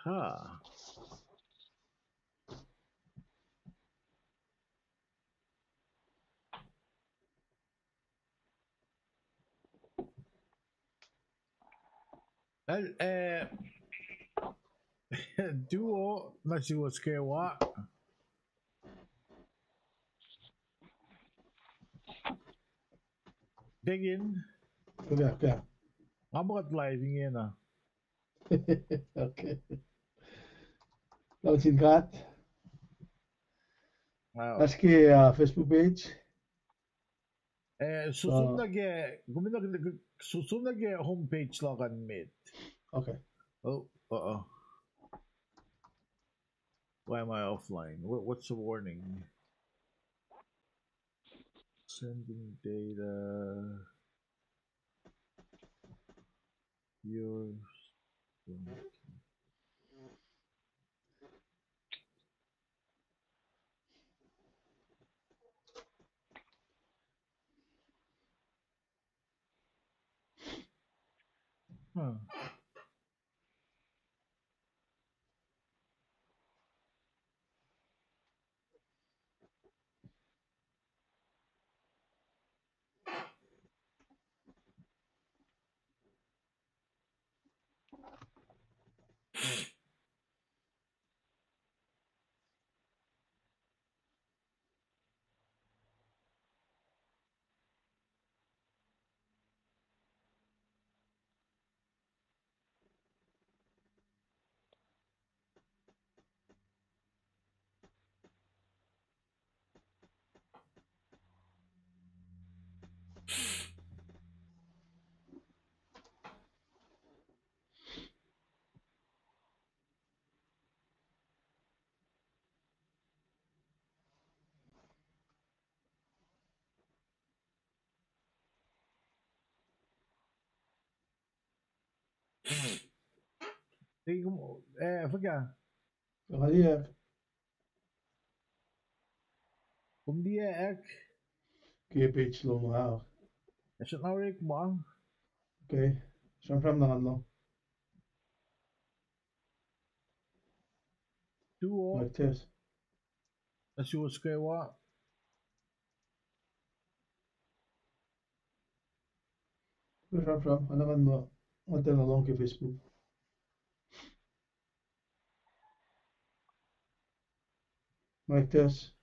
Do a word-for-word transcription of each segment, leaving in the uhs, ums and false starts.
Ha. El, eh, Duo, na suwos kwewa. Tekin. Okay, okay. Nga muh kuht live ingena. Okay. Launching card. Wow. Aske, uh, Facebook page. Eh, so, uh, som nuh ke, kom nuh ke, so, som nuh ke home page luhk an met. Okay. Oh, uh-oh. Why am I offline? What, what's the warning? Sending data. Your Huh. Kom, eh, fuhkah? Nga liye. Kom liye, eh? Ke page lom ah. Ac srackna orekma. Okay. Sramsram na ngan lo. Duo. Mic test. Na suwos kwewa. Sramsram, nga na ngan muh, nga tiacna lohng ke Facebook. Mic test.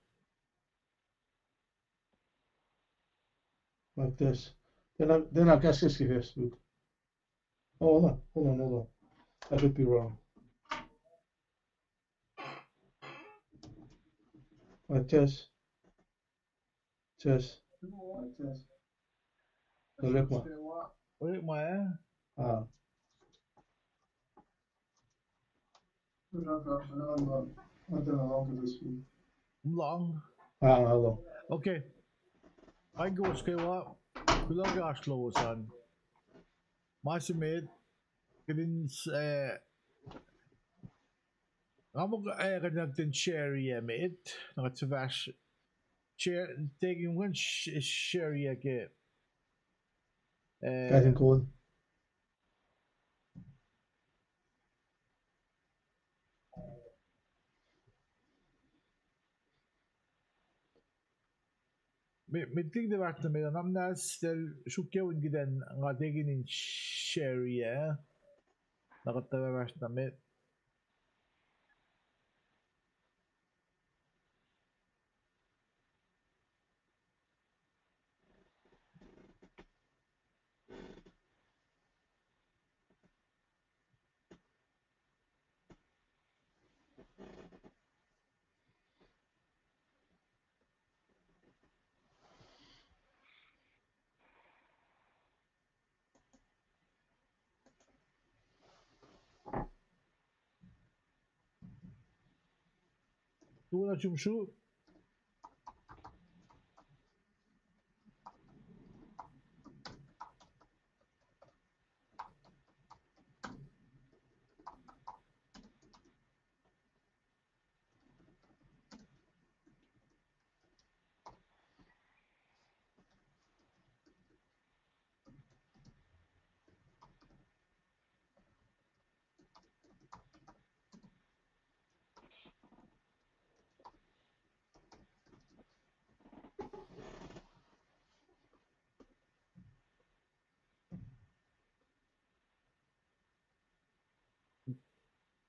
Mic test. Tiacna, tiacna kahskahs ke Facebook. Oh, hold on, hold on, hold on. I could be wrong. Mic test. Test. Orekma. Orekma, eh? Ah. Lohng. Ah, lohng. Okay. Ac kowos kwewa, kuloh ke oasr lowos an. Ma se met, kuht in, eh, nga muh, eh, kuht in share-i met, na kuht fahsr, share, tekin kuh in sh-, share-i ke, eh, kahs in kol. Met, met liki tiac fahsr nuh met, na muhnahs sel sruokyac in kuht in, nga tekin in share-i, na kuht tiac fahsr nuh met. Tuh na sumsru.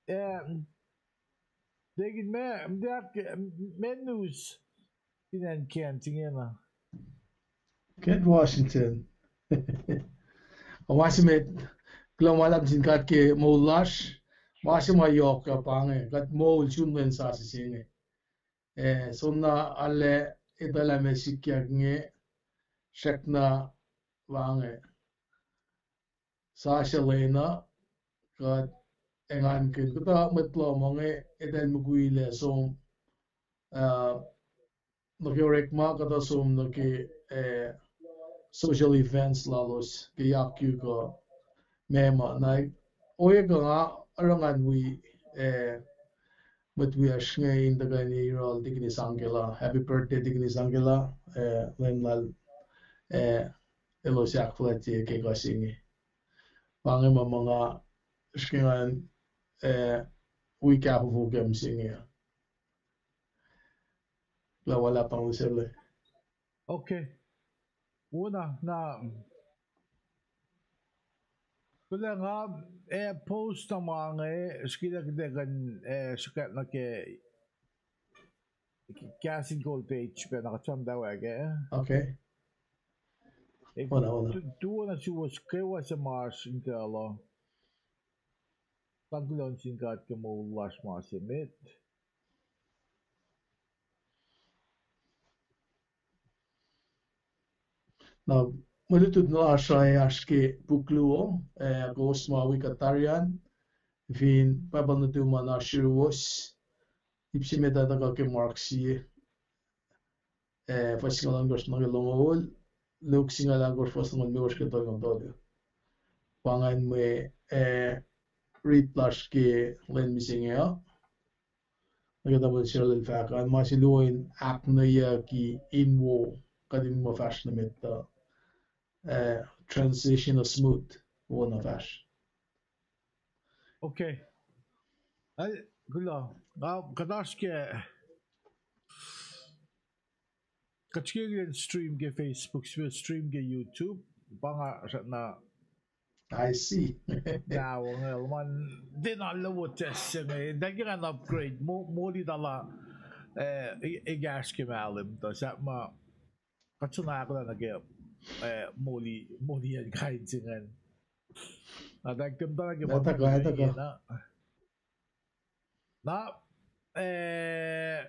Eh, Deacon, ma, ma, ma news fin acn Kent ingena? Kent, Washington. Ma se met, kuloh ma luhlahp sin God ke moul lasr, ma se ma yohk uh pa inge, kuht moul sun lwen sasuc se inge. Eh, soenna arlac etuh lah meac sikyak inge, srackna pa inge. Sasuc lwen uh, kuht engankihn, kuhtuh mwet lohm inge, eltahl mukwilac som, uh, nuh ke orekma, kuhtuh som nuh ke, eh, social events lalos ke yakyu kuh meac ma. Na, ohiyac kuh nga oruh ngan wi, eh, mwet wiyacsr inge in tuhkweni yohrohl Deaconess Angela. Happy birthday, Deaconess Angela. Eh, lwen lal, eh, elos ahkfuhlwactye ke kuh se inge. Pa inge ma ma nga srihke ngan, eh, wi kahfofo ke mihsenge. Kuloh ma luhlahp, Tamuhlwel Sele. Okay. Wona, na, kuloh, nga, eh, post na ma inge, srihke lah kuht ac kuh in, eh, srihke nuh ke kahs in kol page pac na kuht sramtawak ah. Okay. Ac, wona, wona. Tu-, tuo na suwos kwewa se ma oasr in kuhluh. Sang kuloh sin God ke moul lasr ma se met. Na, mwe lutlut lasr uh oasr ke puk luo, eh, kowos ma wi kuht tari an, fin Bible nuhtum an oasr yuruwos, ip se met ah tuhkuh ke Mark sie, eh, fuhs singucul ohnkohsr nuh ke longoul, Luke singucul ohnkohsr fuhs longoul limekohsr ke tolngoul tolu. Pa ingacn mwe, eh, rit lasr ke lwen mihsenge uh. Nuh ke Tamuhlwel Sarlel fahk an, ma se luo in ahknweyucki in wo, kuht in muh fahsr nuh met uh, eh, transition uh smooth, wo na fahsr. Okay. Al, kuloh. Nga, kuht oasr ke, kuht srihke in stream ke Facebook, srihke stream ke YouTube, pa nga srackna I see. Now, nga luhman, tiacna luo test se inge, that you can upgrade, mo-, moli tala, eh, e-, ekahsr ke mahlwem, tuh sahp ma, kuht soenna ahkolah nuh ke, eh, moli, moli an kain se ingacn. Na, that kom tana ke ma tuhkuh, tuhkuh na. Na, eh,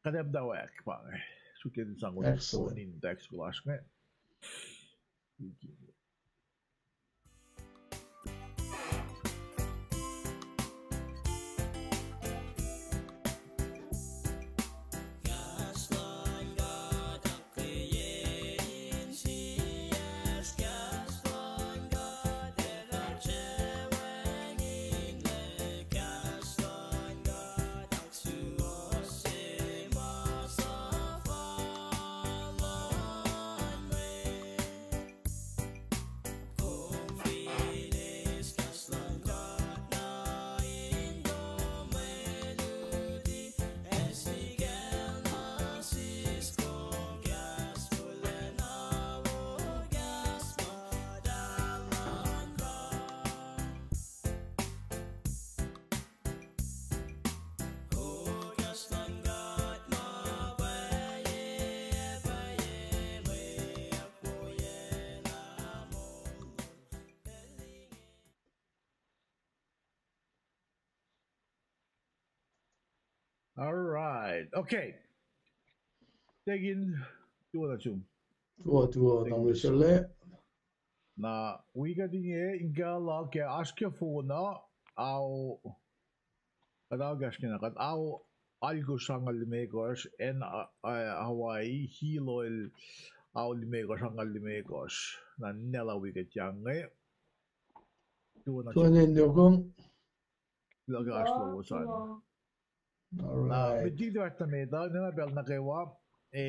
kuht ac muhtwacwacack pa inge. Suk in sang, excellent, in text lasr inge. All right. Okay. Tekin, tuo na sum. Tuo, tuo, Tamuhlwel Sele. Na, wi kuht inge in kuhluh ke oasr ke phone uh, ao, kuht ao kahs kena, kuht ao alkosr angngaul limekohsr, acn, uh, uh, Hawaii, Hilo el ao limekohsr angngaul limekohsr. Na, ninac lah wi kuht inge. Tuo na sum. Tuo na sum. Luhk oasr lowos an. All right. Met liki fahsr nuh met uh, nina pacl nuh kwewa, e,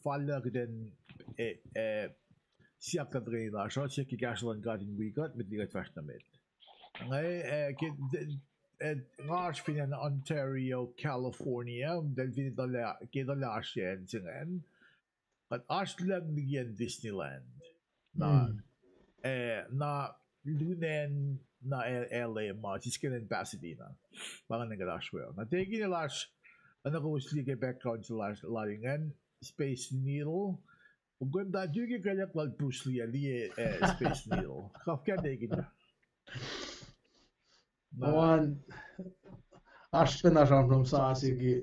fal lah kuht in, e, e, siyuck kuht tuhkweni lasr uh, siyuck ke kahsruh luhn God in wi kuht, met liki kuht fahsr nuh met. Nga, e, ke, e, nga oasr fin acn Ontario, California, tuh fin etuh lah, ke etuh lah oasr acn se ingacn. Kuht oasr lucng liki acn Disneyland. Na, e, na lunen na L A ma, siskacn acn Pasadena. Pa ingacn kuht oasr we. Na Tekin el oasr, oacna kowos liye ke background se lal ingacn, Space Needle. Kom kuh in tuh ke kelyuck lal Bruce Lee ah, liye, eh, Space Needle. Kafka Tekin. Oan, oasr pacna sramsram sasuc ke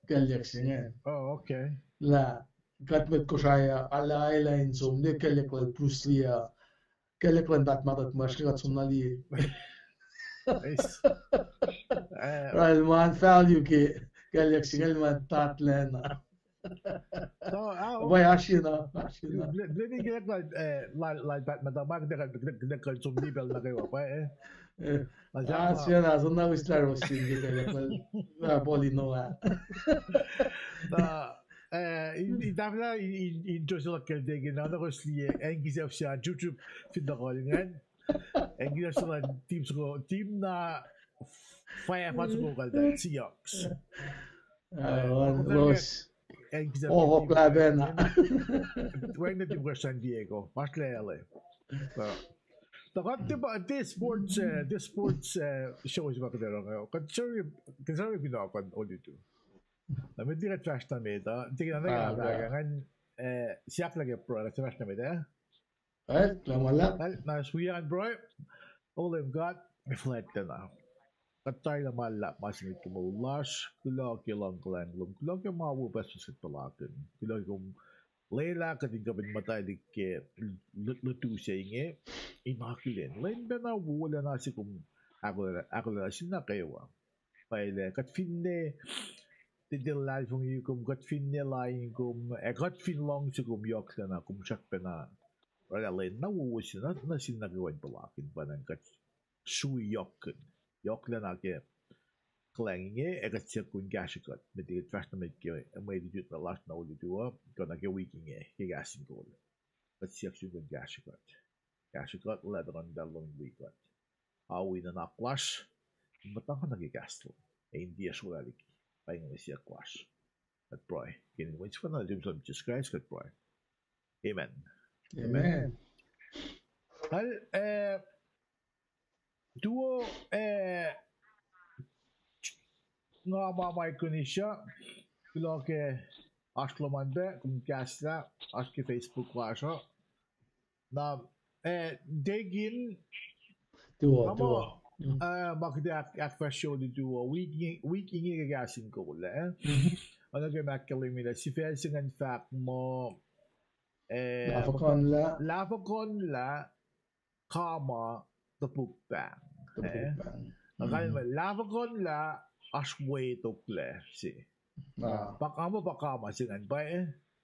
kelyuck se ingacn. Oh, okay. Lah, kuht mwet Kosrae ah, ala, ala in som liye kelyuck lal Bruce Lee ah, kelyuck luhn Pat Matat Mash ke kuht som na liye. Nice. Eh, oruh el ma value ke kelyuck se ingacn, el ma tatlacna. So, ah, pwacye, oasr na, oasr na. Ble-, bleni ke lal, eh, lal, lal Pat Matat Mash, kuht, kuht, kuht, kuht som liye pacl nuh kwewa, pwacye, eh. Eh, oasr na, som na wislah roasting ke kelyuck lal, ah, Paul Inoa. Na, eh, in, in tahfwelah in, in, in Joseph Keltekin, na, na kowos liye, acn kisaf se an, YouTube, fin tohkohl ingacn. Acn kisaf se an, team soko, team na, fire fat soko kalta, Seahawks. Ah, eh, los. Acn kisaf se an, team, wacngihn team San Diego, oasr lele. So, tuh kuht tiac pa, tiac sports, eh, tiac sports, eh, show se ma kuht oruh inge. Kuht sori, kuht sori kunohkohn olutu. Na met liki kuht fahsr nuh met uh, tiac na, ah, ngan, eh, siyuck lah ke pruhe, kuht fahsr nuh met uh. Kuloh ma luhlahp. Kuloh ma luhlahp, pruhe. O Leum God, fuhlwactlacna, kuht tari lah ma luhlahp ma se met ke moul lasr, kuloh ke luhngkuhlwacng lom, kuloh ke ma wo pucspucs kuht puhlakihn, kuloh ke kom lwelah kuht in kuh in muhtwaclihk ke l-, lutu se inge, in akihlen lwen pacna wolacna se kom ahkolah, ahkolah nuh sin nuh kwewa. Pa lah kuht finne tiac luhlahlfongi kom, kuht finne lain kom, ac kuht fin luhngse kom yohklacna, kom srackpacna oraclah lwen na wowo se nuh, nuh sin nuh kwewa in puhlakihn, pa ingacn kuht sui yohkkihn, yohklacna ke kuhlwacng inge, ac kuht siyuck kom in kahsrwe kuht met liki kuht fahsr nuh met ke mwe lutlut lasr na olutu uh, kuh na ke wik inge ke kahs in kol. Kuht siyuck sum kom in kahsrwe kuht. Kahsrwe kuht lah tuhkuh in muhta lom in wi kuht. Ao nuhnak lasr in muhtwacta nuh ke kahs lom, ac in tiac srolah liki. Pa inge mwe siyuck lasr, kuht pruhe ke inen Wen sefanna, Leum Jisus Kraist, kuht pruhe. Amen. Amen. Amen. Al, eh, tuo, eh, nga ma ma kuhnahosyuck, kuloh ke oasr lom an pac, kom kahslah, oasr ke Facebook lasr uh. Na, eh, Deacon, tuo, ma, tuo, eh, ma kuht ac ahk-, ahkfahsrye olutu uh, wik inge, wik inge ke kahs in kol, eh? Oacna ke ma ahkkahlwemyelah, sifac se ingacn fahk muh, eh, lahfuhkuhnlah, lahfuhkuhnlah, comma, topuk pahng. Topuk pahng. Na kalmac, lahfuhkuhnlah, oasr we toklac se. Pa comma, pa comma se ingacn, pwacye?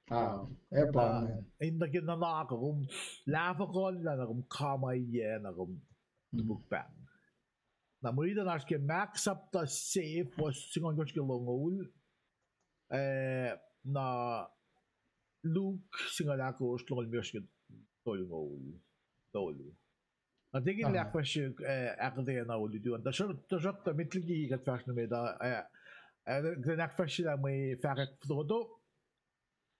Ah, eh, pa, ah, ingacn. In nuh ke nuhnak uh, kom lahfuhkuhnlah na kom comma-yac na kom topuk pahng. Na mwe rit an oasr ke Mark sapta se, fuhs singucul ohnkohsr ke longoul, eh, na Luke singucul ahkosr, longoul limekohsr ke tolngoul, tolu. Na Deacon el ahkfahsrye, eh, ahkuhtweyac na olutu an. Tuhsruhk, tuhsruhktuh met liki kuht fahsr nuh met uh, eh, eh, kuht in ahkfahsryelah mwe fahkwack fototo.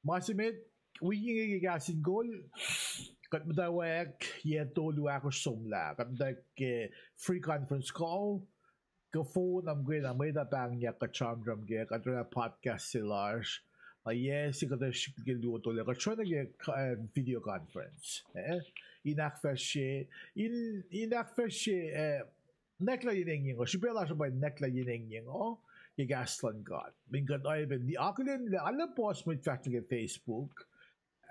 Ma se met, wik inge ke kahs in kol, kuht muhtwacwacack yac tolu ahkosr somlah. Kuht muhtwacwacack ke free conference call, kuh phone, na muhkwena mwet uh pahngyak kuht sramsram kac, kuht oraclah podcast se lasr. Na yac se kuht ac srihk ke luo tolu, kuht sruhna ke, eh, video conference. Eh, in ahkfahsrye, in, in ahkfahsrye, eh, nwacklah yen engyeng uh, srihpac lasr uh pa nwacklah yen engyeng uh ke kahs luhn God. Min kuht oacyacpac akihlen lah arlac puhs mwet fahsr nuh ke Facebook.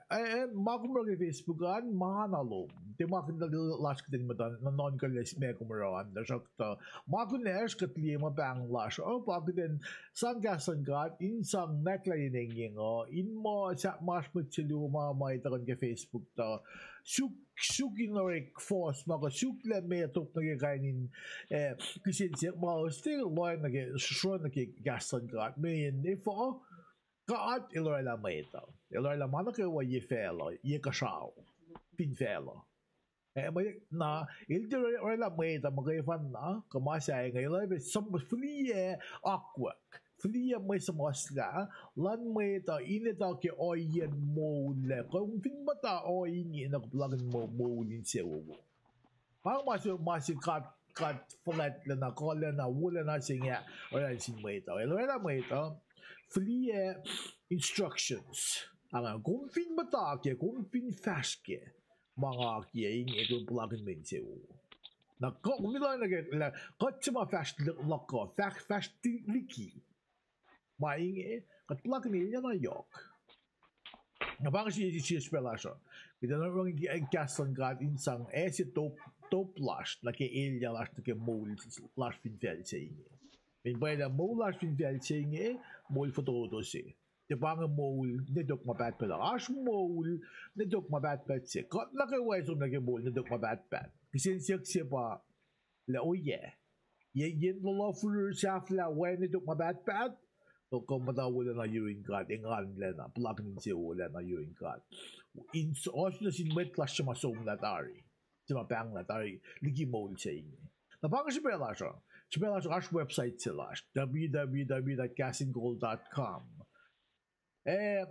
Eh, eh, ma kom oruh ke Facebook an, ma na lom. Tiac ma kuht lasr kuht in muhta nuhnuhnkuh lah meac kom oruh an, tuhsruhktuh ma kunacsr kuht liye ma pahng lasr uh, pa kuht in sang kahs luhn God, in sang nwacklah yen engyeng uh, in muh sahp ma oasr mwet se luo ma ma etuh kuh ke Facebook tuh suk, suk in orek fuhs ma kuh suk lah meac top nuh ke kain in, eh, kihsen siyuck ma oasr tiac lohacng nuh ke, sruhf nuh ke kahs luhn God. Mweyen efuh? God El oraclah mwet uh. El oraclah ma nuh kwewa ye facluh, ye kuhsrao, fin facluh. Eh, mwe, na, El tiac oraclah mwet uh muhkwena, kuh ma sahyac inge, El oacyacpac som-, fihliyac akwuck, fihliyac mwe suhmuhslah luhn mwet uh in etuh ke ohiyacn moul ah, kom fin muhta ohinge na kom puhlakihn mo-, moul insewowo. Pa ma se, ma se God God fuhlwactlacna, kuhlacna, wolacna se inge, oraclah sin mwet uh. El oraclah mwet uh, fihliyac instructions. Ange, kom fin muhta ke, kom fin fahsr ke ma nga kiyac inge, kom puhlakihn mwe insewowo. Na kom fin lohacng nuh ke, lah kuht se ma fahsr luhk uh, fahsr, fahsr liki ma inge, kuht puhlakihn elyah na yohk. Na pa inge sie, sie srihpac lasr uh. Kuht ac nuhnkuh kahs luhn God in sang acse top, top lasr nuh ke elyah lasr nuh ke moul lasr fin facl se inge. Fin pwacye lah moul lasr fin facl se inge, moul fototo se. Tiac pa inge moul nwe tok ma pahtpaht uh. Oasr moul nwe tok ma pahtpaht se. Kuht nuh kwewa ac som nuh ke moul nwe tok ma pahtpaht. Kihsen siyuck se pa lah oyac. Ye, yen luhluh firir sahflah we nwe tok ma pahtpaht, kuh kuh muhta wolacna yurin God, enganlacna, puhlakihn insewowo lacna yurin God. In s-, ohsun nuh sin mwet lasr suc ma somlah tari, suc ma pahnglah tari liki moul se inge. Na pa inge srihpac lasr uh. Srihpac lasr uh, oasr website se lasr, w w w dot kahs in kol dot com. Eh,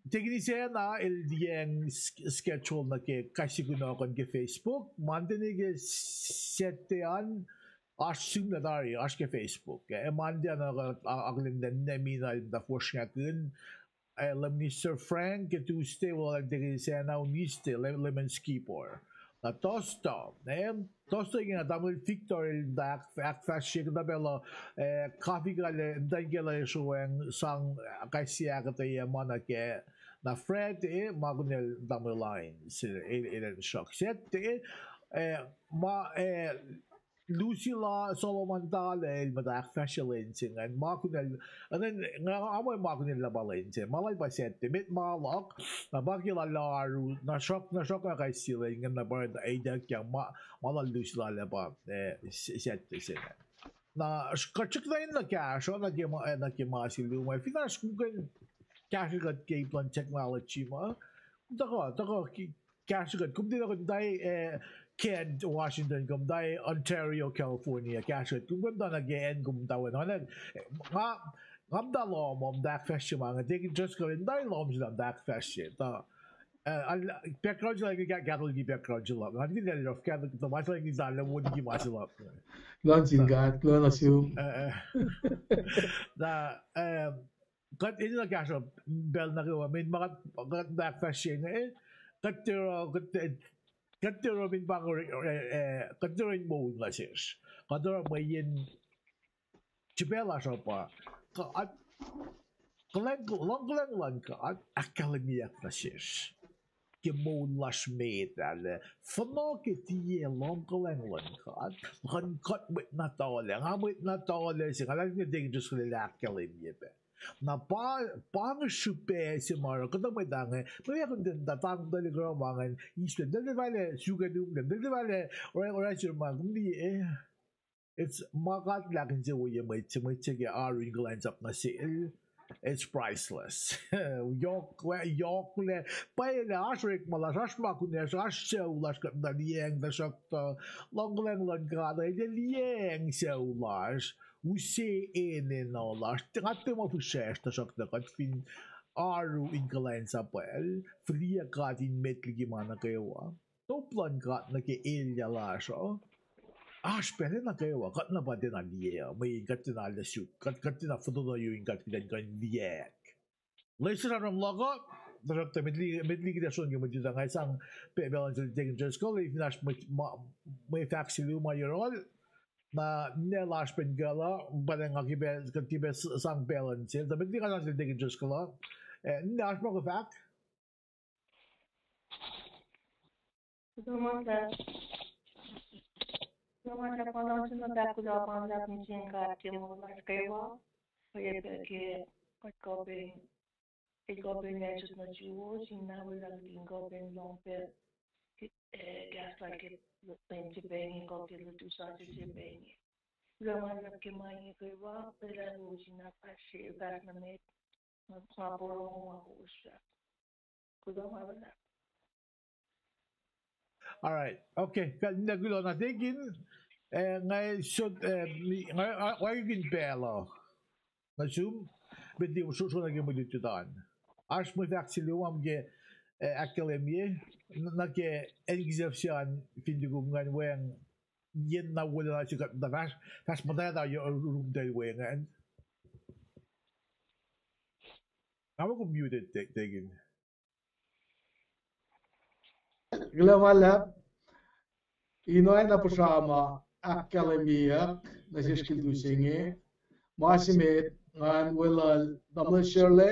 Tekini Sacna el liyacacng s-, schedule nuh ke kais sie kunohkohn ke Facebook. Monday nuh ke Saturday an, oasr sihmlac tari, oasr ke Facebook. Eh, Monday an, a-, a-, akihlen Nemina el muhta fosrngahkihn. Eh, Lay Minister Frank ke Tuesday, Wolacna Tekini Sacna, Wednesday, Lay-, Layman Skipper. Na Thursday, eh, Thursday ingena Tamuhlwel Victor el muhta ahk-, ahkfahsrye kuhtuh pacl uh, eh, kafi kale, muhtwacn kela esroacng sang kais sie ahkuhtweyac ma nuh kac. Na Friday, ma kunacl Tamuhlwel Lyons, el, el, el an sruhk. Saturday, eh, ma, eh, Lucilla Solomon Tala el muhta ahkfahsrye lwen se ingacn, ma kunacl, and then, nga, nga mwe ma kunacl lah pa lwen se, ma lal pa Saturday, met ma luhk, na pa ke lal oaru, na sruhk, na sruhk na kais sie lwen ingacn na pa ituckyang ma, ma lal Lucilla lah pa, eh, Saturday se ingacn. Na, kuht srihk na in na kahsruh, na ke ma, eh, na ke ma se luhma, fin oasr kuh in kahsruh kuht ke ip luhn technology ma, tuhkuh, tuhkuh, kahsruh kuht, kom tiacna kuh in muhta, eh, Kent, Washington, kom muhta Ontario, California, kahsruh kuht, kom muhta nuh ke acn kom muhta we, na, nga, nga muhta lohm uh, muhta ahkfahsrye ma inge, Deacon Driscoll el muhta lohm se na muhta ahkfahsrye, tuh, eh, background se lal inge, Catholic background se lal, nga tikin el rough Catholic, tuh ma se lal inge talan wo liki ma se lal. Kuloh nuh sin God, kuloh nuh sum. Na, eh, kuht enenuh kahsruh pacl nuh kwewa, mweyen ma kuht, kuht muhta ahkfahsrye inge, kuht tiac oruh, kuht, kuht tiac oruh mweyen pa, eh, kuht tiac oruh in moul nuh sesr. Kuht oruh mweyen srihpac lasr uh pa, kuht, kuhlwacng, luhngkuhlwacng luhn God ahkkahlwemyeyuck nuh sesr ke moul lasr met ah, lah fuhnuh ke tiac luhngkuhlwacng luhn God, kuh kuht mwet na tuhlac, nga mwet na tuhlac se, nga lah Deacon Driscoll el ahkkahlwemye pac. Na pa, pa inge srihpac se ma oruh kuhtuh mwet ah inge, mwe ac kuh in tuh tang tuhlihk oruh ma ingacn, eis lem, tuhlihk tuhlac suk ac lum lem, tuhlihk tuhlac oruh, oruh sir ma kom liye, eh, it's ma God El ahkinsewowoye mwet se, mwet se ke oaru in kuhlwacnsap nuh sel, it's priceless. Yohk, yohklac, pwacye lah oasr orekma lasr, oasr ma kunacsr, oasr sucu lasr kuht muhta liyacacng, tuhsruhktuh luhngkuhlwacng luhn God El ac liyacacng sucu lasr, use enenuh lasr, nga tiac muh fihsracsr, tuhsruhktuh kuht fin oaru in kuhlwacnsapwacl, fihliyac God in met liki ma nuh kwewa, top luhn God nuh ke elyah lasr uh, oasr pacl nuh kwewa kuht na pa tiacna liye uh, mweyen kuht tiacna lwelah suk, kuht, kuht tiacna fototo yurin God kuht in kuh in liyacack. Leicester sramsram luhk uh, tuhsruhktuh met liki, met liki kuht ac som ke mwe lutlut uh, nga sang pacl, pacl luhn sel Deacon Driscoll, fin oasr mwe, ma, mwe fahk se luhma yohrohl, na ninac lasr pen kuh lah, pa nga ke pac, kuht ke pac sang pacl luhn sel, tuh met liki kuht sang sel Deacon Driscoll uh, eh, ninac, oasr ma kom fahk? Kuloh ma luhlahp, kuloh ma luhlahp, kuloh ma luhlahp nuh sin God ke moul lasr kwewa, oacyacpac ke kuht kuh pac, el kuh pac in acn sot nuh suwos, in na welah kuht in kuh pac in lohng pac, eh, kahs lal ke lwen se pacngi kuh ke lutu sasuc se pacngi. Kuloh ma luhlahp ke ma inge kwewa, lwelah kowos in ahkfahsrye, fahsr nuh met, nga porongo ma kowos fahk. Kuloh ma luhlahp. All right. Okay. Kuht na kuloh na tekin, eh, nga sot, eh, mi-, nga, nga, nga kin pacl uh nuh sum, met liki sro-, srohna ke mwe lutlut an. Oasr mwe fahk se luhma ke, eh, ahkkahlwemye, n-, nuh ke acn kihsacp se an fin tukum ngan weacng yen na wolacna se kuht na fahsr, fahsr muhtwacta yohrohl rum tacl we ingacn. Nga muh kom muted, Te-, Tekin. Kuloh ma luhlahp, in oacna puhsra ma ahkkahlwemyeyuck nuh sesr ke lutu se inge, ma se met ngan weluhl tamuhlwel Sharla,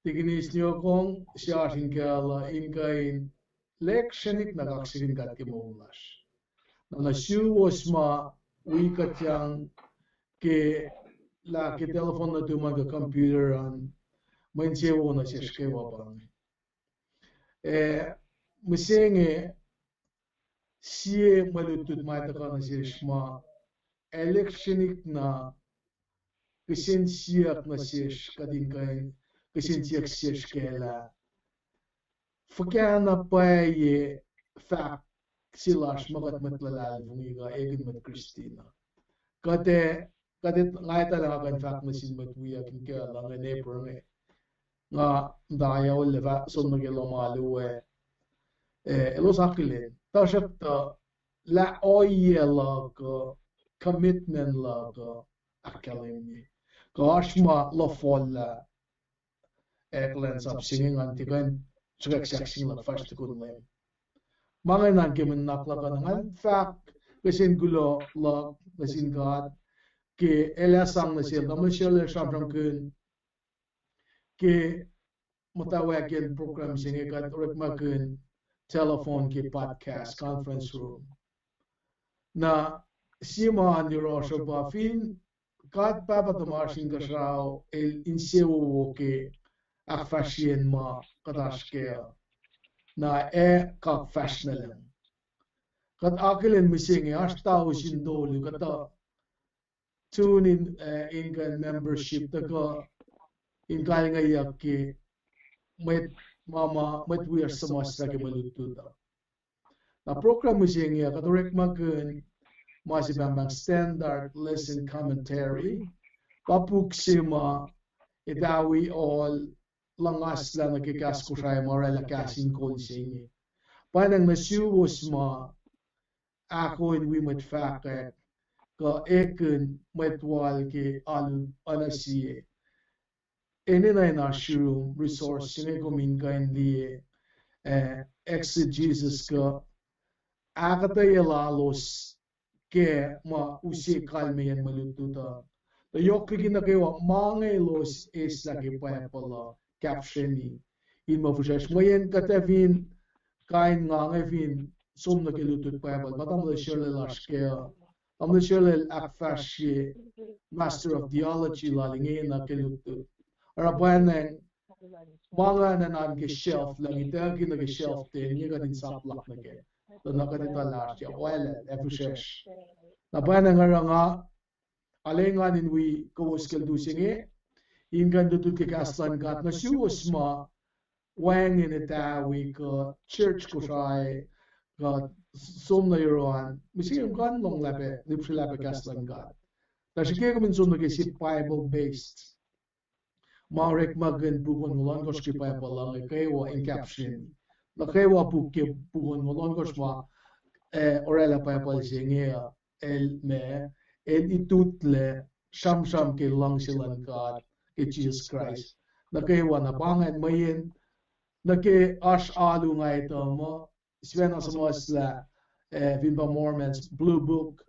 Tikinis Niokong, se oasr in kuh luh in kuh in lihksreni na kaksakihn God ke moul lasr. Na nuh suwos ma wi kuhtyang ke, lah ke telephone nuhtum an kuh computer an, mwe insewowo nuh sesr kwewa pa inge. Eh, mihsenge, sie mwe lutlut ma tuhkuh nuh sesr ma, ac lihksreni na kihsen siyuck nuh sesr, kuht in kuh in kihsen siyuck sesr kac lah, fuhkah na pwacye fahk se lasr ma kuht mwet luhlahlfongi kuh ekihn mwet Kristin uh. Kuht ac, kuht ac, nga etuh lah nga kuh in fahk nuh sin mwet wiyuck in kuh luhn ngan eper inge. Nga muhta yac olle fah som nuh ke lohm alu ah, eh, elos akihlen. Tuhsruhktuh, lah ohiyac luhk uh, commitment luhk uh, ahkkahlwemye. Kuh oasr ma luhfahlah, ac kuhlwacnsap se inge ngan tiac kuh in sruhkwack sahk sing luhk fahsr tukun Leum. Ma inge nuh ke mwe nuhnak luhk uh, ngan fahk kihsen kuloh luhk nuh sin God ke El ac sang nuh sel tamuhlwel Sharla sramsramkihn ke muhtwacwacack program se inge kuht orekmakihn telephone ke podcast conference room. Na sie ma yohrohsr uh pa fin God Pahpah tuhmasr Inkuhsrao El insewowo ke ahkfahsryeyacn ma kuht oasr kac uh, na ac kuh fahsr nuh lucng. Kuht akihlen mihsenge oasr tausin tolu kuhtuh tune in, eh, in kuh in membership tuhkuh in kalngeyuck ke mwet ma, ma, mwet wiyacsr suhmuhslah ke mwe lutlut uh. Na program mihsenge uh kuht orekmakihn ma se pahngpahng Standard Lesson Commentary, pa puk se ma etawi ohl luhngaslah nuh ke kahs Kosrae ma oraclah kahs in kol se inge. Pwacnwacng nuh suwos ma ahkoo in wi mwet fahkwack kuh ekihn mwet wal ke alu oacna sie, enenuh in oasr yurum resource se inge kom in kuh in liye, eh, exegesis kuh ahkuhtweyac lalos ke ma use kalmeyacn mwe lutlut uh. Tuh yohk liki nuh kwewa ma inge elos eslah ke Bible uh, caption-i, in muh fihsracsr mweyen kuht ac fin, kain nga inge fin som nuh ke lutlut Bible, pa tamuhlwel Sharla lasr kac uh, tamuhlwel Sharla el ahkfahsrye Master of Theology lal ingena ke lutlut. Oruh pwacnwacng ma ingacn an ke shelf, lah in itucki nuh ke shelf ten, inge kuht in saplak nuh kac. Tuh na kuht etuh lah oasr, oaclac ac fihsracsr. Na pwacnwacng oruh nga arulacna engan in wi kowos ke lutu se inge, in kuh in lutlut ke kahs luhn God nuh suwos ma wacngihn etawi kuh church Kosrae, kuh som nuh yohrohl an, mihsenge kom kuh in lohng lah pac, lihpsrelahpac kahs luhn God. Tuh srihke kom in som nuh ke sie Bible based ma orekmakihn puk onngoul ohnkohsr ke Bible uh, inge kwewa in caption. Nuh kwewa puk ke puk onngoul ohnkohsr ma, eh, oraclah Bible se inge uh, el ma, el itutlac sramsram ke luhngse luhn God ke Jisus Kraist. Nuh kwewa na pa ingacn mweyen nuh ke oasr alu nga etuh muh, sifacna suhmuhslah, eh, fin pa Mormons, Blue Book,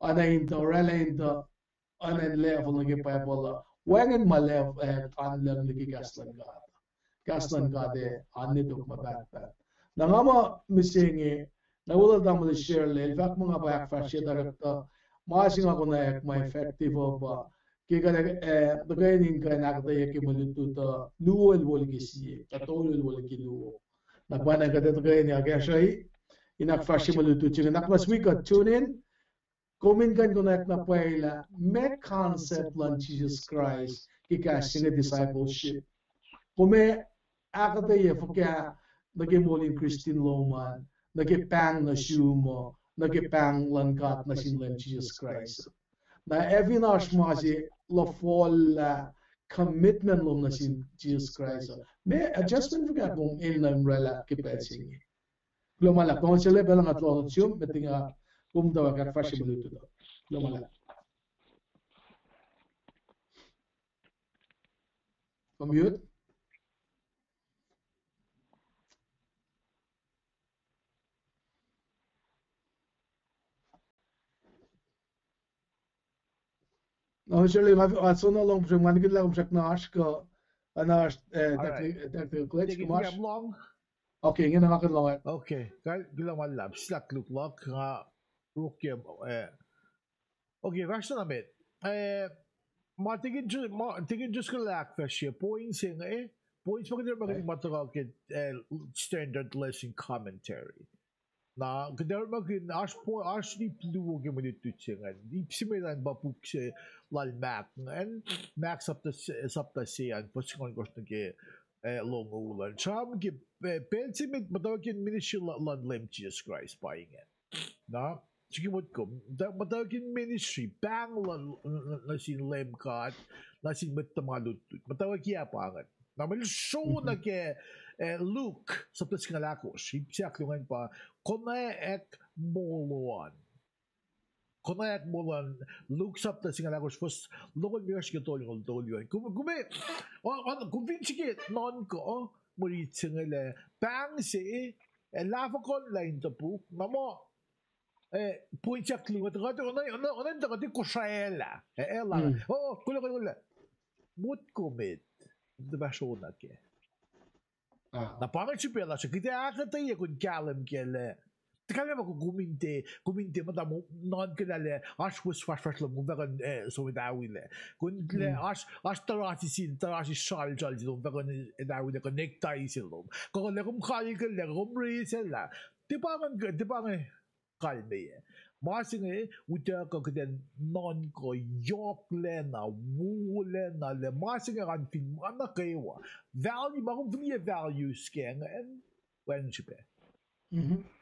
oacna in tuh, oraclah in tuh, oacna in level nuh ke Bible uh, wacngihn ma level, eh, an lucng nuh ke kahs luhn God. Kahs luhn God ac an nwe tok ma pahtpaht. Na nga muh mihsenge, na weluhl tamuhlwel Sharla el fahk muh nga pa ahkfahsrye, tuhsruhktuh ma se nga konwacack ma effective uh pa ke kuht, eh, tuhkweni in kuh in ahkuhtweyac ke mwe lutlut uh, luo el wo liki sie, kuh tolu el wo liki luo. Na pwacnwacng kuht ac tuhkweni akacsruhi in ahkfahsrye mwe lutlut se inge. Nuhnak muhnahs wi kuht tune in, kom in kuh in konwacack na pwacye lah meac concept luhn Jisus Kraist ke kahs se inge discipleship. Kom ac ahkuhtweyac fuhkah nuh ke moul in Kristin lom an, nuh ke pahng nuh sum uh, nuh ke pahng luhn God nuh sin Leum Jisus Kraist. Na ac fin oasr ma se luhfahlah commitment lom nuh sin Jisus Kraist uh, meac adjustment fuhkah kom enenuh in oraclah ke pacl se inge. Kuloh ma luhlahp, Tamuhlwel Sharla, pacl nga tuh lohng nuh sum, met liki nga Kom tuh ahkfahsrye mwe lutlut uh. Kuloh ma luhlahp. Unmute. Na, Shirley, nga, nga soenna lohng pihsrem, nga nihkihn lah kom srackna oasr kuh, ana oasr, eh, technical glitch, kom oasr? Okay, ingena nga kuh in lohng. Okay, kuloh ma luhlahp, sislah koluk luhk, nga rokye, eh, okay, fahsr na met. Eh, ma tikin ju-, ma tikin just kuh lah ahkfahsrye point se inge, point se ma kuht orekmakihn ma tuhkuh ke, eh, standard lesson commentary. Na kuht orekmakihn oasr po-, oasr ip luo ke mwe lutlut se ingacn. Ip se met an pa puk se lal Mark ingacn, Mark sapta se, sapta se an, fuhs singucul ohnkohsr nuh ke, eh, longoul an. Sram ke, eh, pacl se met muhtwacwacackiyacn ministry luhn Leum Jisus Kraist pa ingacn. Na, srihke motko, muhtwacwacackiyacn ministry, pahng luhn, nuh sin Leum God, nuh sin mwet tuhma lutlut. Muhtwacwacackiyac pa ingacn. Na mwe sroh nuh ke, eh, Luke sapta singucul ahkosr, ip se ahkluo ingacn pa, konwacack molo an. Konwacack molo an, Luke sapta singucul ahkosr, fuhs longoul limekohsr nuh ke tolngoul, tolu an. Kom, kom, kom fin srihke nuhnkuh mwe rit se inge lah pahng se, eh, lahfuhkuhnlah in topuk, na muh, eh, point se ahkluo, tuh kuht, oacna, oacna, oacna tuh kuht kosraclah, eh, elah, oh, kule, kule, kule. Motko met, tuh fahsr nuh kac. Na pa ingacn srihpac lasr uh, kuht ac ahkuhtweyac kom kahlwem kac lah, tuh kahlwem ma kom in tiac, kom in tiac muhta nuhnkuh lah oasr wis fahsrfahsr lom, kom fah kuh in, eh, som etawi lac. Kom lah oasr, oasr tuhrashi sin, tuhrashi sralsral se lom, fah kuh in etawi lac, kuh necktie se lom. Kuh lah kom kalkal lah, kom rese lah. Tiac pa ingacn, tiac pa ingacn kalmeyac. Ma se inge utuckuh kuht in nuhnkuh yohklacna, wolacna lah ma se inge an fin ma nuh kwewa. Value, ma kom fihliyac values ke ingacn, wacngihn srihpac.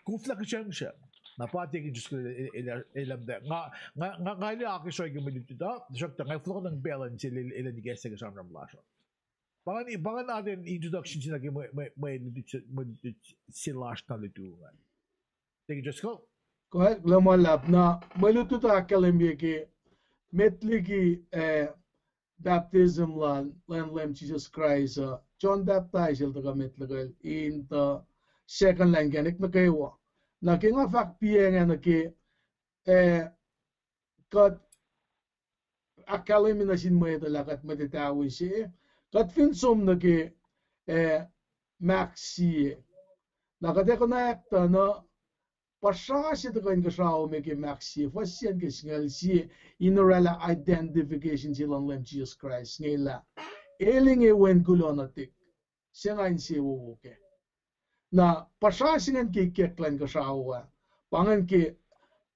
Koflah kihsrangsram. Na pa tiac ke just, eh, eh, eh, nga, nga, nga, nga ac akacsruhi ke mwe lutlut uh, tuhsruhktuh nga fohlohkohnang balance el, el, el ikacslah ke sramsram lasr uh. Pa ingacn, pa ingacn atacn introduction se nuh ke mwe, mwe, mwe lutlut se, mwe lutlut se lasr na lutu ingacn. Thank you, Jessica. Kuloh ma luhlahp. Na mwe lutlut uh ahkkahlwemye ke met liki, eh, baptism lal, lal Leum Jisus Kraist uh, John Baptist el tuhkuh met lihkacl in tuh second lah inkacnek nuh kwewa. Na ke nga fahk piac ingacn nuh ke, eh, kuht ahkkahlwemye nuh sin mwet uh lah kuht mwet etawi se, kuht fin som nuh ke, eh, mahk sie. Na kuht ac konwacack tuh na puhsra se tuhkuh inkuhsrao me ke mahk sie, fuhs sie nuh ke singucul sie, in orwaclah identification se luhn Leum Jisus Kraist, inge lah El inge Wen kuloh nuhtihk se nga insewowo kac. Na puhsra se ingacn ke ikacklah inkuhsrao ah, pa ingacn ke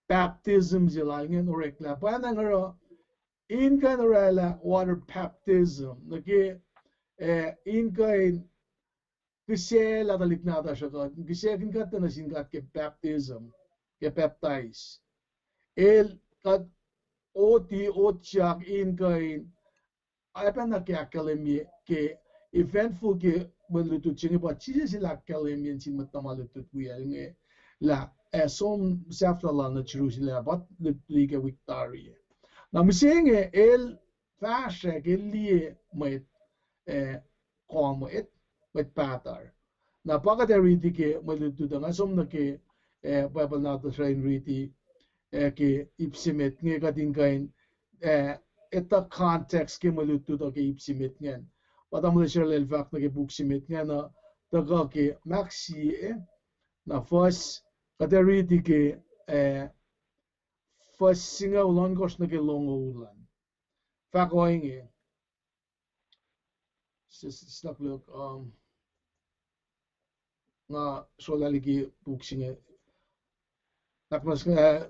baptism se lal ingacn oreklac. Pwacnwacng oruh in kuh in orwaclah water baptism nuh ke, eh, in kuh in kihsaclah tuhlihk nahtuhsr uh, kuht kihsackuhnkuhtlac nuh sin God ke baptism, ke baptize. El kuht oti, otyak in kuh in, oacpacna ke ahkkahlwemye ke eventful ke mwe lutlut se inge pa Jisus el ahkkahlwemye nuh sin mwet tuhma lutlut wiyacl inge lah, eh, som sahflah lal nuh Jerusalem, pa lutlut ke wik tari. Na mihsenge el fahsrwack, el liye mwet, eh, kuh mwet, mwet pahtuhr. Na pa kuht ac riti ke mwe lutlut uh, nga som nuh ke, eh, Bible nahtuhsr uh in riti, eh, ke ip se met inge kuht in kuh in, eh, etuh context ke mwe lutlut uh ke ip se met ingacn. Pa tamuhlwel Shirley el fahk nuh ke puk se met ingacn uh, tuhkuh ke mahk sie, na fuhs, kuht ac riti ke, eh, fuhs singucul ohnkohsr nuh ke longoul an. Fahk ohinge. Sis-, sislah koluk, um, nga srolah liki puk se inge. Nakmas, eh,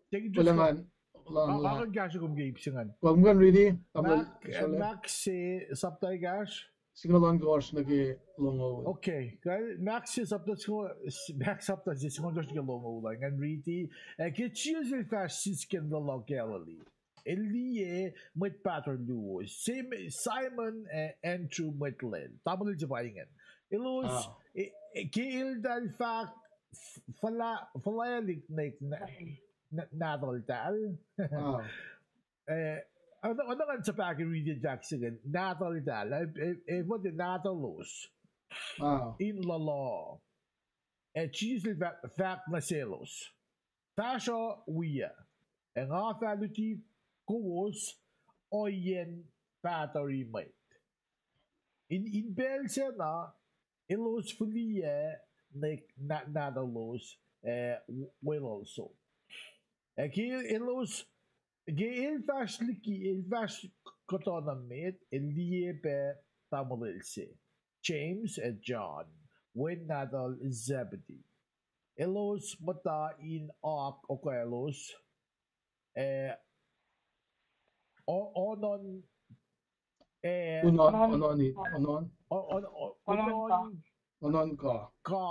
Thank you, Jessica. Lang, lang, nga, nga kahsruh kom ke ip se ingacn. Kom kuh in riti, Mahk, eh, Mahk se, sapta ekahsr? Singucul ohnkohsr nuh ke longoul. Okay, kuh Mahk se sapta singucul, Mahk sapta se singucul ohnkohsr nuh ke longoul, nga riti, eh, ke Jisus el fahsr sisken luhluh Galilee, el liye mwet pahtuhr luo, Sim-, Simon ac Andrew mwet lal, tamuhlwel se pa ingacn. Elos, ah, eh, eh, ke eltahl fahk, fuhla-, fuhlweack nuh, nuh, nahtuhltahl. Ah. Eh, oacna, oacna ngan suhpahki riti fahk se ingacn, nahtuhltahl, eh, eh, eh, fote nahtuhlos. Ah. In luhluh. Ac Jisus el fah-, fahk nuh selos, fahsruh wiyuc, ac nga fah luti kowos ohiyacn pahtuhri mwet. In, in pacl sacna, elos fihliyac nuh, na-, nahtuhlos, eh, w-, weluhl soko. Ac ke elos, ke el fahsr liki, el fahsr kuhtuh nuh met, el liye pac tamuhlwel se, James ac John, wen nahtuhl Zebedee. Elos muhta in oak okwaclos, eh, o-, onon, eh, Onon, onon, onon. o-, on-, o-, Onon ka. onon, Onon ka. ka,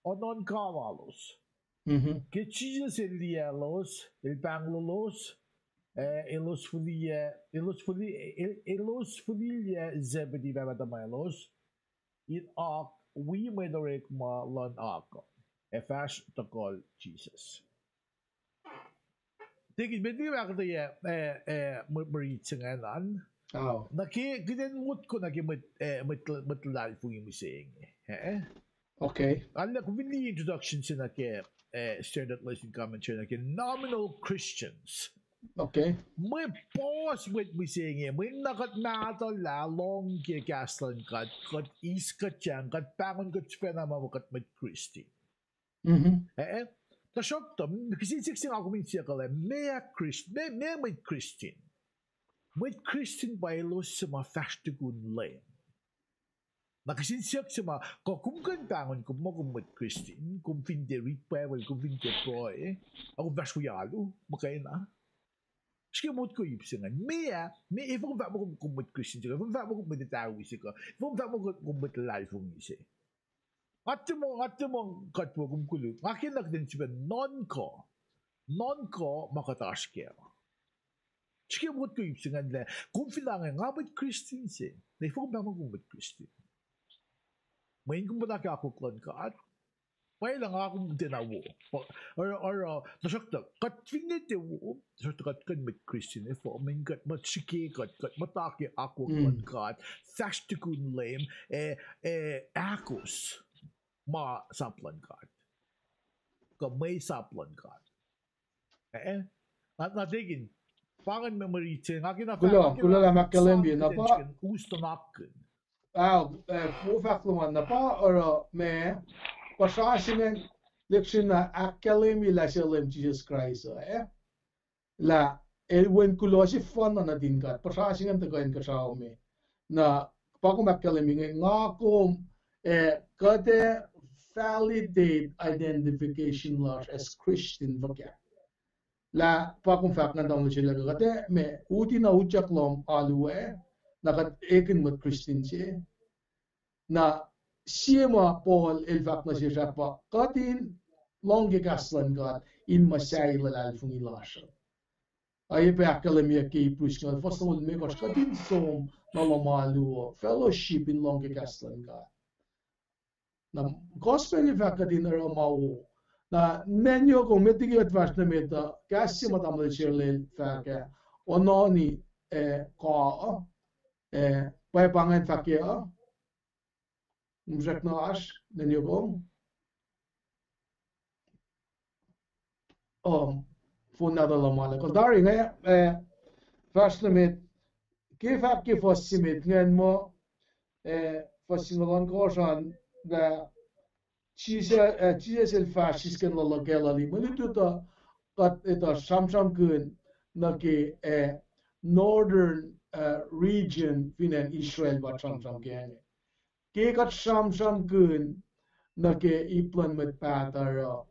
onon ka lalos. Mhm. Ke Jisus el liyelos, el pahnglolos, eh, elos fihliyac, elos fihli-, el-, elos fihliyac Zebedee pahpah tuhmwaclos in oak wi mwet orekma luhn oak uh, ac fahsr tohkohl Jisus. Tekin, met liki ma ahkuhtweyac, eh, eh, mwe-, mwe rit se ingacn an. Oh. Na ke, kuht in motko nuh ke mwet, eh, mwet, mwet luhlahlfongi mihsenge. Eh? Okay. Arlac kom fin liye introduction se nuh ke, eh, Standard Lesson Commentary nuh ke nominal Christians. Okay. Mwe puhs mwet mihsenge, mweyen na kuht mahtuhlah, lohng ke kahs luhn God, kuht eis kuht yang, kuht pahngon kuht sifacna ma kuht mwet Kristin. Mhm. Eh, eh? Tuhsruhktuh, kihsen siyuck se nga kom in siyucklac, meac Krist-, meac, meac mwet Kristin? Mwet Kristin pa elos suc ma fahsr tukun Leum. Na kihsen siyuck se ma, kuh kom kuh in pahngon kom muh kom mwet Kristin, kom fin tiac rit Bible, kom fin tiac pruhe, ac kom fahsr wi alu, muhkwena. Srihke motko ip se ingacn. Meac, meac, efuh kom fahk muh kom, kom mwet Kristin se, efuh kom fahk muh kom mwet etawi se, efuh kom fahk muh kom, kom mwet luhlahlfongi se. Nga tiac muh, nga tiac muh kuht wo kom koluk. Nga kena kuht in sifacna nuhnkuh. Nuhnkuh ma kuht oasr kac. Srihke motko ip se ingacn lah, kom fin ange, nga mwet Kristin se. Na efuh kom fahk muh kom mwet Kristin? Mweyen kom puhla ke akwuck luhn God. Pwacye lah nga kom tiacna wo. Oruh, oruh, tuhsruhktuh, kuht finne tiac wo, tuhsruhktuh kuht kuh in mwet Kristin, efuh, mweyen kuht muh srihke kuht, kuht muhta ke akwuck luhn God, fahsr tukun Leum, ac, ac ahkos ma sap luhn God. Kuh mwe sap luhn God. Eh? Na, na tekin, pa ingacn mwe, mwe rit se, nga kena fahk, kuloh, nga kena kuloh lah ma ahkkahlwemye, na pa us tuh nakihn. Ah, eh, wo fahk luhman na pa oruh ma, puhsra se ingacn, lihksreni ahkkahlwemye lah se Leum Jisus Kraist uh, eh? Lah, el wen kuloh sefanna nuhtin God, puhsra se ingacn tuhkuh inkuhsrao me. Na, pa kom ahkkahlwemye inge, nga kom, eh, kuht ac validate identification lasr as Christian fuhkah. Lah pa kom fahk ngan tamuhlwel se lah kuht ac, ma, uti na utyak lom alu ah, na kuht ekihn mwet Kristin se. Na sie ma Paul el fahk nuh sesr ah pa kuht in lohng ke kahs luhn God in muhsahi luhlahlfongi lasr uh. Oacyacpac ahkkahlwemye ke Hebrews singucul, fuhs longoul limekohsr, kuht in som nuh lohm alu uh, fellowship in lohng ke kahs luhn God. Na gospel el fahk kuht in oruh ma wo. Na nanyoko met liki kuht fahsr nuh met uh, kahs se ma tamuhlwel Sherlel fahk ah, ononi, eh, ka, eh, pwacpa ingacn fahk ah, msrackna oasr, nanyoko. Um, phone nahtuhl uh ma luhk uh. Tari inge, eh, fahsr nuh met, ke fahk ke fuhs se met ingacn muh, eh, fuhs singucul ohnkohsr an, lah Jisus, eh, Jisus el fahsr sisken luhluh Galilee. Mwe lutlut uh, kuht etuh sramsramkihn nuh ke, eh, northern, eh, region fin acn Israel pa sramsram ke inge. Ke kuht sramsramkihn nuh ke ip luhn mwet pahtuh uh,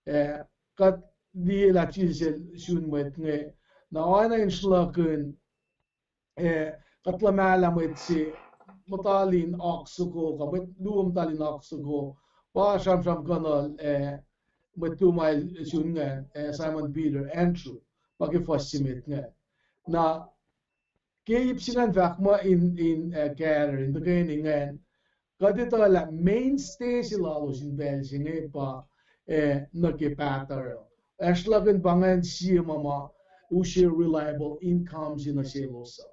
eh, kuht liye lah Jisus el sun mwet inge, na oacna in sruhlahkihn, eh, kuht luhmahlah mwet se muhta lin oak soko, kuh mwet luo muhta lin oak soko, pa sramsramkihn, eh, mwet luo ma el sun ingacn, eh, Simon Peter, Andrew, pa ke fuhs se met ingacn. Na ke ip se ingacn fahk muh in, in, eh, gather, in tuhkweni ingacn, kuht etuh lah mainstay se lalos in pacl se inge pa, eh, nuh ke pahtuhr uh. Acsruh luhk in pa ingacn sie ma ma use reliable income se nuh selos uh.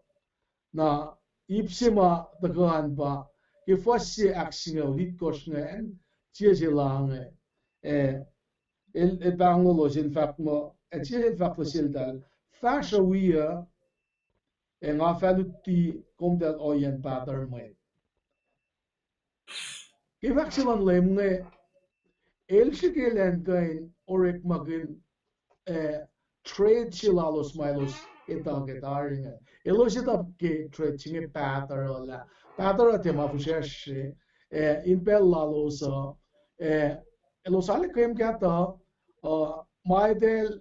Na ip se ma tuhkuh an pa, ke fuhs se ahksingucul itkohsr ingacn, sie se la inge, eh, el, el pahngon los in fahk muh, ac sie el fahk nuh seltahl, fahsruh wi uh, ac nga fah luti komtahl ohiyacn pahtuhr mwet. Ke fahk se luhn Leum inge, el srihke elan kuh in orekmakihn, eh, trade se lalos ma elos etuh ke tari inge. Elos etuh ke trade se inge pahtuhr uh lah, pahtuhr uh tiac ma fihsracsr se, eh, in pacl lalos uh, eh, elos arlac kwemm kahto, uh, ma eltahl,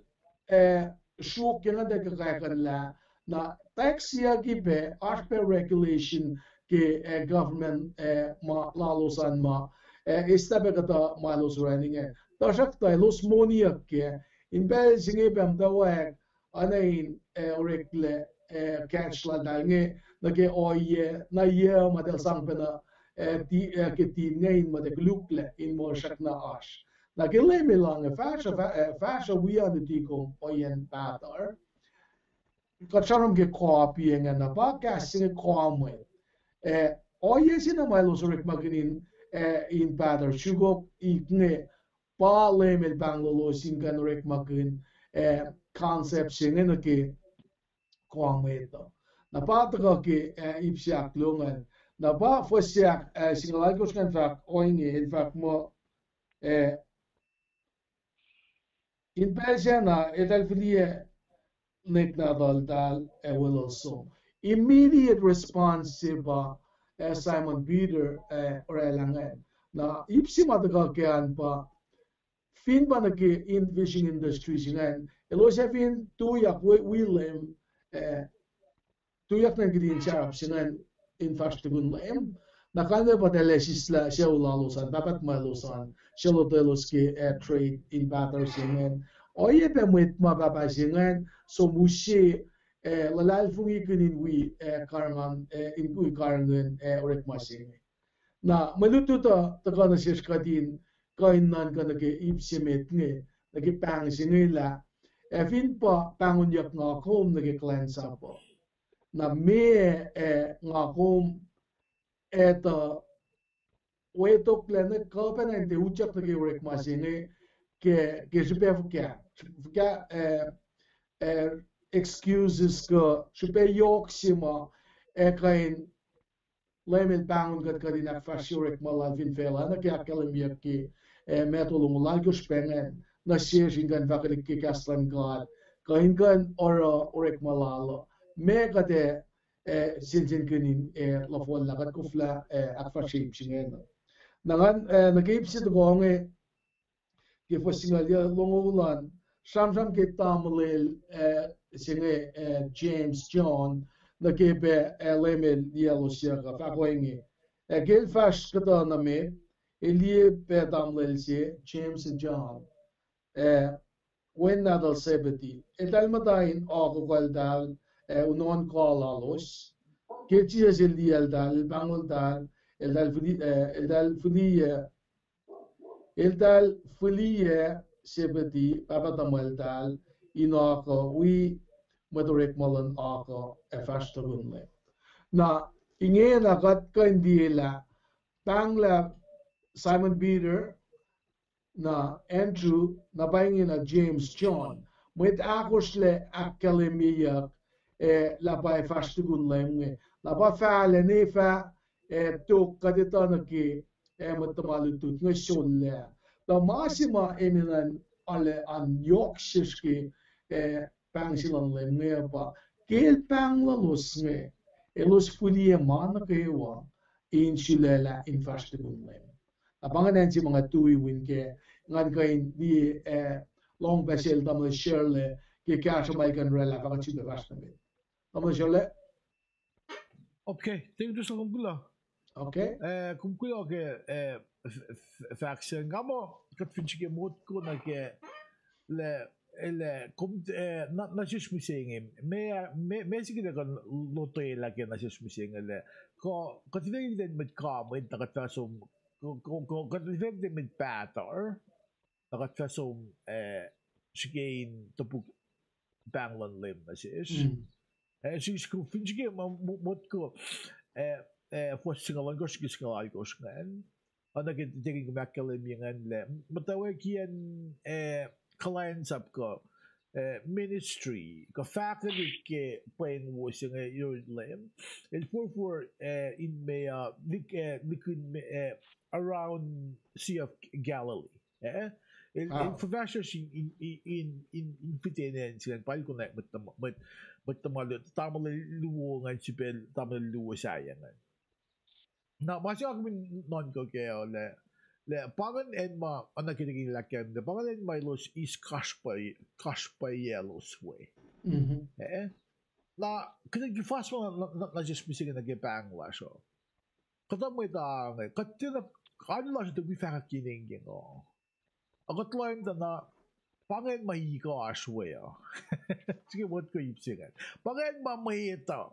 eh, sruokyac ngan tuh kuhkakihnlah, na tax siyucki pac, oasr pac regulation ke, eh, government, eh, ma lalos an ma, eh, eis lah pac kuhtuh ma elos orani inge. Tuhsruhktuh elos moniyuck kac, in pacl se inge pac muhtwacwacack, oacna in, eh, oreklac, eh, catch laltahl inge, nuh ke ohiyac, na yac ma eltahl sang pacna, eh, ti-, eh, ke team inge in muh tiac koluklac, in muh srackna oasr. Na ke Leum El inge, fahsruh, fah-, eh, fahsruh wi uh luti kom ohiyacn pahtuhr. Kuht sramsram ke copy inge na pa kahs se inge kom, eh, ohiyac se na ma elos orekmakihn in, eh, in pahtuhr sukok inge pa Leum El pahngon los in kuh in orekmakihn, eh, concept se inge nuh ke kom etuh. Na pa tuhkuh ke, eh, ip se ahkluo ingacn. Na pa fuhs se ahk, eh, singucul alkosr ingacn fahk ohinge, el fahk muh, eh, in pacl sacna, eltahl fihliyac nwek nahtuhltahl ac weluhl som. Immediate response se pa, eh, Simon Peter, eh, oraclah ingacn. Na ip se ma tuhkuh ke an pa, fin pa nuh ke in fishing industry se ingacn, elos ac fin tuyak wi, wi Leum, eh, tuyak nuh kihtin sarap se ingacn in fahsr tukun Leum. Na kalmac pa eltahl sislah sucu lalos an, pahpah tuhmwaclos an, suc lotwelos ke, eh, trade in pahtuhr se ingacn. Ohiyac pac mwet ma pahpah se ingacn, som use, eh, luhlahlfongi kihn in wi, eh, karihngihn, eh, in wi karihngihn, eh, orekma se inge. Na mwe lutlut uh tuhkuh nuh sesr kuht in kuh in nuhnkuh nuh ke ip se met inge, nuh ke pahng se inge lah, ac fin pa pahngonyuck nga kom nuh ke kuhlwacnsap uh, na meac, eh, nga kom etuh wetoklac nuh kuh pacna in tiac utyak nuh ke orekma se inge ke, ke srihpac fuhkah, fuhkah, eh, eh, excuses kuh srihpac yohk se ma, eh, kuh in Leum El pahngon kuht kuht in ahkfahsrye orekma Lal fin facluh, nuh ke ahkkahlwemyeyuck ke, eh, Matthew longoul alkosr pacngahn, nuh sesr in kuh in fahkelihk ke kahs luhn God, kuh in kuh in oruh orekma Lal uh, meac kuht ac, eh, sensenkihn in, eh, luhfwacllah kuht koflah, eh, ahkfahsrye ip se ingacn. Na ngan, eh, nuh ke ip se tohkoh inge, ke fuhs singucul longoul an, sramsram ke tamuhlwel, eh, se inge, eh, James John, nuh ke pac, eh, Leum El liyaclos siyuck uh, fahk ohinge. Ac ke el fahsr kuhtuh nuh met, el liye pac tamuhlwel se, James ac John, eh, wen nahtuhl Zebedee. Eltahl muhta in akuhkuhltahl, eh, unohn kuh lalos. Ke Jisus El liyacltahl, El pahngoltahl, eltahl fihli-, eh, eltahl fihliyac, eltahl fihliyac Zebedee, pahpah tuhmwacltahl, in akuh wi mwet orekma luhn akuh ac fahsr tukun Leum. Na ingena kuht kuh in liye lah pahnglah Simon Peter, na Andrew, na pa ingena James, John. Mwet ahkosr lac ahkkahlwemyeyuck, eh, lah pa ac fahsr tukun Leum inge. Na pa fahlac ne fah, eh, tok kuht etuh nuh ke, eh, mwet tuhma lutlut inge sollac. Tuh ma se ma enenuh in arlac an yohk sesr ke, eh, pahng se luhn Leum inge pa, ke El pahnglalos inge, elos fihliyac ma nuh kwewa in sulaclah in fahsr tukun Leum. Na pa ingacn se ma nga tui win ke, ngan kuh in liye, eh, lohng pac sel tamuhlwel Shirley, ke kahsruh ma el kuh in oraclah fahk kuht sifilpac fahsr nuh met. Tamuhlwel Shirley? Okay, thank you, Pastor, kom kuloh. Okay. Eh, kom kuloh ke, eh, f-, f-, fahk se nga muh kuht fin srihke motko nuh ke lah Ele, kom, eh, na, na sesr mihsenge, me, me, me sikila kuh lotwelah ke na sesr mihsenge le, kuh, kuht fin kuhtin mwet comment, na kuht fah som, kuh, kuh, kuh, kuht fin kuhtin mwet pahtuhr, na kuht fah som, eh, srihke in topuk pahng luhn Leum nuh sesr. Eh, srihke, fin srihke ma, mo-, motko, eh, eh, fuhs singucul ohnkohsr, srihke singucul alkohsr ingacn. Oacna ke tekin kom ahkkahlwemye ingacn lah, muhtwacwacack in, eh, kuhlwacnsap kuh, eh, ministry, kuh fahkwelihk ke pweng wo se inge yurin Leum. El forfor, eh, in meoa, lik-, eh, likihn me-, eh, around Sea of Galilee. Eh? El, el fuhfahsryucsr in, in, in, in, in fihten acn se ingacn, pa el konwacack mwet tuhma-, mwet, mwet tuhma-, tamuhlwel luo ingacn, sipacl tamuhlwel luo sahyac ingacn. Na ma se nga kom in nuhnkuh kac uh lah, lah pa ingacn acn ma, oacna ke tekin el ahkkahlwemye, pa ingacn acn ma elos eis kasr pwacye, kasr pwacyelos we. Eh? Na, kuht in ke fahsr ma na, na, na sesr mihsenge nuh ke pahng lasr uh. Kuhtuh mwet uh inge, kuht tiacna, alu lasr uh tiac wi fahkwack ke inge uh. Ac kuht lohacng tuh na, pa ingacn ma ikacsr we uh. Srihke motko ip se ingacn. Pa ingacn ma mwet uh.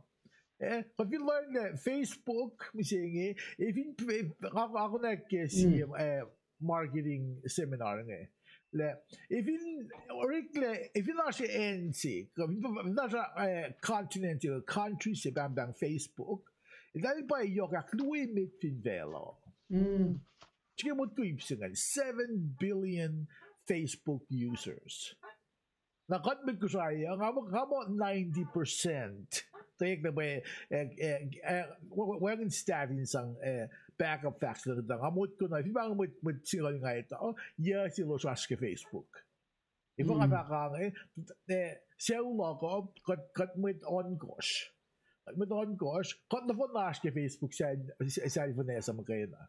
Eh, kuht fin lohacng lah Facebook mihsenge, eh, fin, eh, nga, nga konwacack ke sie, eh, marketing seminar inge. Lah, eh, fin, oreklac, eh, fin oasr acn se, kuh fin, fin oasr, eh, continent se, country se pahngpahng Facebook, eltahl pa yohk ahkluo met fin facluh. Srihke motko ip se ingacn, seven billion Facebook users. Na kuht mwet Kosrae uh, nga muh, nga muh ninety percent. Tuh ek na pa, eh, eh, eh, wacngihn stat in sang, eh, backup facts lah, nga motko na, fin pa mwet, mwet singucul nga etuh, yac se elos oasr ke Facebook. Efuh nga fahk inge, eh, sucu luhk uh, kuht, kuht mwet ohnkohsr. Kuht mwet ohnkohsr, kuht nohfohn na oasr ke Facebook sal, sal fuhnuh se muhkwena.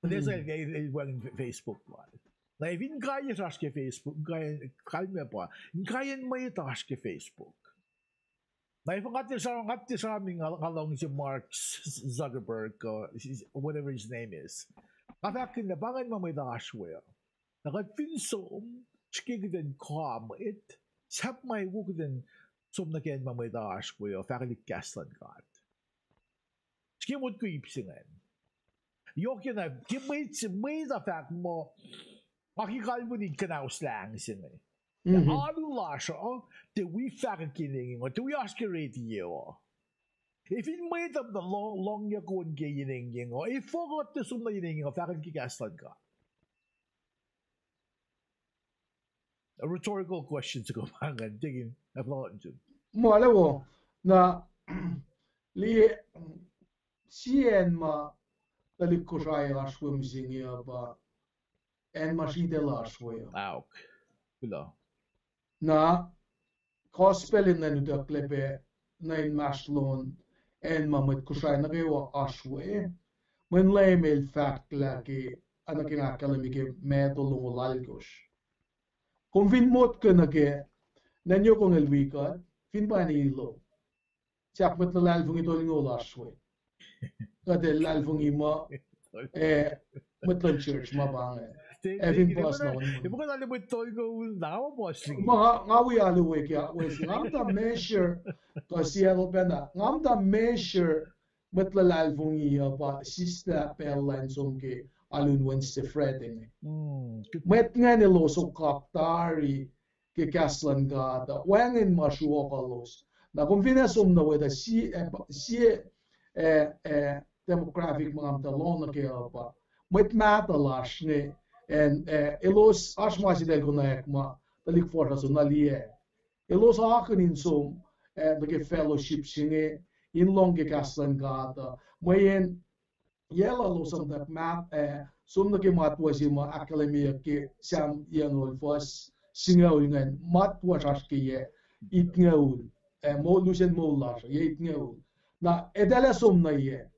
Fuhnuh se el, el wacngihn Facebook lal. Na fin kaiyac oasr ke Facebook, kaiyac, kalmac pa, kaiyac mwet oasr ke Facebook. Na efuh nga tiac sra-, nga tiac sramsram nga, nga luhngse Mark Zuckerberg, uh, whatever his name is. Nga fahk lah pa ingacn ma mwet oasr we uh. Na kuht fin som, srihke kuht in comment, sahp ma wo kuht in som nuh ke acn ma mwet oasr we uh, fahkwelihk kahs luhn God. Srihke motko ip se ingacn. Yohk na, ke mwet se, mwet uh fahk muh, nga ke kalweni kuhnaus lahng se inge. Alu lasr uh, tiac wi fahkwack ke inge uh, tiac wi oasr ke radio uh. Ac fin mwet uh muhta lohng, lohngyuck on ke inge uh, efuh kuht tiac som nuh inge uh, fahkwelihk kahs luhn God. A rhetorical question soko pa ingacn, tekin, ma lalu wo. Na, liye, sie acn ma tuhlihk Kosrae oasr we mihsenge uh pa acn ma sritacl oasr we uh. Aok. Kuloh. Na, gospel in nuhnutucklac pac nuh inmahsrlon acn ma mwet Kosrae nuh kwewa oasr we. Mweyen Leum El fahk lah ke, oacna ke nga ahkkahlwemye ke Matthew longoul alkosr. Kom fin motko nuh ke, nwe yohkongel wi kuht, fin pa ilo. Sahp mwet luhlahlfongi tolngoul oasr we. Kuht luhlahlfongi muh, eh, mwet luhn church ma pa inge. Ac fin puhs na, nga wi alu we ke, we, nga muhta measure, kuh sie pacna, nga muhta measure mwet luhlahlfongi uh pa sislah pacl lah in som ke alu in Wednesday, Friday inge. Mwet ingacn elos okak tari ke kahs luhn God uh, wacngihn ma sruokalos. Na kom fin ac som nuh we tuh sie, eh, sie, eh, eh, demographic ma nga muhta lohng nuh kac uh pa mwet mahtuh lasr inge, and, eh, elos oasr ma se eltahl konwacack ma tuhlihk fuhsr uh som nuh liye. Elos akihlen in som, eh, nuh ke fellowship se inge, in lohng ke kahs luhn God uh. Mweyen yac lalos uh muhta, ma, eh, som nuh ke matwac se ma ahkkahlwemyeyuck ke Sam yucngucul fuhs singucul ingacn, matwac oasr ke yac itngucul, eh, moul, lusen moul lasr uh, yac itngucul. Na eltahl ac som nuh yac.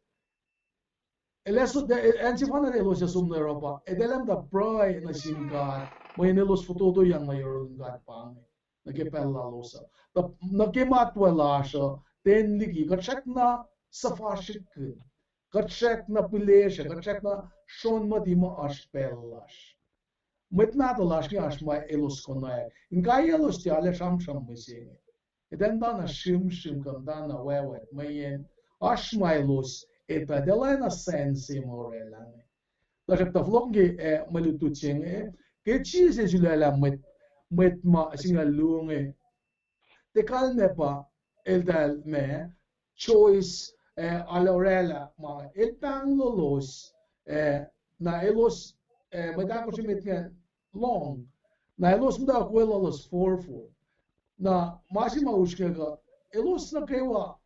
Elos, eh, acn sefanna elos ac som nuh yohrohl pa eltahl ac muhta pruhe nuh sin God, mweyen elos fototoyang nuh yohrohl God pa inge nuh ke pacl lalos uh. Tuh nuh ke matwac lasr uh, ten liki, kuht srackna suhfasrihkkihn, kuht srackna pihlesruh, kuht srackna srohn muhti ma oasr pacl lasr. Mwet mahtuh lasr inge oasr ma elos konwacack. Inkaiyac elos tiac arlac sramsram mihsenge. Etuh muhtana srimsrim kuh muhtana wacwack, mweyen oasr ma elos etuh, tiac lacna sense se ma orwaclah inge. Tuhsruhktuh fohlohk ke, eh, mwe lutlut se inge, ke Jisus el sulaclah mwet, mwet ma singucul luo inge, tiac kalmac pa eltahl ma choice, eh, arlac orwaclah ma el pahnglolos, eh, na elos, eh, mwet ahkosr emet inge lohng, na elos muhtwacwacack weluhlos forfor. Na ma se ma usrnguck uh, elos nuh kwewa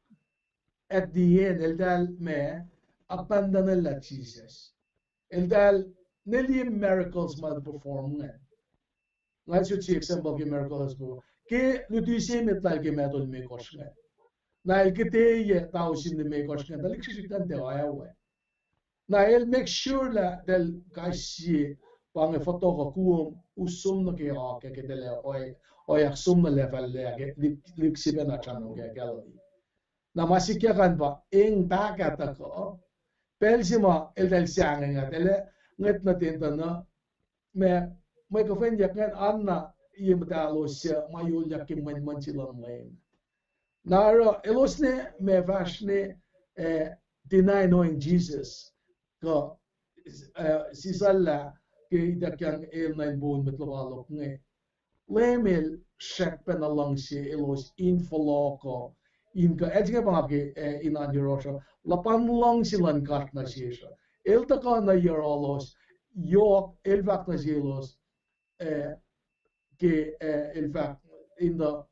at the end eltahl ma abandonlah Jisus. Eltahl nwe liye miracles ma el perform ingacn. Nga sot se example ke miracles uh. Ke luti se emet lal ke Matthew limekohsr ingacn, na el kihteye tausin limekohsr ingacn, tuhlihk srihsrihk ingacn tiac oacyacwacack. Na el make sure lah eltahl kais sie, pa inge fohtoh kuh kuom, us som nuh ke oak ah ke eltahl oyak som nuh lacfahlac ah ke lihk, lihk sifacna sramsram ke Galilee. Na ma sikyak an pa eng pahkah tuhkuh, pacl se ma eltahl sahngweng ah, eltahl ngwet nuh ten tuh na, ma, mwe kuhfwenyuck ingacn oanna ye muhtahlos suc ma yohkyak ke mwenmwen se luhn Leum. Na oruh elos ne ma fahsr ne, eh, deny knowing Jesus, kuh, eh, sisacllah ke ituckyang el nuh inpoun mwet lokoalok inge. Leum el srackpacna luhngse elos in fohlohkuh, in kuh, el se inge pa nga ke, eh, in an yohrohsr uh, luhpan luhngse luhn God nuh sesr uh. El tuhkuh nuh yohrohlos, yohk, el fahk nuh selos, eh, ke, eh, el fahk, in tuh,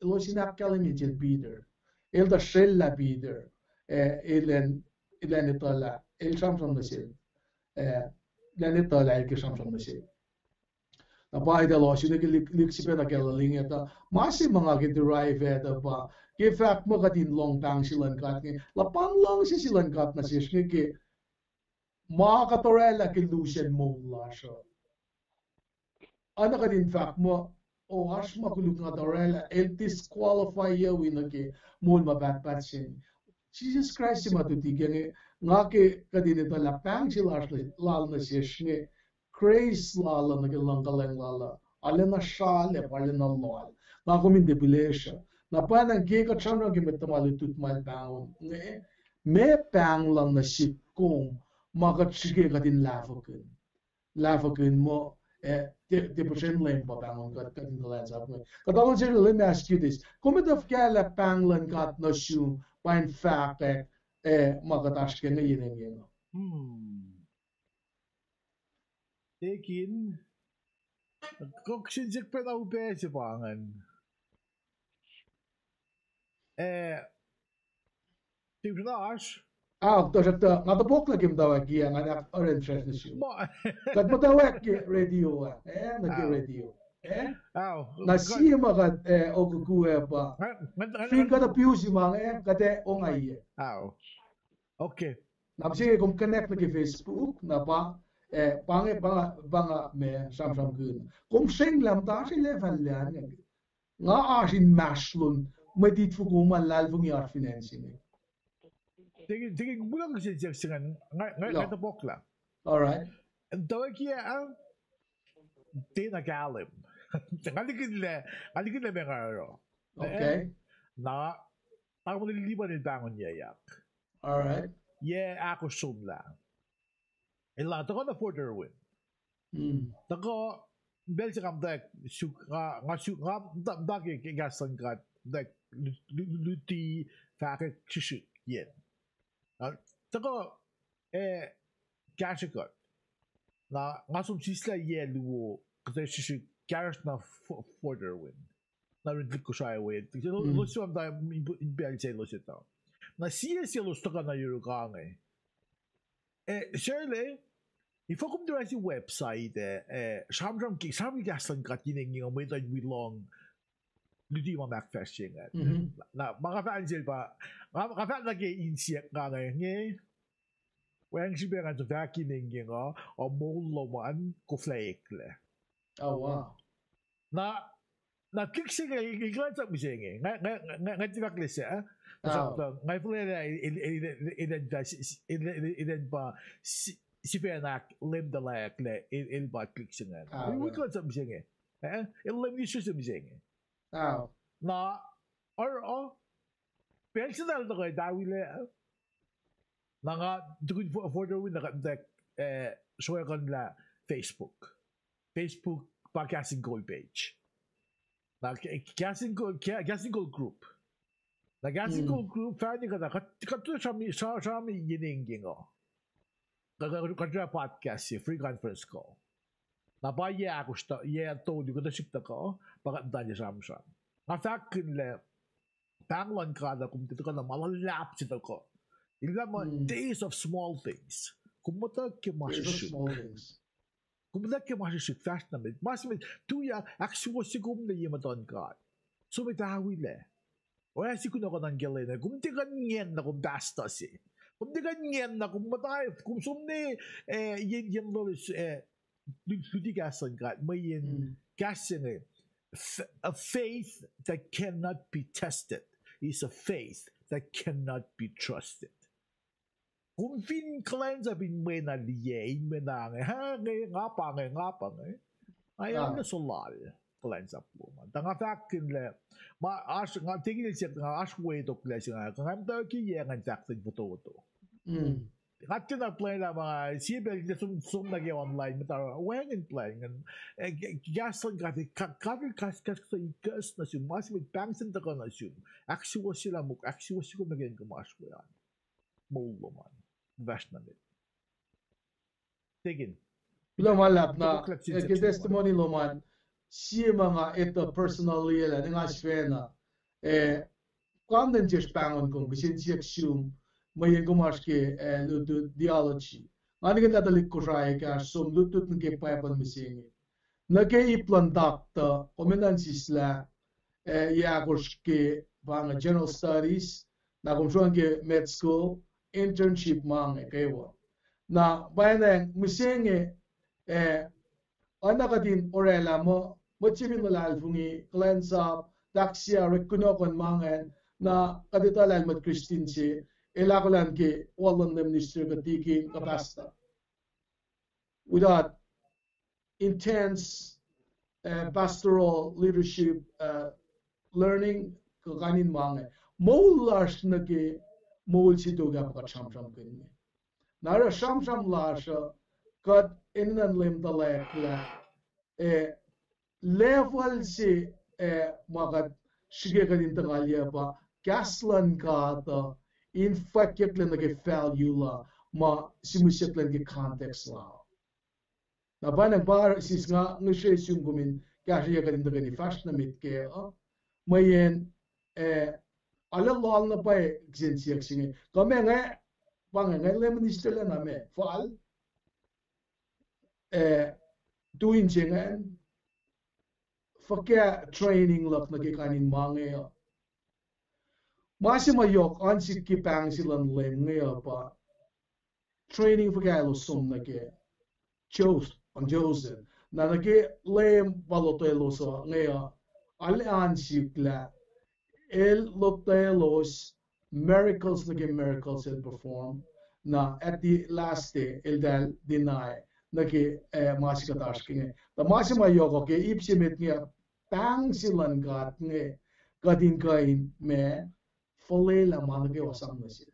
elos in ahkkahlwemye sel Peter. El tuh srwacllah Peter, eh, el an, el an etuhlah, el sramsram nuh sel, eh, el an etuhlah el ke sramsram nuh sel. Na pa eltahl ohsun nuh ke lihk, lihk sifacna Galilee inge tuh, ma se ma nga ke derive ah tuh pa, ke fahk muh kuht in lohng pahng se luhn God inge, luhpan luhngse se luhn God nuh sesr inge ke ma kuht orwaclah ke lusacn moul lasr uh. Oacna kuht in fahk muh, o, oasr ma koluk nga tuh orwaclah, el disqualify-i nuh ke moul ma pahtpaht se inge. Jisus Kraist se ma luti ke inge, nga ke kuht in etuhlah pahng se lasr lal nuh sesr inge, grace lal uh nuh ke luhngkuhlwacng lal uh arulacna sralac, arulacna loal. Nga kom in tiac pihlesruh. Na pwacnwacng ke kuht sramsram ke mwet tuhma lutlut ma el pahngon inge, meac pahng lal nuh sihk kom ma kuht srihke kuht in lahfwekihn, lahfwekihn muh, eh, tiac, tiac puhsren Leum pa pahngon kuht, kuht in kuhlwacnsap inge. Kuht alu se, let me ask you this. Kom etuh fuhkah lah pahng luhn God nuh sum pa in fahkwack, eh, ma kuht oasr ke inge yen engyeng uh? Tekin, kok sin sik pacna upac se pa ingacn. Eh, Tim Josh? Ah, tuhsruhktuh, nga topuk lah ke muhtwacwacack ah, nga ac oruh in fahsr nuh sum. Kuht muhtwacwacack ke radio ah, eh, nuh ke radio. Eh? Na sie ma kuht, eh, okuku ah pa, fin kuht abuse ma inge, kuht ac ongaiyac. Na mihsenge kom connect nuh ke Facebook, na pa, eh, pa inge, pa nga, pa nga ma sramsramkihn. Kom srenglah muhta oasr lacfahlac an, nga oasr inmahsrlon mwet itfoko ma luhlahlfongi oasr fin acn se inge. Tekin, tekin, kuloh ke siyuck se ingacn, nga, nga, nga topuk lah. All right. Tawek ah, tiacna kahlwem. Nga likinlah, nga likinlah ma nga oruh. Okay. Na, na kom liye pa el pahngonyuyak. All right. Yac ahkosr somlah. El tuhkuh nuh Fort Irwin. Tuhkuh, pacl se nga muhtwacwacack suk, nga, nga suk, nga muhta, muhta ke, ke kahs luhn God, muhtwacwacack lu-, lu-, luti, fahkwack srihsrihk yen. Na, tuhkuh, eh, kahsrwe kuht. Na, nga som sislah yac luo, kuht ac srihsrihk kahsruh nuh Fo-, Fort Irwin. Na rin tuhlihk Kosrae we, elos, elos muhta in pacl se elos etuh. Na sie se elos tuhkuh nuh yuruk inge. Eh, Shirley, efuh kom tiac oruh se website ah, eh, sramsram ke, sramsram ke kahs luhn God ke inen engyeng uh, mwet uh in wi lohng luti ma ahkfahsrye ingacn. Na ma nga fahk nuh sel pa, nga, nga fahk nuh ke insiyuck nga inge, wacngihn srihpac ngan som fahk ke inen engyeng uh, uh, moul lom an koflah eklac. Na, na tuhlihk se inge, el kuhlwacnsap mihsenge. Nga, nga, nga, nga tiac fahk lah se, eh? Tuhsruhktuh, nga fuhlwelah, el, el, el, el, el, el, el pa, si-, sifacna ahk-, leum tuhlac ahklac, el, el pa click se ingacn. Ah, wi, wi kuhlwacnsap mihsenge. Eh? El leum ministry se mihsenge. Na, oruh, pacl se eltahl tuhkuh tawilac, na nga tukun fo-, fotowi na kuht, eh, sruhkuhnlah Facebook. Facebook pa Kahs in Kol page. Na k-, Kahs in Kol, Ka-, Kahs in Kol group. Na Kahs in Kol group, fahni kuht, kuht, kuht srami, sra-, srami yen engyeng uh. Kuht, kuht, kuht oruh podcast se, free conference call. Na pa yac ahkosr, yac tolu, kuhtuh srihk tuhkuh, pa kuht muhta sramsram. Nga fahkkihn lah pahng luhn God uh, kom tiac tuhkuh na ma luhlahp se tuhkuh. El fahk muh days of small things. Kom muhta ke ma srihsrihk. Kom muhta ke ma srihsrihk, fahsr nuh met. Ma se met, tuyak, ahksuwohsye kom nuh ye muhtuhn God. Som e tawilac. Oacsi kunohkohn an ke lwen ah, kom tiac kuh in ngacn na kom pastor se. Kom tiac kuh in ngacn na kom muhta, kom som nuh, eh, yen, yen loes, eh, lu-, luti kahs luhn God, mweyen kahs se inge, f-, a faith that cannot be tested is a faith that cannot be trusted. Kom fin kuhlwacnsap in mwe na liye, in mwe na nge, ha, nge, nga pa nge, nga pa nge. Ai, arlac solal kuhlwacnsap lom an. Tuh nga fahkkihn lah, ma oasr, nga tikin el siyuck, nga oasr wetoklac se nga, nga muhtwacwacack yac ngan fahk in fototo. Nga tiacna plwacn lah ma, sie pacl kuht som, som nuh ke online, muhta wacngihn plwacn ingacn, eh, k-, kahs luhn God, ka-, God el kahs, kahs kuhtuh ikacs nuh sum, ma se met pahng se tuhkuh nuh sum, ahksuwohsye lah muk, ahksuwohsye kom nuh ke inkuhsrao an. Moul lom an. Fahsr nuh met. Tekin. Kuloh ma luhlahp na, eh, ke testimony lom an, sie ma nga etuh personally lah, nga sifacna, eh, kom nuh sesr pahngon kom, kihsen siyuck sum, mweyen kom oasr ke, eh, lutlut theology. Nga nuh ke na tuhlihk Kosrae kahsr som lutlut nuh ke Bible mihsenge. Nuh ke ip luhn doctor, kom enenuh in sislah, eh, yac ahkosr ke pa inge general studies, na kom sruhmuhn ke med school, internship ma inge kwewa. Na pwacnwacng mihsenge, eh, oacna kuht in orwaclah muh, mwet se fin luhlahlfongi, kuhlwacnsap, taksia, orek kunohkohn ma ingacn, na kuht etuh lah el mwet Christian se, el ahkolah nuh ke wal luhn Leum minister kuh tikin kuh pastor. Without intense, uh, pastoral leadership, uh, learning, kuh kain in ma inge. Moul lasr nuh ke moul se tok ah pa kuht sramsramkihn inge. Na oruh sramsram lasr uh, kuht enenuh in leum tuhlac lah, eh, level se, eh, ma kuht srihke kuht in tuhngalyac pa kahs luhn God uh in fwackyucklac nuh ke value la ma simwisyak lwen ke context la. Na pa na pa sis nga ngihsre sum kom in kahsrweyuc kuht in tuhkweni fahsr nuh met kac uh, mweyen, eh, arlac loal na pwacye kihsen siyuck se inge. Kuh meac nga, pa inge nga leum minister lacna meac, fal, eh, tu in se ingacn, fuhkah training luhk nuh ke kain in ma inge uh. Ma se ma yohk oan sik ke pahng se luhn Leum inge uh pa training fuhkah elos som nuh kac. Joseph, on Joseph. Na nuh ke Leum pa lotwelos uh inge uh, arlac oan sik lah el lotwelos miracles nuh ke miracles el perform. Na at the last day, eltahl deny nuh ke, eh, ma se kuht oasr ke inge. Tuh ma se ma yohk uh ke ip se met inge, pahng se luhn God inge, kuht in kuh in ma fuhlwelah ma nuh kwewa sang nuh sel.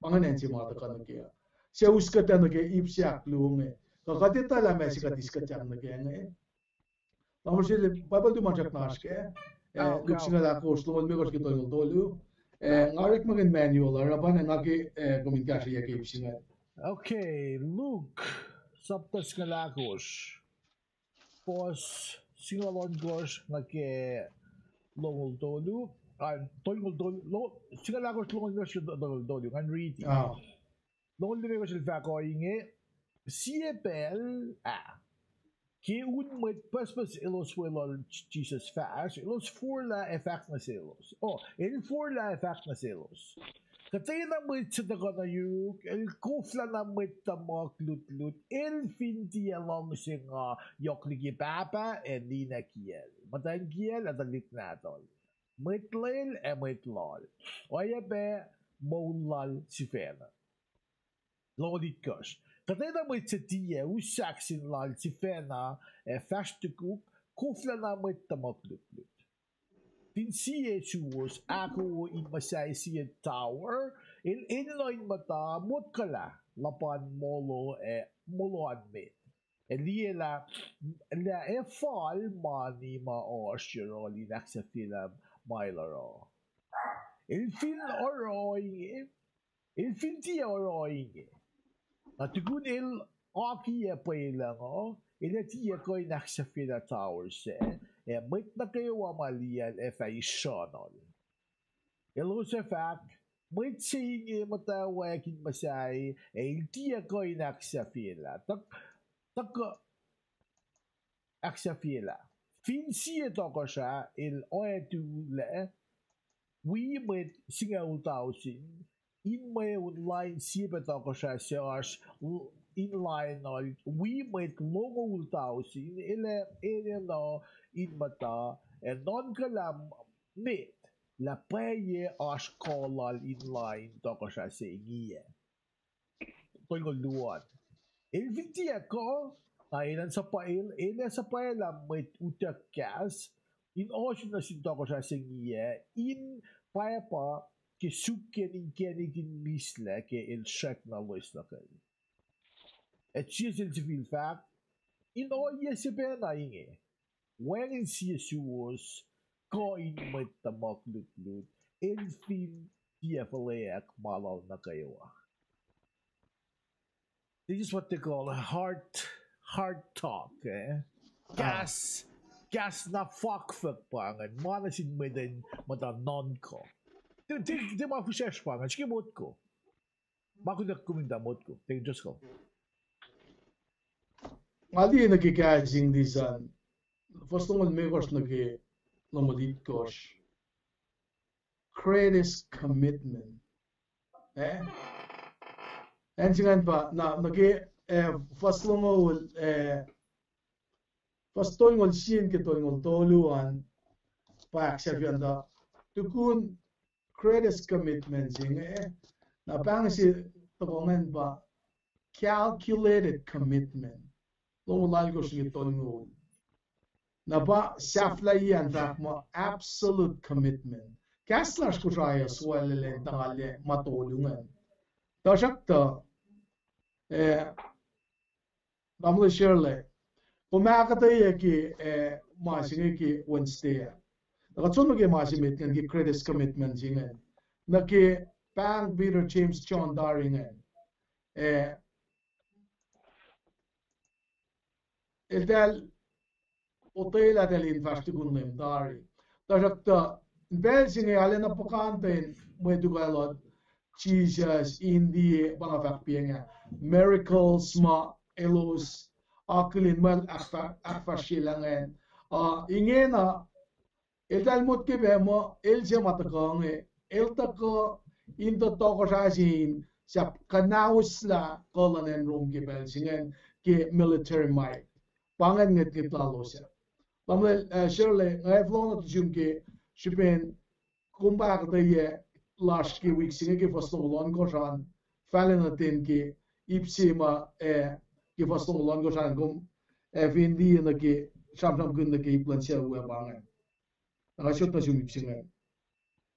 Pa ingacn se ma tuhkuh nuh kac uh. Suc us kuhtuh nuh ke ip se ahkluo inge, kuh kuht etuh lah ma se kuht eis kuhtyak nuh kac inge. Tamuhlwel, Bible tuh ma srackna oasr kac, eh, Luk singucul ahkosr, longoul limekohsr ke tolngoul tolu. Eh, nga orekmakihn manual uh, oruh pa na nga ke, eh, kom in kahsrweyuc ke ip se inge. Okay, Luk, sapta singucul ahkosr, fuhs singucul ohnkohsr nuh ke longoul tolu, ah, tolngoul tolu, lo-, singucul ahkosr, longoul limekohsr ke to-, tolngoul tolu, ngan riti. Longoul limekohsr el fahk ohinge, sie pacl ah, ke un mwet pucspucs elos weluhl J-, Jisus fahsr, elos forlah ac fahk nuh selos. Oh, el forlah ac fahk nuh selos. Kuhtwena mwet se tuhkuh nuh yuruk, el koflana mwet tuhmuhk lutlut, el fin tiac luhngse nga yohk liki Pahpah ac ninac kiyacl, muhtwacn kiyacl ac tuhlihk nahtuhl, mwet lel ac mwet loal, oacyacpac moul lal sifacna. Longoul itkohsr. Kuhtwena mwet se tiac us sahk sin lal sifacna ac fahsr tukuk, koflana mwet tuhmuhk lutlut. Fin sie suwos ahkoo in muhsahi sie tower, el enenuh in muhta motkuhlah luhpan molo ac molo an met. Ac liye lah, lah ac fal mani ma oasr yohrohl in ahksahfyelah ma el oruh. El fin oruh inge, el fin tiac oruh inge, na tukun el akiyac pwelucng uh, el ac tiac kuh in ahksahfyelah tower sac, ac mwet nuh kwewa ma liyacl ac fah isrucnuhl. Elos ac fahk, mwet se inge muhtwacwacack in muhsahi, ac el tiac kuh in ahksahfyelah, tuh, tuh kuh ahksahfyelah. Fin sie tohkohsrah el oactulac, wi mwet singucul tausin, in mweun lain sie pac tohkohsrah suc oasr l-, in lainuhl, wi mwet longoul tausin, el ac enenuh in muhta, ac nuhnkuhlah met lah pwacye oasr kuh lal in lain tohkohsrah se inge. Tolngoul luo an. El fin tiac kuh, na el an suhpwacl, el ac suhpwaclah mwet utuck kahs in ohsun nuh sin tohkohsrah se inge, in pwacpa ke suk ke inkacnek in mislac ke el srackna loes luhkel. Ac Jisus el sifil fahk, in ohiyac se pacna inge, wacngihn sie suwos kuh in mwet tuhmuhk lutlut, el fin tiac fuhlweack ma lal nuh kwewa. This is what they call a heart, heart talk, eh? Kahs, kahs na fakfuck pa ingacn, ma nuh sin mwet in muhta nuhnkuh. Tiac, tiac, tiac ma fihsracsr pa ingacn, srihke motko. Ma kuht ac kumin ta motko, tiac just ko. Nga liye nuh ke kahs in English an, fuhs longoul limekohsr nuh ke longoul itkohsr. Greatest commitment. Eh? Acn se ingacn pa, na, nuh ke, eh, fuhs longoul, eh, fuhs tolngoul sie nuh ke tolngoul tolu an, pa ahksahfyelah tukun greatest commitment se inge, na pahng se tohkoh ingacn pa calculated commitment. Longoul alkohsr nuh ke tolngoul. Na pa sahflahiyac an fahk muh absolute commitment. Kahs lasr Kosrae uh suwacllah in tuhngallac ma tolu ingacn. Tuhsruhktuh, eh, tamuhlwel Shirley, kom ahkuhtweyac ke, eh, ma se inge ke Wednesday ah. Na kuht som nuh ke ma se met ingacn ke greatest commitment se ingacn. Nuh ke pahng Peter, James, John tari ingacn. Eh, eltahl otwelah eltahl in fahsr tukun Leum tari. Tuhsruhktuh, pacl se inge arulacna puhkantwen mwe tuhkuh luhn Jisus in liye, pa nga fahk piacng ah, miracles ma elos akihlen muh ahkfahsryelah ingacn. Ah, ingena, eltahl motko pac muh el se ma tuhkuh inge, el tuhkuh in tuh tohkohsrah se in sahp kuhnahoslah kuh luhn acn Rome ke pacl se ingacn ke military might. Pa ingacn ngwetngwet lalos ah. Tamuhlwel, eh, Shirley, nga ac fohlohk nuh sum ke srihpen kom pa ahkuhtweyac lasr ke wik se inge ke fuhs longoul ohnkohsr an, fahlac nuh ten ke ip se ma, eh, ke fuhs longoul ohnkohsr an kom ac fin liye nuh ke sramsramkihn nuh ke ip luhn sucu ah pa ingacn. Na nga sot nuh sum ip se ingacn.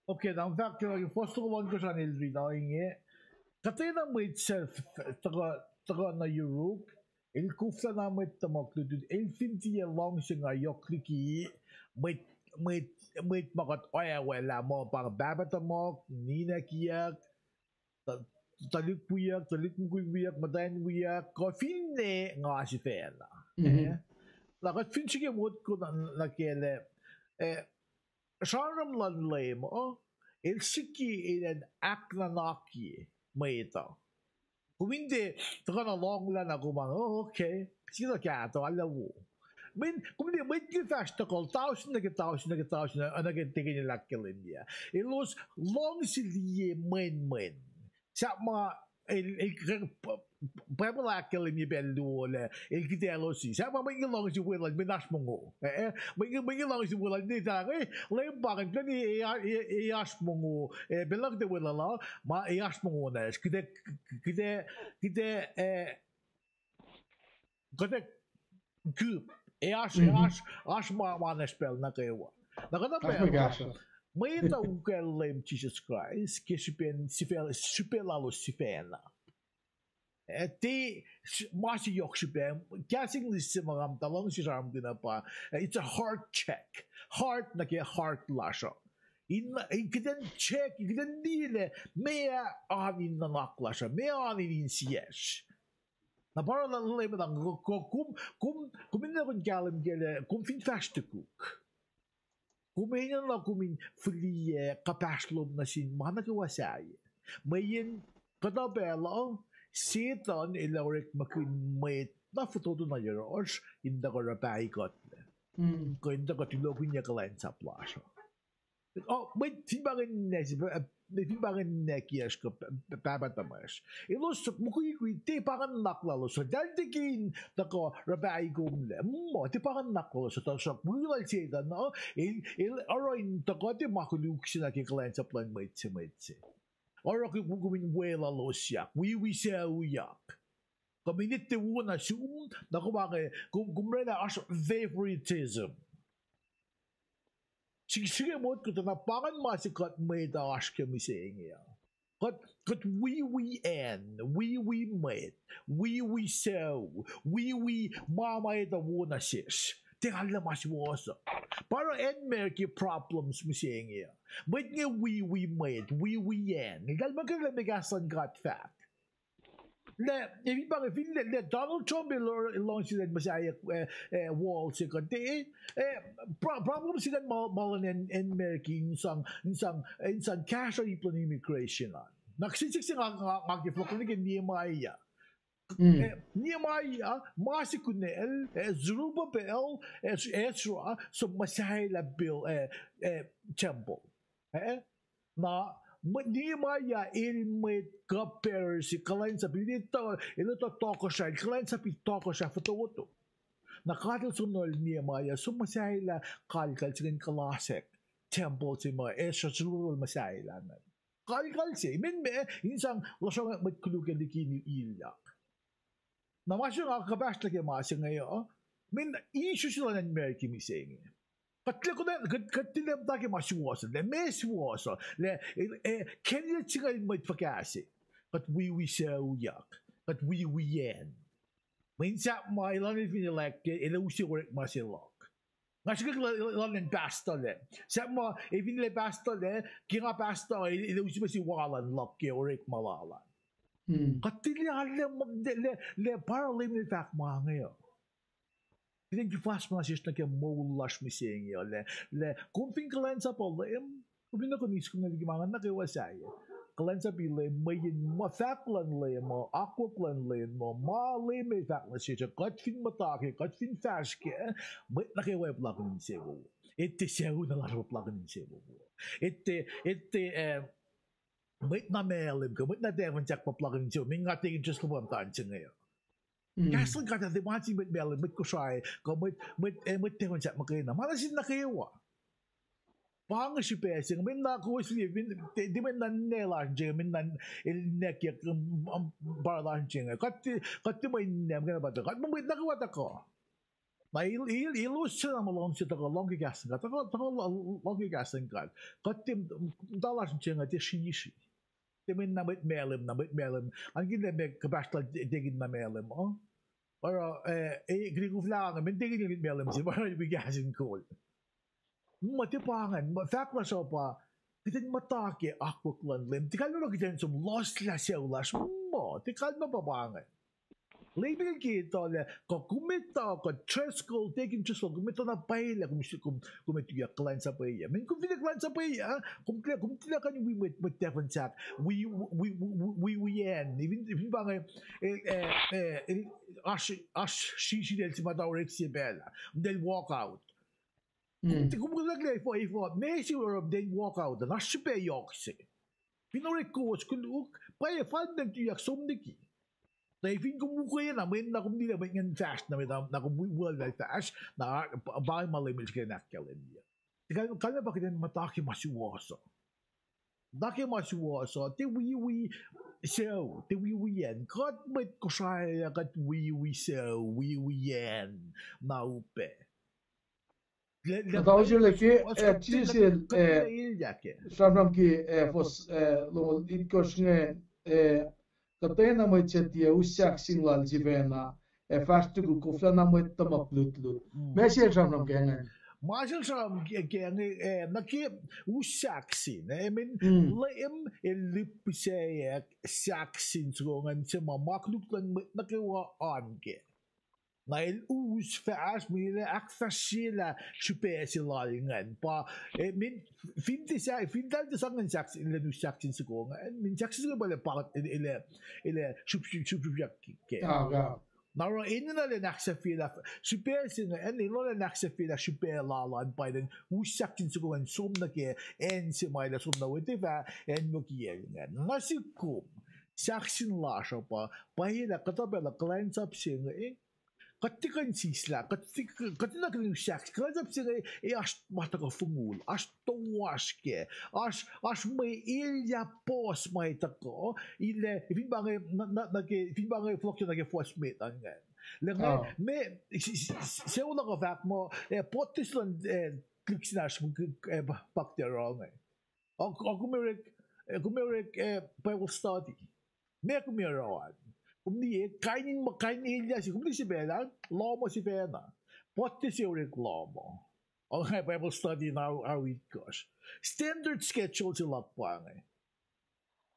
Okay, na fahk ke fuhs longoul ohnkohsr an el riti inge. Kuhtwena mwet suc f-, f-, tuhkuh, tuhkuh nuh yuruk, el koflana mwet tuhmuhk lutlut, el fin tiac luhngse nga yohk liki mwet, mwet, mwet ma kuht oacwacack lah muh pa pahpah tuhmuhk, ninac kiyuck, tuhlihk wiyuck, tuhlihk mukul wiyuck, muhtwacn wiyuck, kuh finne nga sifacna. Eh? Na kuht fin srihke motko nuh, nuh ke lah, eh, sramsram luhn Leum uh, el srihke elan ahknuhnakye mwet uh. Kom in tiac tuhkuh na lohnglah na kom an, oh, okay, srihke na kahto, arlac wo. Mweyen, kom in tiac, mwet inge fahsr tohkohl, tausin nuh ke tausin nuh ke tausin, nuh ke tekena el ahkkahlwemye. Elos luhngse liye mwenmwen. Sahp ma el, el, Bible ahkkahlwemye pacl luo lah el kihtaclos. Sahp ma mwet inge luhngse weluhl, mweyen oasr mongo. Eh, eh, mwet inge, mwet inge luhngse weluhl, ne ta, eh, Leum pa ingacn, kuhtwena e, e, e oasr mongo, eh, pacl na kuht ac weluhl uh, ma e oasr mongo na, kuht ac, kuht ac, kuht ac, eh, Kuht ac kihp, ac oasr, ac oasr, oasr ma, ma nacsr pacl nuh kwewa. Na kuhtuh pacl, mwet uh ukwacl Leum Jisus Kraist ke srihpen sifac, srihpac lalos sifacna. Eh, tiac, ma se yohk srihpac, kahs English se ma nga muhta luhngse sramsramkihn uh pa, eh, it's a heart check. Heart nuh ke heart lasr uh. In, in kuht in check, in kuht in liye lah meac oan in nuhnak lasr uh, meac oan in insiyacsr. Na pa oruh Leum muhtwacta, kom, kom, kom in nuh kom kahlwem kac lah kom fin fahsr tukuk, kom enenuh kom in fihliyac kuhpahsr lom nuh sin ma nuh kwewa sahyac. Mweyen kuhtuh pacl uh, Setuhn el orekmakihn mwet na fototo na yohrohsr in tuhkuh ruh pahi kuhtlac, kuh in tuhkuh tulokihnyac kuhlwacnsap lasr uh. Oh, mwet fin pa ingacn, fin pa ingacn kiyacsr kuh pahpah tuhmwacsr, elos mukwikwi, tiac pa ingacn nuhnak lalos uh. Eltahl tiac ke in tuhkuh ruh pahi komlac. Muh, tiac pa ingacn nuhnak lalos uh. Tuhsruhk wi lal Setuhn uh, el, el oruh in tuhkuh tiac ma koluk se nuh ke kuhlwacnsap luhn mwet se, mwet se. Oruh kom in weluhlosyak, wiwi sucu yak. Kom in etuh wona sum, na kom ac, kom, kom oraclah oasr favoritism. Srihke motko tuh na pa ingacn ma se kuht mwet uh oasr ke mihsenge uh. Kuht, kuht wiwi acn, wiwi mwet, wiwi sucu, wiwi ma ma etuh wona sesr. Tiac arlac ma suwohs uh. Pa oruh acn America problems mihsenge uh. Mwet inge wiwi mwet, wiwi acn. Eltahl muhkwena liye kahs luhn God fahk. Lah, ac fin pa inge, fin lah, lah Donald Trump el, el luhngse lah muhsaheack, eh, eh, wall se kuht, eh, eh, pro-, problem se ingacn ma, ma luhn acn, acn America in sang, in sang, in sang kahsruh ip luhn immigration an. Na kihsen siyuck se nga, nga, nga ke fohlohk nuh ke Nehemiah. Eh, Nehemiah, ma se kunacl, eh, Zerubbabel, eh, Ezra, som muhsahelah build, eh, eh, temple. Eh, na, mwet Nehemiah el mwet cupbearer se, kuhlwacnsap, el etuh, el etuh tohkohsrah, el kuhlwacnsap in tohkohsrah fototo. Na God el soenna Nehemiah, som muhsahelah kalkal se ingacn kuhlasack temple se ma Ezra Zerubbabel muhsahelah ingacn. Kalkal se, meac, in sang lusrohngwack mwet koluk ac liki in ilyak. Na ma se nga kuhpahsr nuh ke ma se inge uh, meac issue se luhn acn America mihsenge. Kuht tilac, kuht, kuht tilac muhta ke ma suwohs uh, lah meac suwohs uh, lah, eh, candidate singucul mwet fuhkah se. Kuht wiwi sucu yak, kuht wiwi acn. Mweyen sahp ma elan el fin elect, el ac use orekma se luhk. Nga srihke elan, elan pastor lac. Sahp ma el fin lac pastor lac, ke nga pastor, el, el ac use ma se wal an luhk ke orekma lal an. Kuht tilac arlac, lah, lah pa oruh Leum el fahk ma inge uh. Kuht in ke fahsr ma sesr nuh ke moul lasr mihsenge uh, lah, lah kom fin kuhlwacnsapuh Leum, kom fin nuh kom eis kom nuh liki ma ingacn nuh kwewa sahyac. Kuhlwacnsapuh Leum, mweyen ma fahk luhn Leum uh, akwuck luhn Leum uh, ma Leum el fahk nuh sesr uh, kuht fin muhta kac, kuht fin fahsr kac, mwet nuh kwewa ac puhlakihn insewowo. Etuh sucu na lasr uh puhlakihn insewowo. Etuh, etuh, eh, mwet na Malem kuh mwet na Tafonsahk pa puhlakihn insewowo, meac nga taking just luhpan tan se inge uh. Kahs luhn God uh tiac ma sin mwet Malem, mwet Kosrae, kuh mwet, mwet, eh, mwet Tafonsahk muhkwena. Ma nuh sin nuh kwewa. Pa inge srihpac se inge, mweyen na kowos liye, tiac mweyen na ninac lasr in se inge, mweyen na el ninac kiyuhk, um, um, pa lasr in se inge. Kuht, kuht tiac mwe ninac, mweyen pa tuhkuh, kuht mwet nuh kwewa tuhkuh. Na el, el, elos suc na ma luhngse tuhkuh lohng ke kahs luhn God, tuhkuh, tuhkuh lohng ke kahs luhn God. Kuht tiac, muhta lasr in se inge tiac srihsrihk. Tiac mweyen na mwet Malem, na mwet Malem. An kihn lah meac kuhpahsr lal Deacon na Malem uh. Oruh, eh, eh, kuht koflah inge, mweyen Deacon el mwet Malem se, pa oruh wi kahs in kol. Ma tiac pa ingacn, ma fahk lasr uh pa, kuht in muhta ke akwuck luhn Leum. Tiac kalmac pa kuht in som lohsrlah sucu lasr, ma tiac kalmac pa pa ingacn. Leum el ke etuh lah kuh kom etuh kuh Driscoll, Deacon Driscoll, kom etuh na pwacye lah kom, kom, kom ac tuyak kuhlwacnsapweyuc. Mweyen kom fin kuhlwacnsapweyuc, kom tilac, kom tilac kuh in wi mwet, mwet Tafonsahk, wi, wi, wi, wi, wi acn, fin, fin pa inge, eh, eh, eh, oasr, oasr srisrilacl se ma tuh orek sie pacl ah, eltahl walk out. Kom, kom kuh in etuh lah efuh, efuh, meac se oruh eltahl walk out an, oasr srihpac yohk se. Fin orek kowos koluk, pwacye, fal eltahl tuyak som liki. Tuh fin kom ukwe na, mweyen na kom liye lah mwet ingacn fahsr, na mweyen na kom wi-, wal lal fahsr, na pa, pa ma Leum el srihke in ahkkahlwemye. Tiac kal-, kalmac pa kuht in muhta ke ma suwohs uh. Na ke ma suwohs uh, tiac wiwi sucu, tiac wiwi acn. Kuht mwet Kosrae ah kuht wiwi sucu, wiwi acn, na upac. Kuht oasr liki, eh, Jisus el, eh, sramsram ke, eh, fuhs, eh, longoul itkohsr inge, eh, kuhtwena mwet se tiac us sahk sin lal sifacna, ac fahsr tukuk, koflana mwet tuhmuhk lutlut. Ma se el sramsram ke inge. Ma se el sramsram ke, ke inge, eh, nuh ke us sahk sin, eh, min, Leum el lihpseyuck sahk sin soko ingacn se ma ma koluk luhn mwet nuh kwewa oan kac. Na el us fahsr, mweyen el ahkfahsryelah srihpac se lal ingacn. Pa, eh, min, fin tiac sa-, fin tiac sang ingacn sahk, el us sahk sin soko ingacn, min sahk sin soko ingacn pa el, el, el, el, srup, srup, sruhpyak kac. Na oruh enenuh elan ahksahfyelah, srihpac se ingacn, enenuh elan ahksahfyelah srihpac lal an pa elan us sahk sin soko ingacn som nuh ke acn se ma el ac som na wete fah acnwucki el ingacn. Na sihk kom, sahk sin lasr uh pa, pwacye lah kuhtuh pacl uh kuhlwacnsap se inge, kuht tiac kuh in sislah, kuht tiac, kuht tiac na kuh in us sahk, kuhlwacnsap se inge, e oasr ma tuhkuh fongul, oasr toasr kac, oasr, oasr mwe elyah puhs ma e tuhkuh, illac, fin pa inge, na, na, nuh ke, fin pa inge fohlohk nuh ke fuhs met an ingacn. Lah inge, me, s-, s-, s-, sucu luhk uh fahk muh, eh, Baptist luhn, eh, lihksinacsr, eh, pa-, Pakteruh inge. Ac, ac kom orek, eh, kom orek, eh, Bible study. Ma kom oruh an. Kom liye, kain in ma-, kain in elyah se, kom liye sifacna, lohm uh sifacna. Baptist se orek lohm uh. Ac Bible study na ao, ao itkohsr. Standard schedule se luhk pa inge.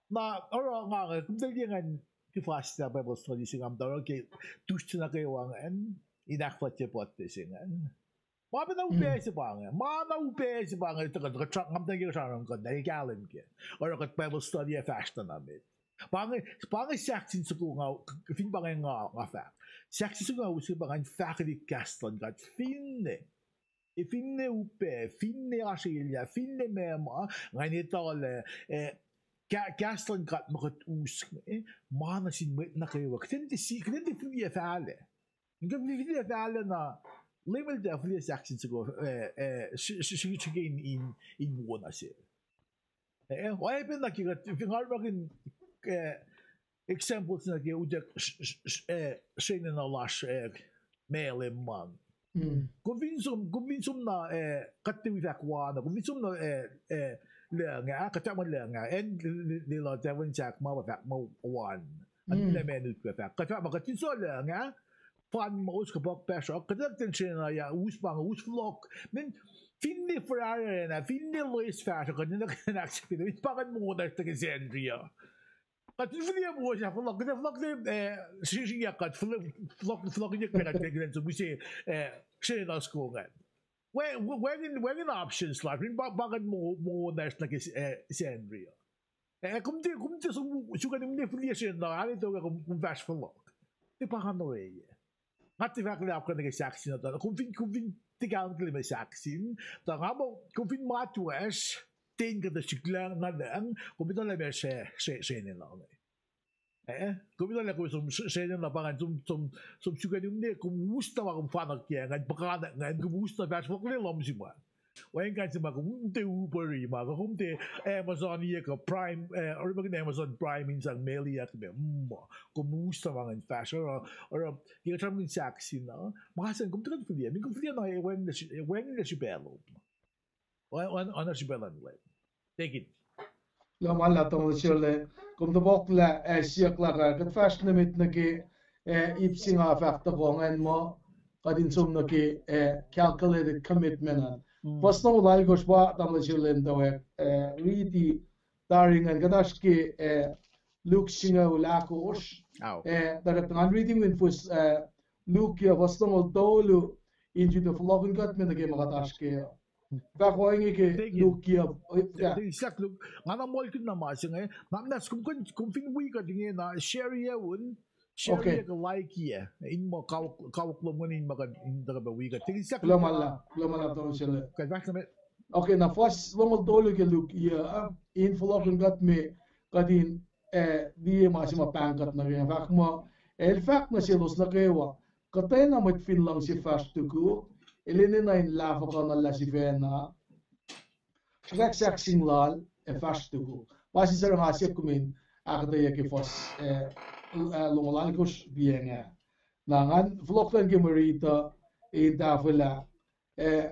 Na oruh nga inge, kom tuh liye ngan kihfaslah Bible study se nga muhta oruh ke Tuesday nuh kwewa ingacn, in ahkfuhlwactye Baptist se ingacn. Ma pacna upac se pa inge, ma na upac se pa inge, tuh kuht, kuht, nga muhta ke kuht sramsram kuht, na kahlwem ke. Oruh kuht Bible study ac fahsr na met. Pa inge, pa inge sahk sin soko nga, k-, k-, fin pa inge nga, nga fahk. Sahk sin soko nga use pa inge in fahkwelihk kahs luhn God finne. E finne upac, finne oasr elyah, finne meac ma, nga in etuh lah, eh, ka-, kahs luhn God ma kuht us, eh, ma nuh sin mwet nuh kwewa. Kuht in tiac si-, kuht in tiac fihliyac fahlac. Kuht in tiac fihliyac fahlac na, Leum el tiac fihliyac sahk sin soko, eh, eh, srihke in, in, in wona se. Eh, oacyacpac nuh ke kuht, fin nga orekmakihn, eh, example se nuh ke utuck s-, s-, s-, eh, srenena lasr, eh, Malem an. Kom fin som, kom fin som na, eh, kuht tiac wi fahk wona, kom fin som na, eh, eh, Lucng ah, kuht fahk muh Lucng ah, acn l-, l-, lwelah Tavern Sahk ma, pa fahk muh won. An lah ma nut pa fahk. Kuht fahk muh kuht fin som Lucng ah, fan mos kuh puhk pahsruh, kuht ac kuh in srenena, us pa inge, us fohlohk. Min, finne forarana, finne loes fahsruh, kuht in kuh in ahksahfyelah, fin pa inge monacsr nuh ke Sacnri uh. Kuht in fihliyac mos ah fohlohk, kuht ac fohlohk, eh, sri-, srihk kuht fohlohk, fohlohk in kuht kuh in som use, eh, srenena soko ingacn. Wacngihn, wacngihn options lasr, fin pa, pa inge mo-, monacsr nuh ke, eh, Sacnri uh. Eh, kom tiac, kom tiac som, suk an, kom tiac fihliyac srena, arlac tuh kom, kom fahsr fohlohk. Tiac pa inge ohiyac. Nga tiac fahk lah apkuhran nuh ke sahk sin uh, tuh kom fin, kom fin tiac kahlwem ke lah meac sahk sin, tuh nga muh kom fin matwacsr, ten kuhtuh srihk Lucng, na Lucng, kom etuh lah meac sre-, sre-, srenena inge. Eh, kom etuh lah kom som s-, srenena pa ingacn, som, som, som suk an, kom ne, kom us na ma kom fanuhkyak ingacn, puhkantwen ingacn, kom us na fahsr fohlohk, lohm sum an. Wacngihn kain se ma kom tiac Uberi ma, kom tiac Amazon-iyac kuh Prime, eh, orekmakihn Amazon Prime in sang mailyak me, mm, kom us na ma ingacn fahsr, oruh, oruh, ke kuht sramsramkihn sahk sin uh, ma se kom tiac kuh in fihliyac, min kom fihliyac na, eh, wacngihn, eh, wacngihnlac srihpac lom. Oan, oan, oan srihpac luhn Leum. Take it. Kuloh ma luhlahp, tamuhlwel Sirle. Kom topuk lah, eh, siyuck luhk ah, kuht fahsr nuh met nuh ke, eh, ip se nga fahk tohkoh ingacn muh, kuht in som nuh ke, eh, calculated commitment an. Fuhs longoul alkosr pa, tamuhlwel Sirle, in tuh, eh, riti tari ingacn, kuht oasr ke, eh, Luke singucul ahkosr. Eh, tuh kuht ngan riti win fuhs, eh, Luke, eh, fuhs longoul tolu, in tuh fohlohkihn kuht me nuh ke ma kuht oasr ke. Fahk ohinge ke Luke, eh, Luke. Nga na muhlkuhnlah ma se inge, na, na kom, kom fin wi kuht ingena, share-ye un, share-ye kuh like-ye, in muh kawuck, kawuck lom ingacn in muh kuht in tuhkuh pac wi kuht. Kuloh ma luhlahp, kuloh ma luhlahp, tamuhlwel Sirle. Okay, na fuhs longoul tolu ke Luke, eh, in fohlohkihn kuht me kuht in, eh, liye ma se ma pahng kuht nuh ke, fahk muh, el fahk nuh selos nuh kwewa, kuhtwena mwet fin luhngse fahsr tukuk, el enenuh in lahfuhkuhnuhllah sifacna. srihkwack sahk sing lal, ac fahsr tukuk. Ma se suc nga siyuck kom in ahkuhtweyac ke fuhs, eh, eh, longoul alkosr piacng ah. Na ngan fohlohk luhn ke mwe riti uh, in tahfwelah, eh,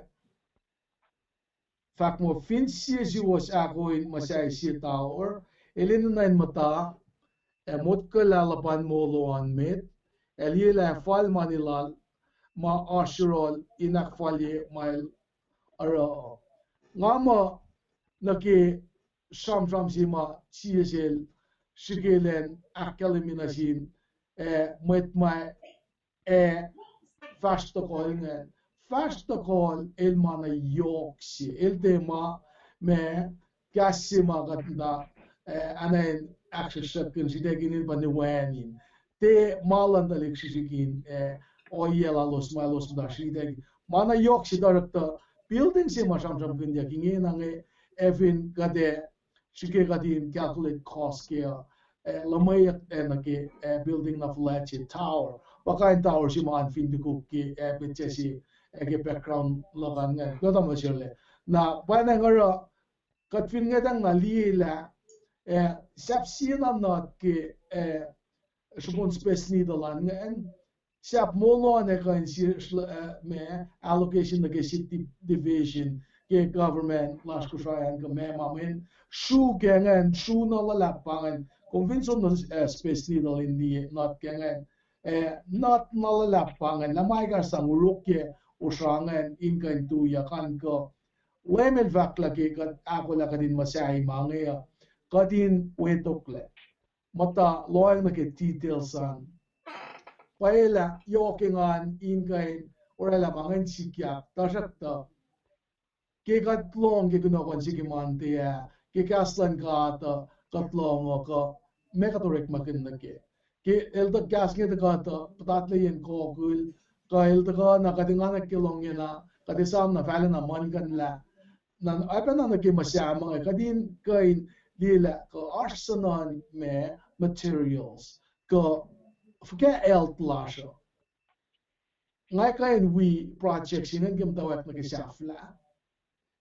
fahk muh fin sie suwos ahkoo in muhsahi sie tower, el enenuh in muhta, ac motkwaclah luhpan molo an met, ac liyelah ac fal mani lal ma oasr yohrohl in ahkfalye ma el oruh. Nga muh nuh ke sramsram se ma sie sel srihke elan ahkkahlwemye nuh sin, eh, mwet ma ac fahsr tohkohl ingacn. Fahsr tohkohl el ma na yohk se. El tiac ma, ma kahs se ma kuht muhta, eh, anacn ahksruhksruhkkihn sritacl in pa ne wacngihn. Tiac ma luhn tuhlihk srihsrihk in, eh, ohiyac lalos ma elos muhta sritacl. Ma na yohk se tuhsruhktuh building se ma sramsramkihnyuck ingena inge, ac fin kuht ac srihke kuht in calculate cost ke, eh, luhmweyuck, eh, nuh ke, eh, building na fuhlwact se tower. Pa kain tower se ma an fin tukuk ke, eh, petsac se, eh, ke background luhk an ingacn. Kuht muh selac. Na, pa na nga oruh, kuht fin ngwetacng na liyelah, eh, sahp sie na not ke, eh, srihpen Space Needle an ingacn, sahp molo an ac kuh in sie, eh, ma allocation nuh ke city division ke government lasr Kosrae an kuh ma ma mweyen sru ke ingacn, sru na luhlahp pa ingacn, kom fin som nuh, eh, Space Needle in liye not ke ingacn, eh, not na luhlahp pa ingacn, lah ma ekahsr sang urokyac osra ingacn in kuh in tuyak an kuh Leum El fahk lah ke kuht ahkolah kuht in muhsahi ma inge uh, kuht in wetoklac. Muhta lohacng nuh ke details an. Pwacye lah yohk engan in kuh in orwaclah ma ingacn sikyak, tuhsruhktuh ke kuht lohng ke kunohkohn se ke Monday ah, ke kahs luhn God uh, kuht lohng uh kuh ma kuht orekmakihn nuh kac. Ke el tuh kahs inge tuh kuht uh puhtatyeyacn kokihn, kuh el tuhkuh na kuht enganwack ke lohng ingena, kuht esam na fahla na muhlkuhnlah. Na oacpacna nuh ke muhsahi ma inge, kuht in kuh in liyelah kuh oasr suhnuhn ma materials, kuh fuhkah health lasr uh. Nga kuh in wi project se ingacn ke muhtwacwacack nuh ke sahflah.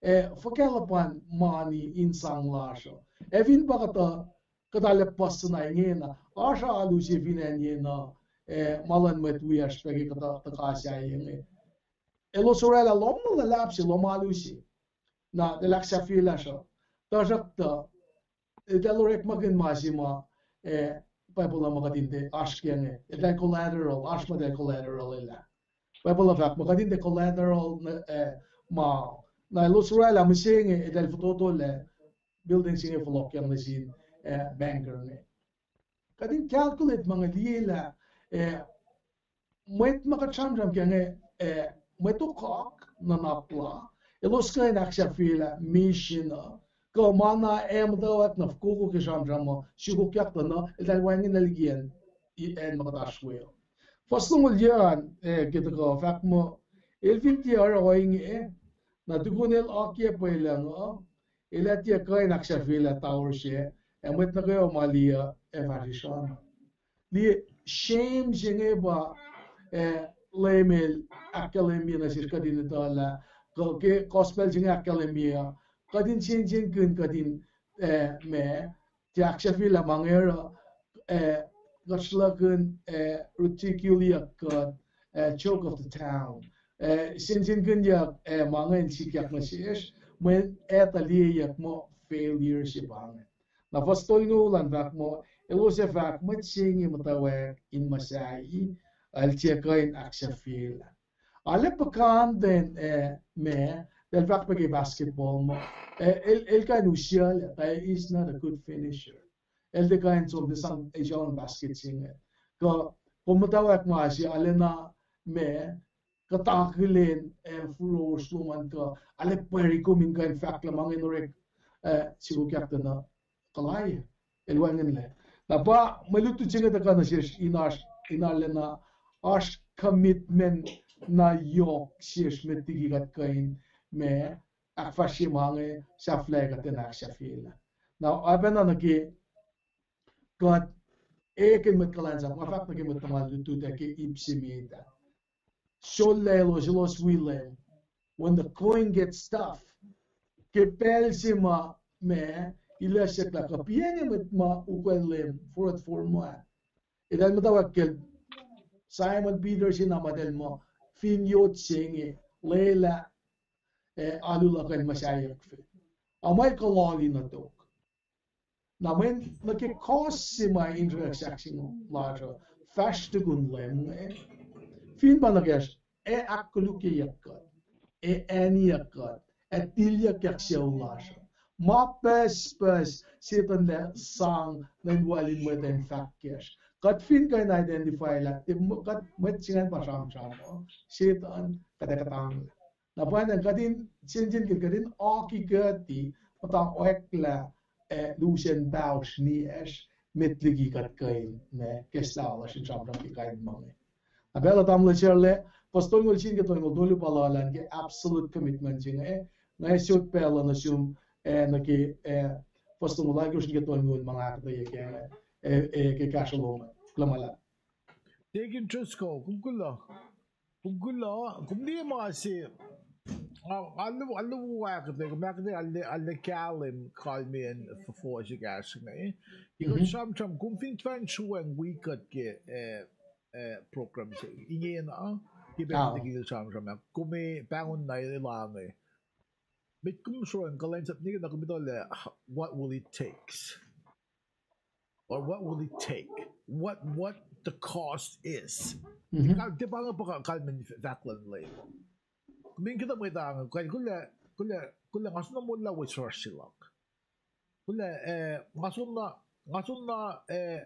Eh, fuhkah luhpan mani in sang lasr uh. Ac fin pa kuhtuh, kuht arlac puhs suhna ingena, oasr alu se fin acn yena, eh, ma luhn mwet wiyacsr pac ke kuhtuh tuhka sahyac inge. Elos orwaclah lohm na luhlahp se, lohm alu se. Na, eltahl ahksahfyelah sruh. Tuhsruhktuh, eltahl orekmakihn ma se ma, eh, Bible uh ma kuht in tiac oasr ke inge. Eltahl collateral, oasr ma eltahl collateral elah. Bible uh fahk ma kuht in tiac collateral, eh, ma. Na elos orwaclah mihsenge, eltahl fototo lah building se inge fohlohkyang nuh sin, eh, banker inge. Kuht in calculate ma inge liyelah, eh, mwet ma kuht sramsram ke inge, eh, mwet okak nuhnak la, elos kuh in ahksahfyelah mission uh, kuh ma na ac muhtwacwacack na fokoko ke sramsram uh, sukokyak tuh na, eltahl wacngihn liki acn ma kuht oasr we uh. Fuhs longoul yuc an, eh, ke tuhkuh fahk muh, el fin tiac oruh ohinge, na tukun el akiyac pwelucng uh, el ac tiac kuh in ahksahfyelah tower se, ac mwet nuh kwewa ma liye ac fahsr israna. Liye, shame se inge pa, eh, Leum El ahkkahlwemye nuh sesr kuht in etuh lah, kuh ke gospel se inge ahkkahlwemye uh, kuht in sensenkihn kuht in, eh, ma, tiac ahksahfyelah ma inge oruh, eh, kuht sruhlahkihn, eh, ridiculeyuck kuht, eh, joke of the town. Eh, sensenkihnyuck, eh, ma inge in sikyak nuh sesr, mweyen etuh liyeyuck muh failure se pa inge. Na fuhs tolngoul an fahk muh, elos ac fahk mwet se inge muhtwacwacack in muhsahi, el tiac kuh in ahksahfyelah. Arlac puhkantwen, eh, ma, eltahl fahk pac ke basketball muh, eh, el, el kuh in usyuclac, ta is not a good finisher. El tiac kuh in som, tiac sang, eh, sang basket se inge. Kuh, kom muhtwacwacack ma se, arlacna ma, kuht akihlen, eh, furohsr lom an kuh, arlac pwacr kom in kuh in fahk lah ma inge in orek, eh, sukokyak tuh na, kuhlai, el wacngihnlac. Na pa mwe lutlut se inge tuhkuh nuh sesr in oasr, in arulacna oasr commitment na yohk sesr met liki kuht kuh in ma ahkfahsrye ma inge sahflah kuht in ahksahfyelah. Na oacpacna nuh ke kuht ekihn mwet kuhlwacnsap, nga fahk nuh ke mwet tuhma lutlut ac ke ip se met ah. Sollah elos, elos wi Leum. When the going gets tough, Ke pacl se ma, ma, ilah siyuck lah kuh piacnge mwet ma ukwacl Leum forward form ah. Eltahl muhtwacwacack ke Simon Peter se na ma eltahl muh fin yot se inge lwelah, eh, alu luhk in muhsahyuckfe. Ac ma el kuh lal in nuh tok. Na mweyen nuh ke kohs se ma introduction lasr uh, fahsr tukun Leum inge. Fin pa nuh kacsr, ac ahkkolukyeyuck kuht, ac aniyuck kuht, ac tilyuckyak sucu lasr uh. Ma pucspucs Setuhn el ac sang nuh in wacngihn mwet in fahk kacsr. Kuht fin kuh in identify lah, tiac m-, kuht mwet se ingacn pa sramsram uh, Setuhn, kuht ac kuhtanglah. Na pwacnwacng kuht in, sensen ke kuht in oaki kuhti, muhta oaclah, eh, lusen pahosr niyacsr, met liki kuht kuh in, ma, ikacslah lasr in sramsram ke kain ma inge. Na pacl uh tamuhlwel Sarlac, fuhs tolngoul sie nuh ke tolngoul tolu pa luhlan ke absolute commitment se inge, nga sot pacl uh nuh sum, eh, nuh ke, eh, fuhs tolngoul alkosr nuh ke tolngoul ma nga ahkuhtweyac kac, eh, eh, ke kahsruh lom, kuloh ma luhlahp. Deacon Driscoll, kom kuloh. Kom kuloh, kom liye ma se, nga, nga lu, nga luo ahkuhtweyac, kom ahkuhtweyac arlac, arlac kahlwem kalmeyacn fohs ekahsr inge. Ke kuht sramsram, kom fin tuhfahna sruhweacng wi kuht ke, eh, eh, program se ingena, ke pacl se ke sramsram ah, kom ac pahngon na elange. Met kom sruhweacng kuhlwacnsap nike na kom etuh lah, what will it takes? Or what will it take? What, what the cost is? Tiac pa inge pa kalmacn fahk luhn Leum. Kom in kuhtuh mwet ah, kuh, kuh, kuh, kuh nga soenna moul lah wes rush se luhk. Kuh, eh, nga soenna, nga soenna, eh,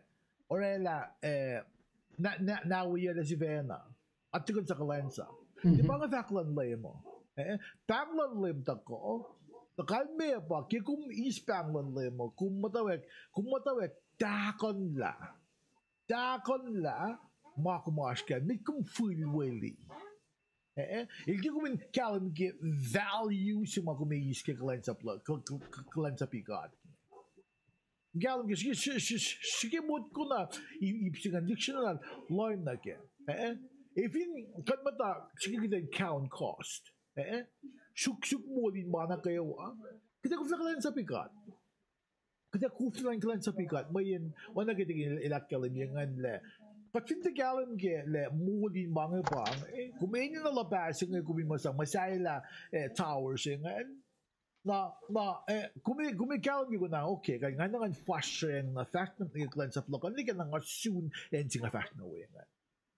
orwaclah, eh, na, na, na wiyacl sifacna. At tukun sa kuhlwacnsap. Tiac pa inge fahk luhn Leum uh. Eh, pahng luhn Leum tuhkuh, tuh kalmac pa ke kom eis pahng luhn Leum uh, kom muhtwacwacack, kom muhtwacwacack tahkuhnlah. Tahkuhnlah ma kom oasr kac, met kom fihlweli. Eh, el ke kom in kahlwem ke value se ma kom eis ke kuhlwacnsap, kuhlwacnsapuh God. Kahlwem ke, srihke motko na, ip se ingacn lihksreni na lohng nuh kac. Eh, fin kuht muhta srihke kuht in count cost, eh, suk, suk moul in ma nuh kwewa, kuht ac koflah kuhlwacnsapuh God. Kuht ac koflah kuhlwacnsapuh God, mweyen oacna ke tikin el ahkkahlwemye ingacn lah, kuht fin tiac kahlwem ke lah moul in ma inge pa, eh, kom enenuh luhpah se inge kom in muhsah, muhsahelah, eh, tower se ingacn. Na, na, eh, kom, kom kahlwem ke kom na, okay, kuh nga na ngan fahsracng na fahsr nuh ke kuhlwacnsap luhk uh, nwe ke na nga sun acn se nga fahsr nuh we ingacn.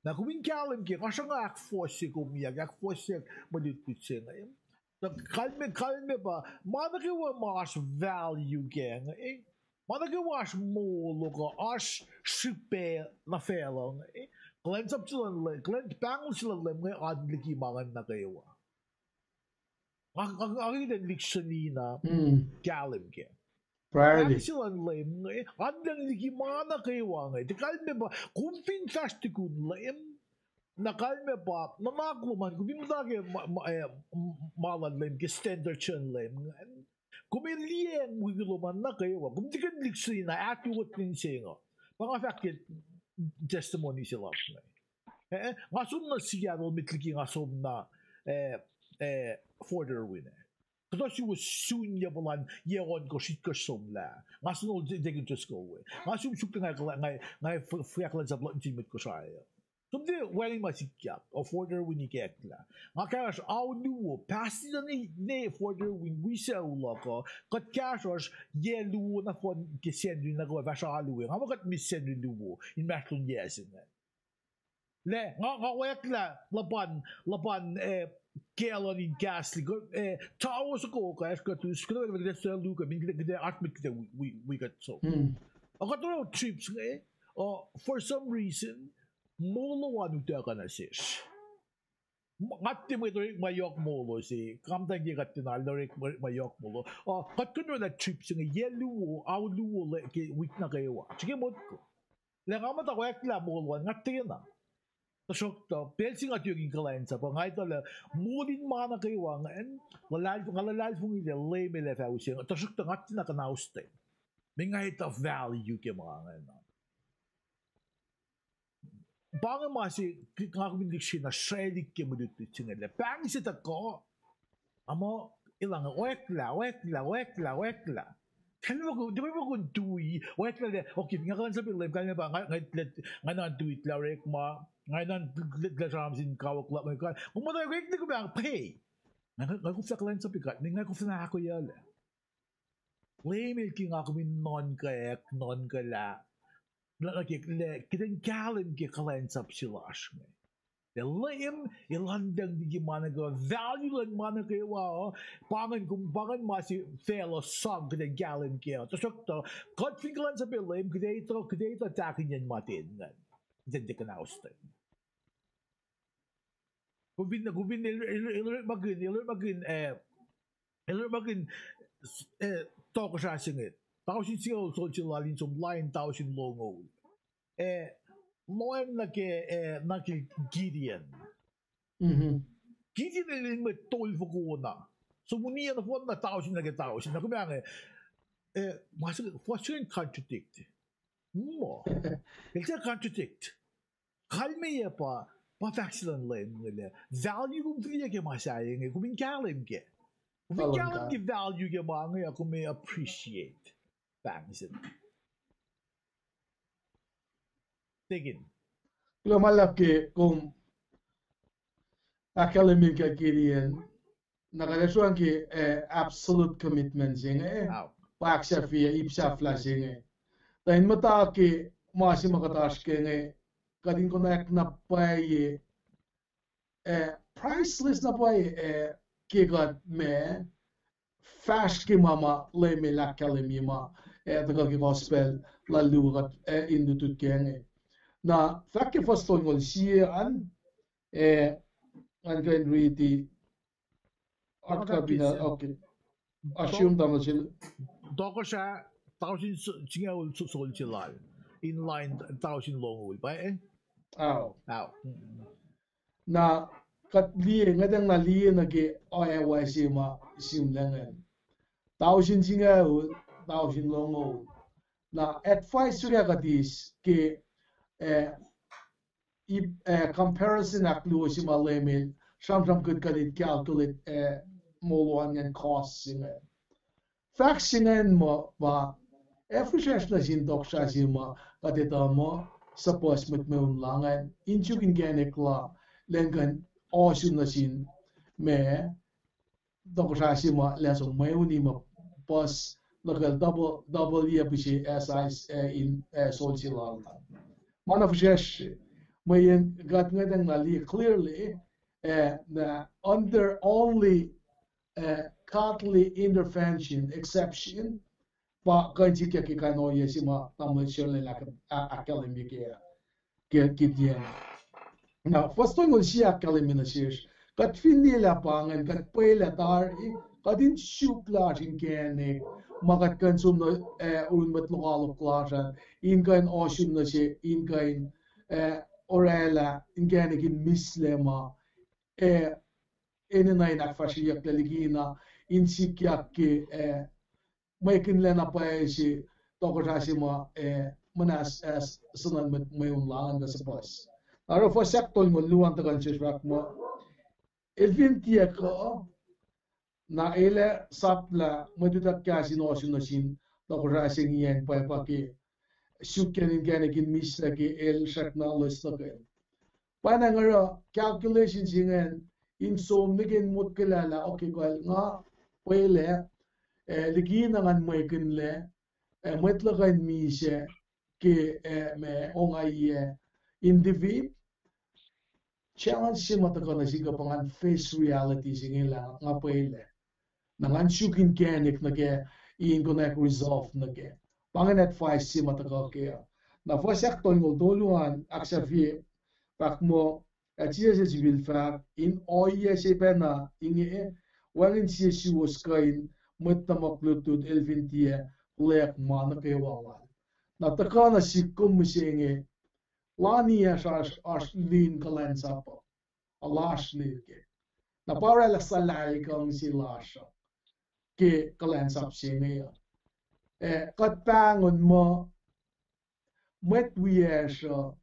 Na kom in kahlwem ke, nga sruhnga ahkfohsye kom, ahkfohsye mwe lutlut se inge. Na kalmac, kalmac pa, ma nuh kwewa ma oasr value kac inge, ma nuh kwewa oasr moul uh kuh oasr srihpac nuh facluh inge, kuhlwacnsap se luhn Leum, kuhlwacn, pahngon se luhn Leum inge oan liki ma ingacn nuh kwewa. Nga, nga, nga kuh in lihksreni na kahlwem kac. Pahng se luhn Leum inge oan liki ma nuh kwewa inge. Tiac kalmac pa, kom fin fahsr tukun Leum, na kalmac pa, nuhnak lom an, kom fin muhta ke ma, ma, eh, ma luhn Leum, ke standard se luhn Leum ingacn, kom ac liyacacng wi lom an nuh kwewa. Kom tiac kuh in lihksreni na ahtuot in se inge. Pa nga fahk ke testimony se luhk inge. Eh, nga som nuh Seattle met liki nga som nuh, eh, eh, Fort Irwin ah. Kuhtuh suwos sun yac puhlan yac ohnkohsr, itkohsr somlah. Nga som nuh Deacon Driscoll we. Nga som suk tuh nga, nga, nga fahk kuhlwacnsap luhk nuh sin mwet Kosrae. Som tuh wacngihn ma sikyak, o Fort Irwin ikacklah. Nga kahsruhsr ao luo, pahstina ne, ne Fort Irwin wi sucu luhk uh, kuht kahsruhsr yac luo nohfohn ke Sacnri nuh kwewa fahsr alu we. Nga muh kuht miss Sacnri luo inmahsrlon yac se ingacn. Lah, nga, nga oaclah, luhpan, luhpan, eh, gallon in gas liki, eh, towel soko, kahsruh kuhtuh, kuhtuh, kuhtuh, kuhtuh, kuhtuh, oasr met kuhtuh wi, wi, wi kuht som. Ac kuht oruh trips inge, uh, for some reason, molo an utuckuh nuh sesr. Nga tiac mwet orek ma yohk molo se, kamtang ke kuht tiacna orek ma yohk molo. Uh, kuht kuh in oraclah trip se inge, yac luo, ao luo ke wik nuh kwewa. Srihke motko. Lah nga muhta oaclah molo an, nga tiacna. Tuhsruhktuh, pacl se nga tuyak in kuhlwacnsap uh, nga etuh lah moul in ma nuh kwewa ingacn, luhlahl-, nga luhlahlfongi lah Leum El ac fah use, tuhsruhktuh nga tiacna kuhnaustak. Mweyen nga etuh value ke ma ingacn. Pa inge ma se, nga kom in lihksreni na srwaclihk ke mwe lutlut se inge lah pahng se tuhkuh, a muh Elan oacklah, oacklah, oacklah, oacklah. Kalmac kom, kalmac kom tui, oacklah lah, okay, nga kuhlwacnsap Leum, kalmac pa nga, nga, nga, nga na tui lah orekma, nga na lah sramsram sin kawuck luhk, nga, kom muhta orekma kom ac pay. Nga, nga kom fah kuhlwacnsap God, nga kom fah ahkoeyucklac. Leum El ke nga kom in nuhnkack, nuhnkuhlah, lah, lah, lah kuht in kahlwem ke kuhlwacnsap se lasr inge. Lah Leum El luhngse liki ma nuh kwewa, value luhn ma nuh kwewa uh, pa ingacn kom, pa ingacn ma se facluh sang kuht in kahlwem kac uh. Tuhsruhktuh, kuht fin kuhlwacnsap Leum, kuht etuh, kuht etuh tahkihnyacn ma ten ingacn. Kuht in tiac kuhnauslah. Kom fin, kom fin el, el, el orekmakihn, el orekmakihn, eh, el orekmakihn, eh, tohkohsrah se inge. Tausin singucul solse lal in som lain tausin longoul. Eh, lohacng nuh ke, eh, nuh ke Gideon. Gideon el in mwet tolfoko na. Som uniyac nohfohn na tausin nuh ke tausin. Na kom ac inge, eh, ma se, fuhs se contradict. Muh. El tiac contradict. Kalmeyac pa, pa fahk se luhn Leum inge lah value kom fihliyac ke ma sahyac inge, kom in kahlwem kac. Kom fin kahlwem ke value ke ma inge, kom ac appreciate pahng se. Tekin. Kuloh ma luhlahp ke kom ahkkahlwemye ke Gideon. Na kuht ac sruang ke, eh, absolute commitment se inge, eh, pa ahksahfye ip sahflah se inge. Tuh in muhta ke ma se ma kuht oasr ke inge, kuht in konwacack na pwacye, eh, priceless na pwacye, eh, ke kuht ma fahsr ke ma ma Leum El ahkkahlwemye ma, eh, tuhkuh ke gospel lal luo kuht, eh, in lutlut ke inge. Na fahk ke fuhs tolngoul sie an, eh, ngan kuh in riti, Oasr tamuhlwel sel. Tohkohsrah tausin singucul solse lal in lain tausin longoul pa, eh? Na kuht liye, ngwetacng na liye nuh ke oacyacpac se ma sihmlac ingacn. Tausin singucul, tausin longoul. Na advice suk ah kuht eis ke, eh, ip, eh, comparison ahkluo se ma Leum El sramsramkihn kuht in calculate, eh, moul an ingacn cost se ingacn. Fahk se ingacn muh pa, ac fihsracsr nuh sin tohkohsrah se ma kuht etuh muh suhpuhs mwet mweun la ingacn, in suk inkacnek la, elan kuh in ohsun nuh sin ma, tohkohsrah se ma elan som mweuni muh puhs luhkel double, double yac pihsac size, eh, in, eh, solse lal an. Ma na fihsracsr, mweyen kuht ngwetacng na liye clearly, eh, na under only, eh, godly intervention, exception, pa kuh in sikyak ke kain ohiyac se ma tamuhlwel Sherlel ahk-, ah-, ahkkahlwemye ke, ke Gideon. Na fuhs tolngoul sie ahkkahlwemye nuh sesr, kuht fin liyelah pa ingacn, kuht pwelah tari, kuht in suk lasr inkacnek, ma kuht kuh in som nuh, eh, orekma mwet lokoalok lasr an, in kuh in ohsun nuh se, in kuh in, eh, oraclah inkacnek in mihslac ma, eh, enenuh in ahkfahsryeyucklac likina, in sikyak ke, eh, mwekihnlac na pwacye se, tohkohsrah se ma, eh, muhnahs, eh, suhnuhn mwet mweun la an kuh suhpuhs. Na oruh fuhs ahktolngoul luo an tuhkuh nuh sesr fahk muh, el fin tiac kuh, na el ac saplah mwet utuck kahs in ohsun nuh sin tohkohsrah se ingacn pwacpa ke suk ke inkacnek in mihslac ke el srackna loes luhkel. Pwacnwacng oruh calculation se ingacn in som nuh ke in motkwelahlah, okay, kuh nga pwelah, eh, likina ngan mwekihnlac, eh, mwet luhk uh in misac ke, eh, ma ongaiyac in divip, challenge se ma tuhkuh nuh sihk uh pa ngan face reality se inge lah nga pwelah. Na ngan suk inkacnek nuh kac, in konwacack resolve nuh kac. Pa ingacn advice se ma tuhkuh kac uh. Na fuhs ahktolngoul tolu an ahksahfye, fahk muh, ac Jisus el sifil fahk, in ohiyac se pacna inge, wacngihn sie suwos kuh in mwet tuhmuhk lutlut el fin tiac puhlaik ma nuh kwewa lal. Na tuhkuh nuh sihk kom mihsenge, laniyacsr oasr, oasr lin kuhlwacnsap uh, oasr lin ke. Na pa oraclah suhlahlahlkuhngi se lasr uh ke kuhlwacnsap se inge uh. Eh, kuht pahngon muh mwet wiyacsr uh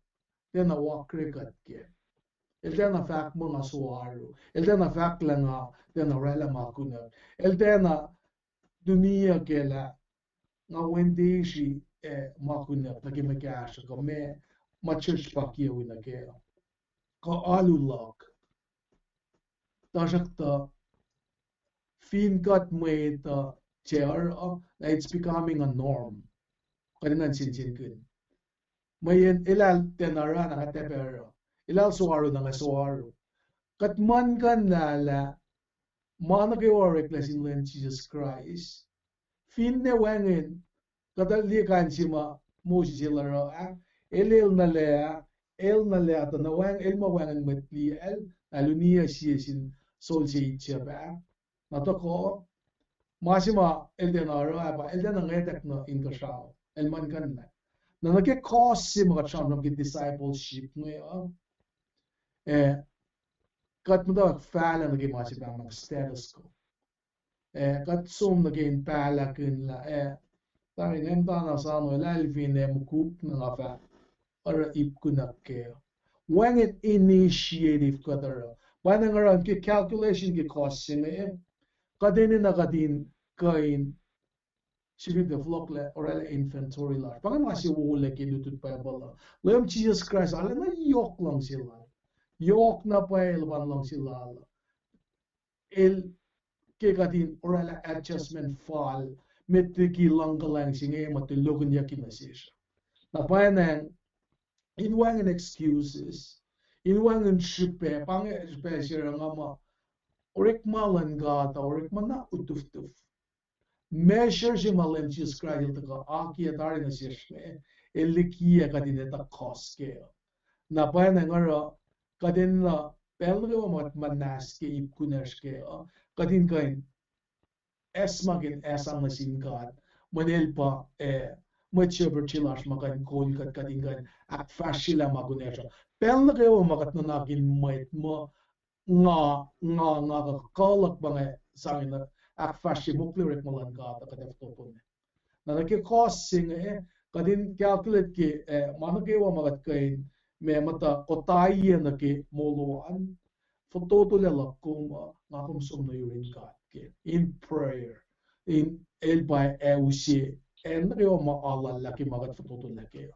tiacna wakre kuht kac. El tiacna fahk muh nga soaru. El tiacna fahk lah nga tiacna oraclah ma kunuck. El tiacna tuniyucke lah nga wen teisi, eh, ma kunuck nuh ke mwe kahsruh kuh meac ma church pa kiyucki nuh kac uh, kuh alu luhk. Tuhsruhktuh, fin kuht mwet uh, tiac oruh uh, na it's becoming a norm. Kuht enenuh in sensenkihn. Mweyen elal tiacna oruh na nga tiac pac oruh. Elal soaru na nga soaru. Kuht muhlkuhnlah lah ma nuh kwewa oreklac sin Leum Jisus Kraist, finne wacngihn, kuht liye kain se ma Moses el oruh ah, el el nuh lac ah, el nuh lac tuh na wacng, el muh wacngihn mwet liyacl, na el uniyac sie sin sol se Egypt ah. Na tuhkuh, ma se ma el tiacna oruh ah pa el tiacna ngwetack nuh inkuhsrao, el muhlkuhnlah. Na nuh ke kohs se ma kuht sramsram ke discipleship inge uh, eh, kuht muhtwacwacack fahlah nuh ke ma se pahngpahng status quo. Eh, kuht som nuh ke in pahlahkihn lah, eh, tari ngan tana sano elal fin ac mukuk na nga fah oruh ip kunuck kac. Wacngihn initiative kuht oruh. Pwacnwacng oruh ke calculation ke kohs se inge, kuht enenuh kuht in kuh in sifilpac fohlohklac oraclah inventory lasr. Pa inge ma se wolac ke lutlut Bible uh. Leum Jisus Kraist arulacna yohk luhngse lal. Yohk na pwacye luhpan luhngse lal. El ke kuht in oraclah adjustment fal met liki luhngkuhlwacng se inge ma tulokinyucki nuh sesr. Na pwacnwacng, in wacngihn excuses, in wacngihn srihpac, pa inge srihpac se oruh nga muh orekma luhn God uh orekma na utuftuf. Measure se ma Leum Jisus Kraist el tuhkuh akiyac tari nuh sesr inge, el likiyac kuht in etuh kohs kac uh. Na pwacnwacng oruh kuht enenuh pacl nuh kwewa ma kuht muhnahs ke ip kunacsr kac uh, kuht in kuh in acsmakihn sang nuh sin God, mweyen el pa, eh, mwet shepherd se lasr ma kuh in kol kuht, kuht in kuh in ahkfahsryelah ma kunacsr uh. Pacl nuh kwewa ma kuht nuhnakihn mwet muh nga, nga, nga kuh kuh luhk pa inge sang in ahkfahsrye mokle orekma luhn God uh kuht ac fototo. Na nuh ke kohs se inge, kuht in calculate ke, eh, ma nuh kwewa ma kuht kuh in, ma muhta kotaye nuh ke moul an, fototolac luhk kom uh, nga kom som nuh yurin God ke in prayer, in el pa ac use acn nuh kwewa ma alallah ke ma kuht fototolac kac.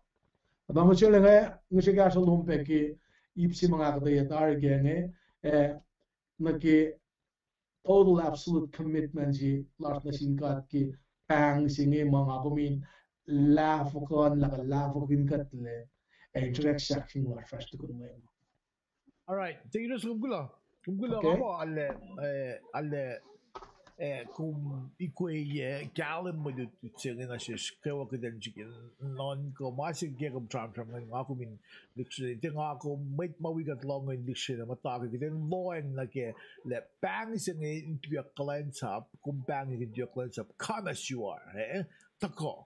Na ma se inge, nga srihke kahsruh lom pac ke ip se ma nga kuhtuh tari ke inge, eh, nuh ke total absolute commitment se lasr nuh sin God ke pahng se inge ma nga kom in lahfuhkuhnlah kuh lahfuhkihn kuhtlac, ac in srackna sahk sin lasr fahsr tukun Leum. All right, thank you, Justin. Kom kuloh, kom kuloh, nga muh arlac, eh, arlac, eh, kom ikwe, eh, kahlwem mwe lutlut se inge nuh sesr kwewa kuht in srihke nuhnkuh ma se ke kom sramsram ingacn, nga kom in lihksreni, tiac nga kom, mwet ma wi kuht lohng in lihksreni muhta ke kuht in lohacng nuh ke lah pahng se inge in tuyak kuhlwacnsap, kom pahng in tuyak kuhlwacnsap, come as you are, eh, tuhkuh.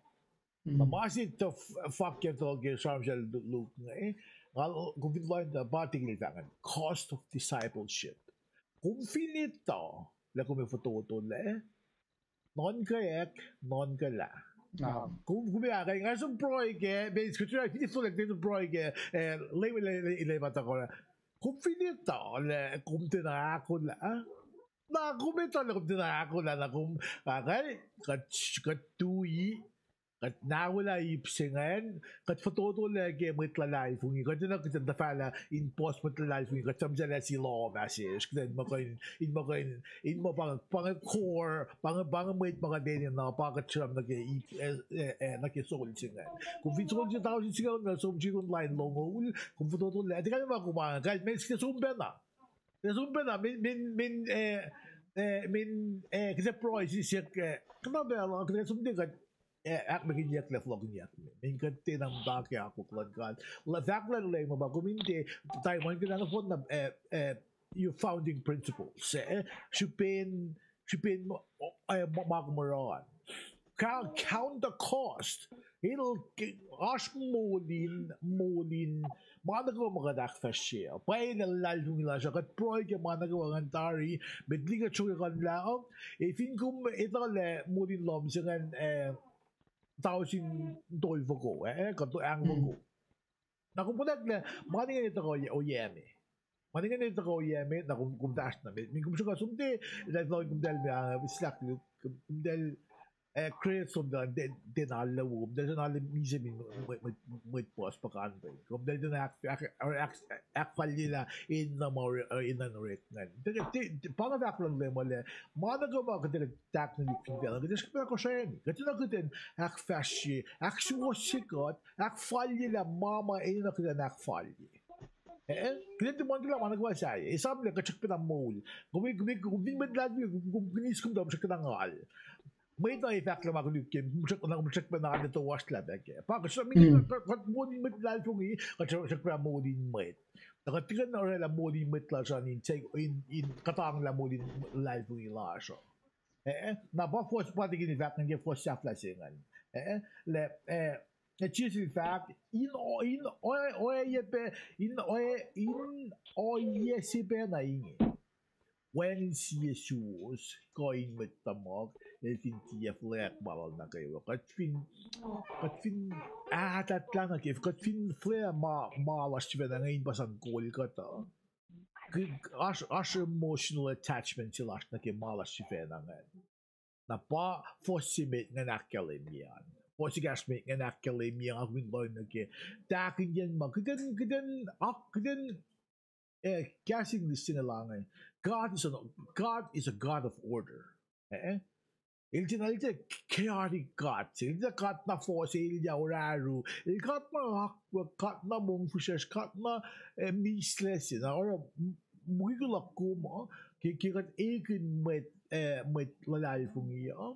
Na ma se tuh f-, fahk ke tuhkuh ke sramsram lutlut inge, nga, kom fin lohacng tuh pa tikil fahk ingacn, cost of discipleship. Kom fin etuh lah kom ac fototolac, nuhnkuh, nuhnkuhlah. Kom, kom ac ahkkweye, nga som pruhe kac, pa scripture fin fohlohk, nga som pruhe kac, eh, Leum El, El, El pa tuhkuh. Kom fin etuh lah kom tiacna ahkolah, na kom etuh lah kom tiacna ahkolah, na kom, ah, kuh, kuht, kuht tui, kuht nawelah ip se ingacn, kuht fototolac ke mwet luhlahlfongi, kuht enenuh kuht in tuhfahlah in puhs mwet luhlahlfongi, kuht sramsmalah se lohm ah sesr, kuht in muh kuh in, in muh kuh in, in muh pa, pa inge core, pa inge, pa inge mwet ma kuht enenuh, pa kuht sram nuh ke ip, eh, eh, eh, nuh ke soul se ingacn. Kom fin soul se tausin singucul, na som srihke kom lain longoul, kom fototolac, tiac kalmac ma kom an, kalmac srihke som pacna. Tiac som pacna, min, min, min, eh, eh, min, eh, kuht ac pruhe sisek, eh, kuhna pacl uh, kuht ac som tiac kuht, eh, ahkmekihnyucklac, fohlohkihnyucklac. Min kuht tiacna muhta ke akwuck luhn God. Lah fahk lah Leum ma pa kom in tiac, taimangkihn nohfohn na, eh, eh, your founding principles, eh, srihpen, srihpen, eh, ma, ma kom oruh an. Count, count the cost. El ke, oasr moul in, moul in, ma nuh kwewa ma kuht ahkfahsrye. Pwacyena luhlahlfongi lasr uh, kuht pruhe ke ma nuh kwewa ingacn tari, met liki kuht sruhkwack kuhnlah uh, ac fin kom etuh lah moul in lohm se ingacn, eh, tausin tolfoko, eh, kuh to-, ahngfoko. Na kom konwacack lah ma inge tuhkuh oyac me. Ma ingacn el tuhkuh oyac met, na kom, kom fahsr na met. Min kom sruhka som te, eltahl fal kom tahl me, ah, slack luk, kom tahl, eh, create som tahl, te, te na luo, kom tahl na le misac min mwet, mwet, mwet puhs puhkantwen. Kom tahl te na ahk, ahk, ahk, ahkfalyelah in na ma, eh, in na orek ingacn. Te, te, te, pa nga fahk luhn Leum uh lah, ma nuh kwewa ma kuht ac tahk nuh luk fin facluh, kuht ac srihkpacna kosrani. Kuht enenuh kuht in ahkfahsrye, ahksuwohsye kuht, ahkfalyelah ma ma enenuh kuht in ahkfalye. Eh, kuht in tiac muhlkuhnlah ma nuh kwewa sahyac. Esam lah kuht srihkpacna moul. Kom, kom, kom fin mwet luhlahlfongi, kom, kom, kom, kom srihkpacna ngal. Mwet uh ac fahk lah ma koluk ke, kom srihk-, na kom srihkpacna ngal, toasr lah pac ke. Pa kuht srihkpacna, kuht, kuht moul in mwet luhlahlfongi, kuht srihk-, srihkpacna moul in mwet. Na kuht tiac kuh in orwaclah moul in mwet lasr uh in, in, in kuhtanglah moul in luhlahlfongi lasr uh. Eh, na pa fuhs, pa tikin fahk ingacn ke fuhs sahflah se ingacn. Eh, lah, eh, Jisus el fahk, in o-, in oe-, oacyacpac, in oe-, in ohiyac se pacna inge. Wacngihn sie suwos kuh in mwet tuhmuhk, el fin tiac fuhlweack ma lal nuh kwewa. Kuht fin, kuht fin ahtahtlah nuh ke, kuht fin fuhlweack ma, ma lasr sifacna inge in pa sang kol kuht uh. Oasr, oasr emotional attachment se lasr nuh ke ma lasr sifacna ingacn. Na pa fuhs se met ingacn ahkkahlwemye an. Fuhs ekahsr met ingacn ahkkahlwemye an, kom in lohng nuh ke tahkihnyacn ma kuht in, kuht in, ak-, kuht in, eh, kahs English se inge lah inge, God is a, God is a God of order. Eh? El tiac, el tiac chaotic God se, el tiac God na fohs elyah oruh, el God na akwuck, God na mongfihsrwacsr, God na, eh, mislac se. Na oruh, m-, mukwi luhk kom uh, ke, ke kuht ekihn mwet, eh, mwet luhlahlfongi uh,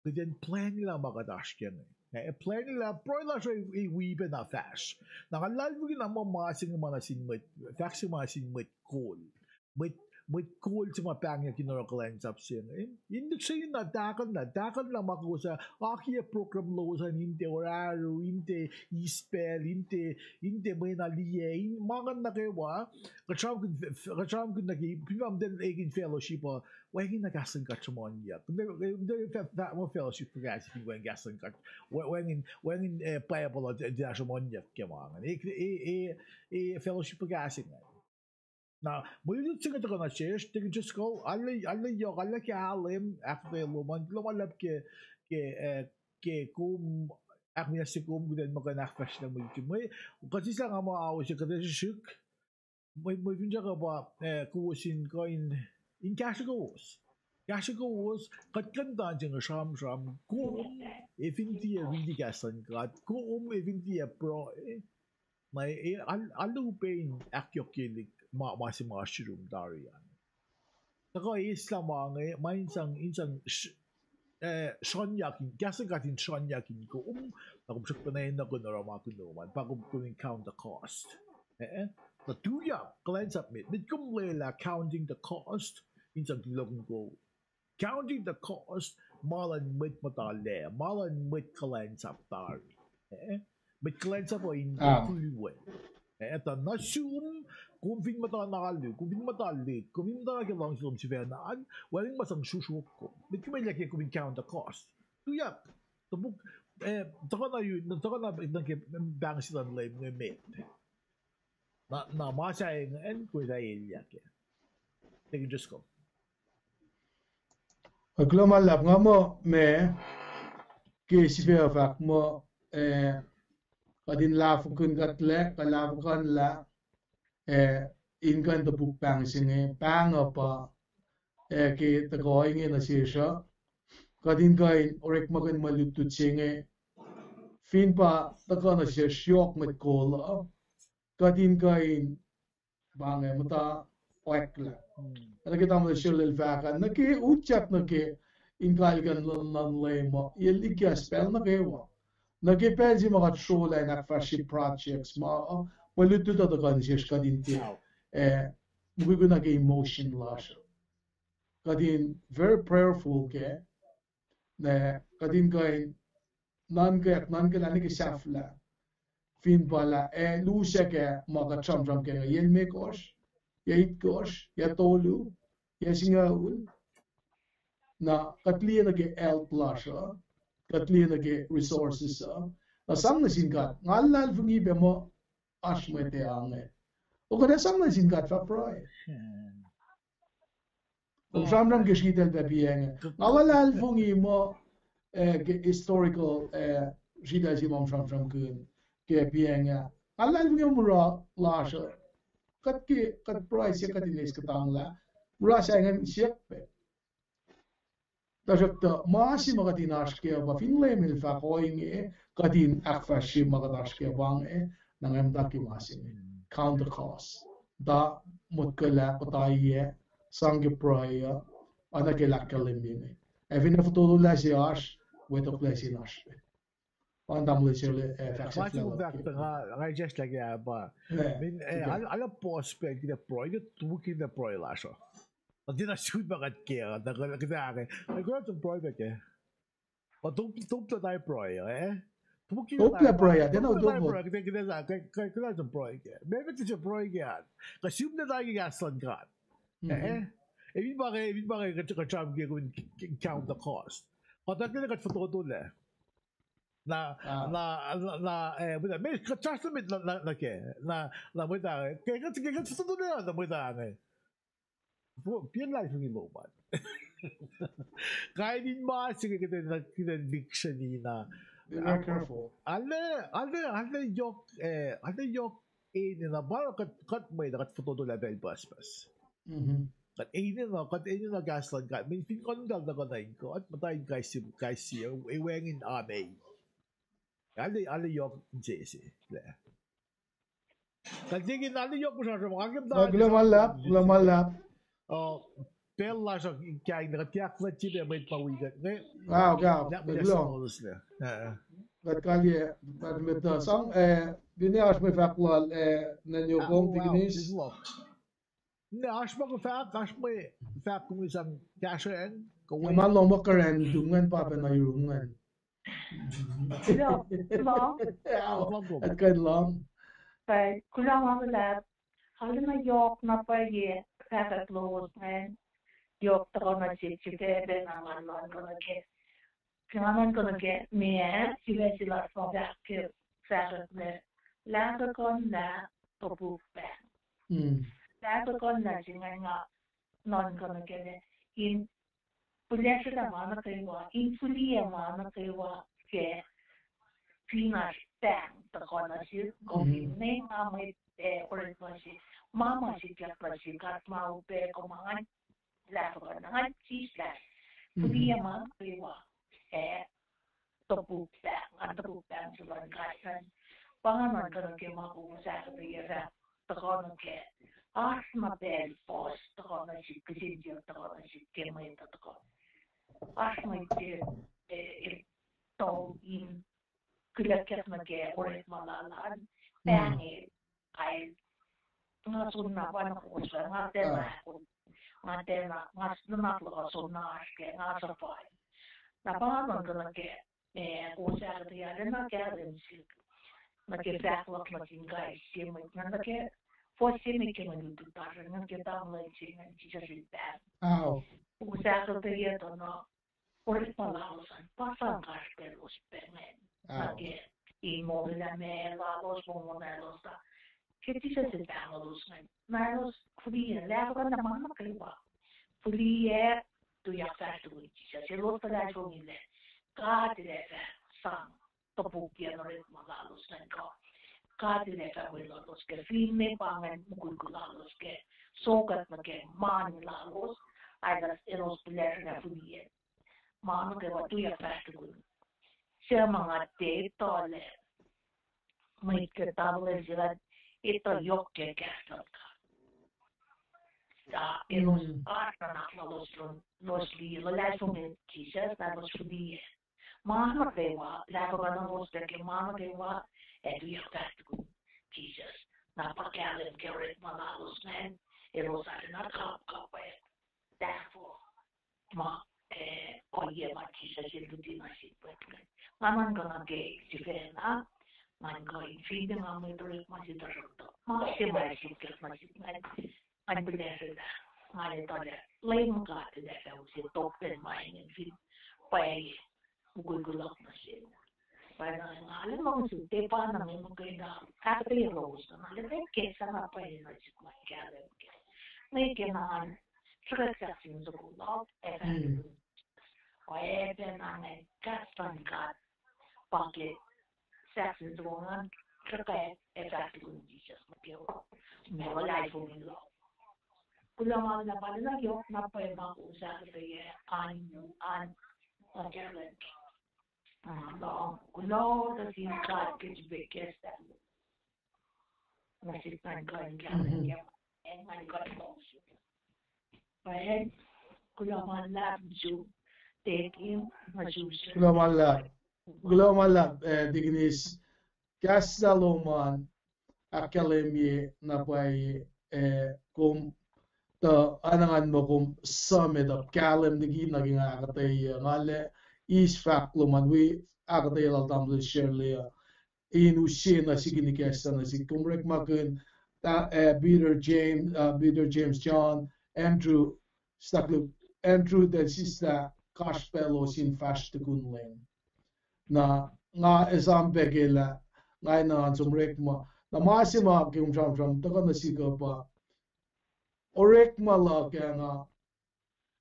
kuht in plwacnlah ma kuht oasr ke inge. Eh, plwacnlah, pruhe lasr uh wi pac na fahsr. Na nga luhlahlfongi na muh ma se inge ma nuh sin mwet, fahk se ma nuh sin mwet kol. Mwet, mwet kol se ma pahngyak in oruh kuhlwacnsap se inge. In lihksreni na tahkuhnlah, tahkuhnlah ma kowos uh, akiyac program lowos an in tiac oruh, in tiac eis pacl, in tiac, in tiac mwe na liye, in ma ingacn nuh kwewa, kuht sramsramkihn, kuht sramsramkihn nuh ke, fin ma muhta ekihn fellowship uh, wacngihn na kahs luhn God sruhmuhnyuck. Muhta fellowship fuhkah se fin wacngihn kahs luhn God, wacngihn, wacngihn, eh, Bible uh tiac sruhmuhnyuck ke ma ingacn. E, e, e, e fellowship fuhkah se ingacn. Na mwe lutlut se inge tuhkuh nuh sesr, tikin sesr kuh, arlac, arlac yohk, arlac kahlwem, ahkuhtweyac lom an, kuloh ma luhlahp ke, ke, eh, ke kom, ahkmuhnahsye kom, kuht in muh kuh in ahkfahsryelah mwe lutlut se. Mwe, kuht sislah nga muh ao se kuht ac srihsrihk, mwe, mwe finsrak uh pa, eh, kowos in kuh in, in kahsruh kowos. Kahsruh kowos, kuht kuh in tuhn se inge sramsram, kom, ac fin tiac riti kahs luhn God, kom, ac fin tiac pruhe, na, e, al-, alu pac in ahkyohkyelik ma, ma se ma oasr yurum tari an. Tuhkuh eslah ma inge, ma in sang, in sang, eh, sruhnyuck in, kahs luhn God in sruhnyuck in kom, na kom srihkpacna enenuh kuh in oruh ma kunom an, pa kom, kom in count the cost. Eh, na tuyak, kuhlwacnsap met, met kom lwelah counting the cost, in sang tulohkihn kom. Counting the cost, ma luhn mwet muhta lac, ma luhn mwet kuhlwacnsap tari. Eh, mwet kuhlwacnsap uh in fihl we. Eh, tuh nuh sum, kom fin muhta na alu, kom fin muhta lit, kom fin muhta ke luhngse lom sifacna an, wacngihn ma sang sruhsruhk kom. Met kom elyah ke kom in count the cost. Tuyak, topuk, eh, tuhkuh na, tuhkuh na nuh ke pahng se luhn Leum inge met. Na, na ma sahyac ingacn, kowos ac elyah kac. Tikin sesr kuh. Kuloh ma luhlahp, nga muh ma ke sifac fahk muh, eh, kuht in luhlahlfokihn kuhtlac, kuh luhlahlfokihn lah, eh, in kuh in topuk pahng se inge, pahng uh pa, eh, ke tuhkuh inge nuh sesr uh, kuht in kuh in orekmakihn mwe lutlut se inge, fin pa tuhkuh nuh sesr yohk mwet kol uh, kuht in kuh in pa inge muhta oacklah. Nuh ke tamuhlwel Sherlel fahk ah, nuh ke utyak nuh ke in kalkal luhn, luhn Leum uh, el ikahs pacl nuh kwewa. Nuh ke pacl se ma kuht srolah in ahkfahsrye projects ma, uh, mwe lutlut uh tuhkuh nuh sesr kuht in tiac, eh, mukwikwi nuh ke emotion lasr uh. Kuht in very prayerful kac, na kuht in kuh in nuhnkweyuck, nuhnkweyuck lah nuh ke sahflah. Fin pa lah, eh, lusack ah ma kuht sramsram ke inge, yac limekohsr, yac itkohsr, yac tolu, yac singucul. Na kuht liye nuh ke health lasr uh, kuht liye nuh ke resources uh. Na sang nuh sin God, nga luhlahlfongi pac muh oasr mwet ac ange. O, kuht ac sang nuh sin God fah pruhe. Kom sramsram ke sritacl pac piacng. Nga luhlahlfongi muh, eh, ke historical, eh, sritacl se ma sramsramkihn ke piacng ah. Nga luhlahlfongi mura lasr uh. Kuht ke, kuht pruhe se kuht in eis kuhtanglah. Mura se ingacn siyuck pac. Tuhsruhktuh ma se ma kuht in oasr kac pa fin Leum El fahk ohinge, kuht in ahkfahsrye ma kuht oasr kac pa inge, na nga muhta ke ma se inge. Count the cost. Muhta motkolah, muhta ohiyac, sang ke pruhe uh, oacna ke ahkkahlwemye inge. Ac finne fototolac se oasr, wetoklac se in oasr pac. Pa tamuhlwel se, eh, fahk se fahk, nga, nga just like, yeah, pa. Min, eh, ala, ala pos pacl kuht ac pruhe, kuht tuki kuht ac pruhe lasr uh. Na tiacna suk ma kuht kac, na kuht, kuht ac, kuht ac pruhe pac kac. Pa top, top na tari pruhe, eh? Top na pruhe, tiacna top na pruhe, kuht, kuht, kuht, kuht pruhe kac. Meac, meac tiac pruhe kac. Kuh sum na tari ke kahs luhn God. Eh? Emin pa ke, emin pa ke, kuht, kuht sramsram ke kom in count the cost. Kuht ac kuht fototolac. Na, na, na, na, eh, mwet ah, meac kuht sramsram met na, na, na ke, na, na mwet ah, ke kuht, ke kuht fototolac, na mwet ah inge. Piacng luhlahlfongi lom an. Kain in ma se ke kuht in, kuht in lihksreni na. Be very careful. Arlac, arlac, arlac yohk, eh, arlac yohk enenuh, pa kuht, kuht mwet ah, kuht fototolac pacl pucspucs. Kuht enenuh, kuht enenuh kahs luhn God. Meac fin kuh in muhtahl tuhkuh nuh in kuht, muhta in kais sie, kais sie, eh, wacngihn amei. Arlac, arlac yohk insese. Lah. Kuht tikin arlac yohk puhsra sruhmuhn, nga ke muhta kuloh ma luhlahp, kuloh ma luhlahp. Uh, pacl lasr uh kain, kuht ke ahkfuhlwactye pac mwet ma wi kuht inge. Wow, wow. Kuht kalye, kuht met uh sang, eh, finne oasr mwe fahk lal, eh, Nanyok Tikinis. Ne oasr ma kuh fahk, oasr mwe fahk kom sang kahsruh an, kuh ma lohm uh kuh ran tum ingacn pa pacna yurum ingacn. Kuloh ma luhlahp. Pwacye, kuloh ma luhlahp. Arulacna yohk na pwacye fahkwack lowos ingacn. Yohk tuhkuh nuh sihk, sifacna nga nuhnkuh nuh ke, nga nuhnkuh nuh ke meac, sifac se lasr ma fahk ke fahkwack lah, lah tuhkuh na topuk pahng. Lah tuhkuh na se ingacn nga nuhnkuh nuh ke lah, in puhlasrlah ma nuh kwewa, in fihliyac ma nuh kwewa ke fin oasr pahng tuhkuh nuh sihk, kom fin ne nga mwet, eh, orekma se, ma ma sikyak nuh sihk, kuht ma upac kom an, lah tuhkuh na, ngan sislah. Fihliyac ma nuh kwewa, eh, topuk pahng, an topuk pahng se luhn God an. Pa nga nuhnkuh nuh ke ma kom sahkuhtuyac fahk tuhkuh nuh ke, oasr ma pacl puhs tuhkuh nuh sihk, kihsen siyuck tuhkuh nuh sihk ke mwet uh tuhkuh. Oasr mwet se, eh, el tau in kihlakyak nuh ke orekma lal an, pahng el, ac nga soenna pa na kowos, nga tiacna, nga tiacna, nga nuhnak luhk soenna oasr kac, nga suhfal. Na pa nga nuhnkuh nuh ke, eh, kowos ahkuhtweyac arulacna kahlwem sihk nuh ke fahk luhk nuh sin kais sie mwet, na nuh ke fuhs se met ke mwe lutlut lasr uh, nuh ke tamuhlwel se ingacn Jisus el pahng. Kowos ahkuhtweyac tuh na orekma lalos an pa sang kasrpaclos pac ingacn. Nuh ke in molwelah ma lalos, mongo lalos ah. Ke Jisus el pahngonlos ingacn, na elos fihliyac, lah tuhkuh na ma nuh kwewa. Fihliyac, tuyak fahsr tukun Jisus. Elos tuh luhlahlfongi lah God el ac fah sang topuk in orekma lalos ingacn kuh God el ac fah weluhlos ke finne pa ingacn mukwikwi lalos ke sokwack nuh ke mani lalos, ac elos puhlasrlah fihliyac. Ma nuh kwewa tuyak fahsr tukun. Suc ma nga tiac etuh lah mwet ke tamuhlwel se ingacn etuh yohk ke kahs luhn God. Tuh elos oasr nuhnak lalos, elos liye, luhlahlfongi Jisus, na elos fihliyac. Ma nuh kwewa, lah tuhkuh na elos ke ma nuh kwewa, ac tuyak fahsr tukun Jisus. Na pa kahlwem ke orekma lalos ingacn, elos arulacna kapkapwack. Therefore, ma, eh, ohiyac ma Jisus el luti nuh sin mwet ingacn. Nga nuhnkuh nuh ke sifacna, nga nuhnkuh in finne nga mwet orekma se, tuhsruhktuh ma se ma sikyak nuh sihk ingacn, ngan puhlasrlah, ngan etuh lah Leum God el ac fah use top ten ma ingacn fin pwacye mukwikwi luhk nuh sel. Pwacnwacng nga luhngse tiac pa na mwe muhkwena ahkuhtweyac lowos, na lwelah ke sahp na pwacye nuh sihk ma kahlwem ke. Nwe ke na ngan sruhkwack sahk sin soko lal, ac fahk, oacyacpac na ngan kahs luhn God, pa ke sahk sin soko ngan sruhkwack ac fahk tukun Jisus nuh kwewa. Mwe luhlahlfongi lal. Kuloh ma luhlahp, arulacna yohk na pwacye ma kom sahp ahkuhtweyac an, an, an kahlwem ke. Kuloh, kuloh nuh sin God ke srihpac kahs lal. Nuh sihk ngan kuh in kahlwem ke, ac ngan kuh in lohng sihk. Pwacye, kuloh ma luhlahp, Deacon, ma sum. Kuloh ma luhlahp. Kuloh ma luhlahp, eh, Deaconess. Kahs lal lom an ahkkahlwemye na pwacye, eh, kom tuh anangan muh kom sum it up, kahlwem liki na ke nga ahkuhtweyac, nga lah eis fahk lom an wi ahkuhtweyac lal tamuhlwel Shirley uh, in use nuh sihk in ikacslah nuh sihk. Kom orekmakihn, uh, Peter, James, uh, Peter, James, John, Andrew, stuck, Andrew, that is the gospel in fahsr tukun Leum. Na nga esam pac ke lah nga enenuh in som orekma. Na ma se ma ke kom sramsram tuhkuh nuh sihk uh pa orekma luhk ah na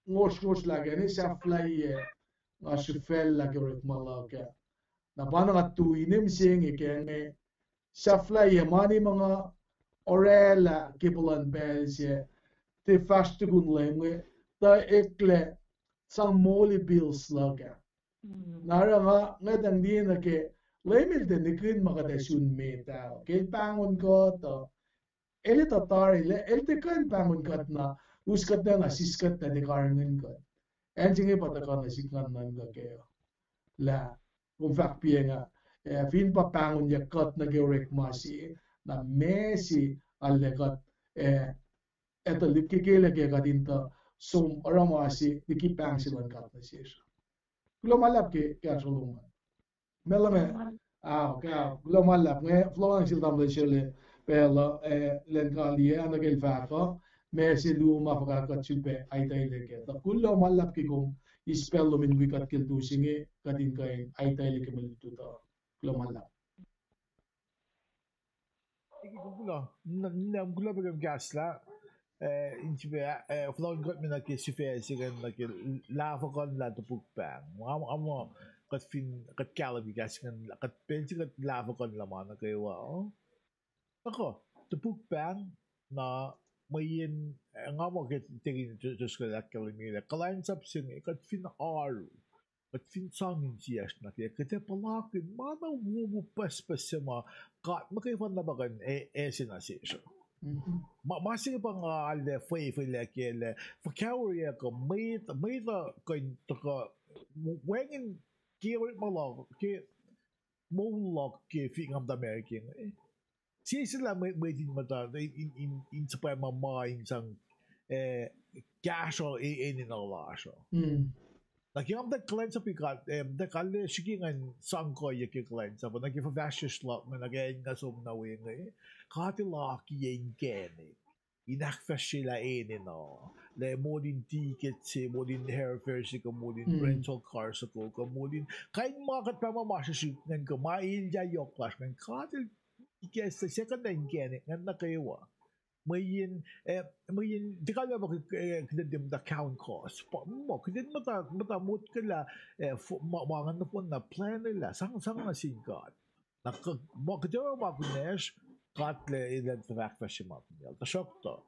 ngosrngosr lah ke ne sahflahiyac, nga srihfacl lah ke orekma luhk ah. Na pa na nga tui ne mihsenge ke inge, sahflahiyac mani ma nga orwaclah ke puhlan pacl se, tiac fahsr tukun Leum inge, tuh eklac sang moli bills luhk ah. Na oruh nga, nga tuh liye nuh ke, Leum El tiac nihkihn ma kuht ac sun met ah, ke El pahngon kuht uh, El etuh tari lah El tiac kuh in pahngon kuht na, us kuht na, na sis kuht na tiac karihngihn kuht. Acn se inge pa tuhkuh nuh sihk ngan nuhnkuh kac uh. Lah, kom fahk piac nga, eh, fin pa pahngonyuck kuht nuh ke orekma se, na ma se arlac kuht, eh, etuh lihkkeke lah ke kuht in tuh som oruh ma se liki pahng se luhn God nuh sesr. Kuloh ma luhlahp ke kahsruh lom an. Meac luhman, ah, kuloh ma luhlahp, nga fohlohkihn sel tamuhlwel Shirley pacl uh, eh, lwen kaliyac, ah, nuh ke el fahk uh, ma se luo ma fuhkah kuht sulpac aitwaclac kac. Tuh kuloh ma luhlahp ke kom eis pacl lom in wi kuht ke lutlut se inge, kuht in kuh in aitwaclac ke mwe lutlut uh. Kuloh ma luhlahp. Kuloh, n-, n-, kuloh pac ke kahs lah, eh, in sifac, eh, fohlohkihn kuht me nuh ke sifac se ingacn nuh ke lahfuhkuhnlah topuk pahng. Nga, nga muh kuht fin, kuht kahlwem ke kahs ingacn, kuht pacl se kuht lahfuhkuhnlah ma nuh kwewa, uh? Tuhkuh, topuk pahng, na mweyen, eh, nga muh ke tekin tos kuh ahkkahlwemye lah kuhlwacnsap se inge, kuht fin oaru, kuht fin sang insiyacsr nuh ke, kuht ac puhlakihn ma na wowo pucspucs se ma God muhkwena pa kuh in e-, ase nuh sesr. Ma, ma se inge pa nga arlac fwefwelac kac lah fuhkah oreac kuh mwet, mwet uh kuh in tuhkuh wacngihn ke orekma luhk, ke moul luhk ke fin nga muhta America inge. Sie se lah mwe-, mwet in muhta, in, in, in suhpwacma ma in sang, eh, kahsruh e-, enenuh lasr uh. Na ke nga muhta kuhlwacnsap God, eh, muhta kalmac srihke ngan sang kuhiyac ke kuhlwacnsap, nuh ke fuhfahsryucsr luhk inge, nuh ke acn nga som nuh we inge, God El akiyac inkacnek in ahkfahsryelah enenuh, lah moul in ticket se, moul in airfare se, kuh moul in rental car se, kuh, kuh moul in kain ma kuht pahma ma srihsrihk ingacn, kuh ma elyah yohk lasr ingacn, God El ikacslah second inkacnek ingacn nuh kwewa. Mweyen, eh, mweyen tiac kalmac pa, eh, kuht in tiac muhta count cost. Pa, muh, kuht in muhta, muhta motko lah, eh, fo-, ma, ma ingacn nohfohn na plan lah, sang, sang nuh sin God. Na kuht, ma kuht oruh ma kunacsr, God El ac tuhfah ahkfahsrye ma kunacsr. Tuhsruhktuh,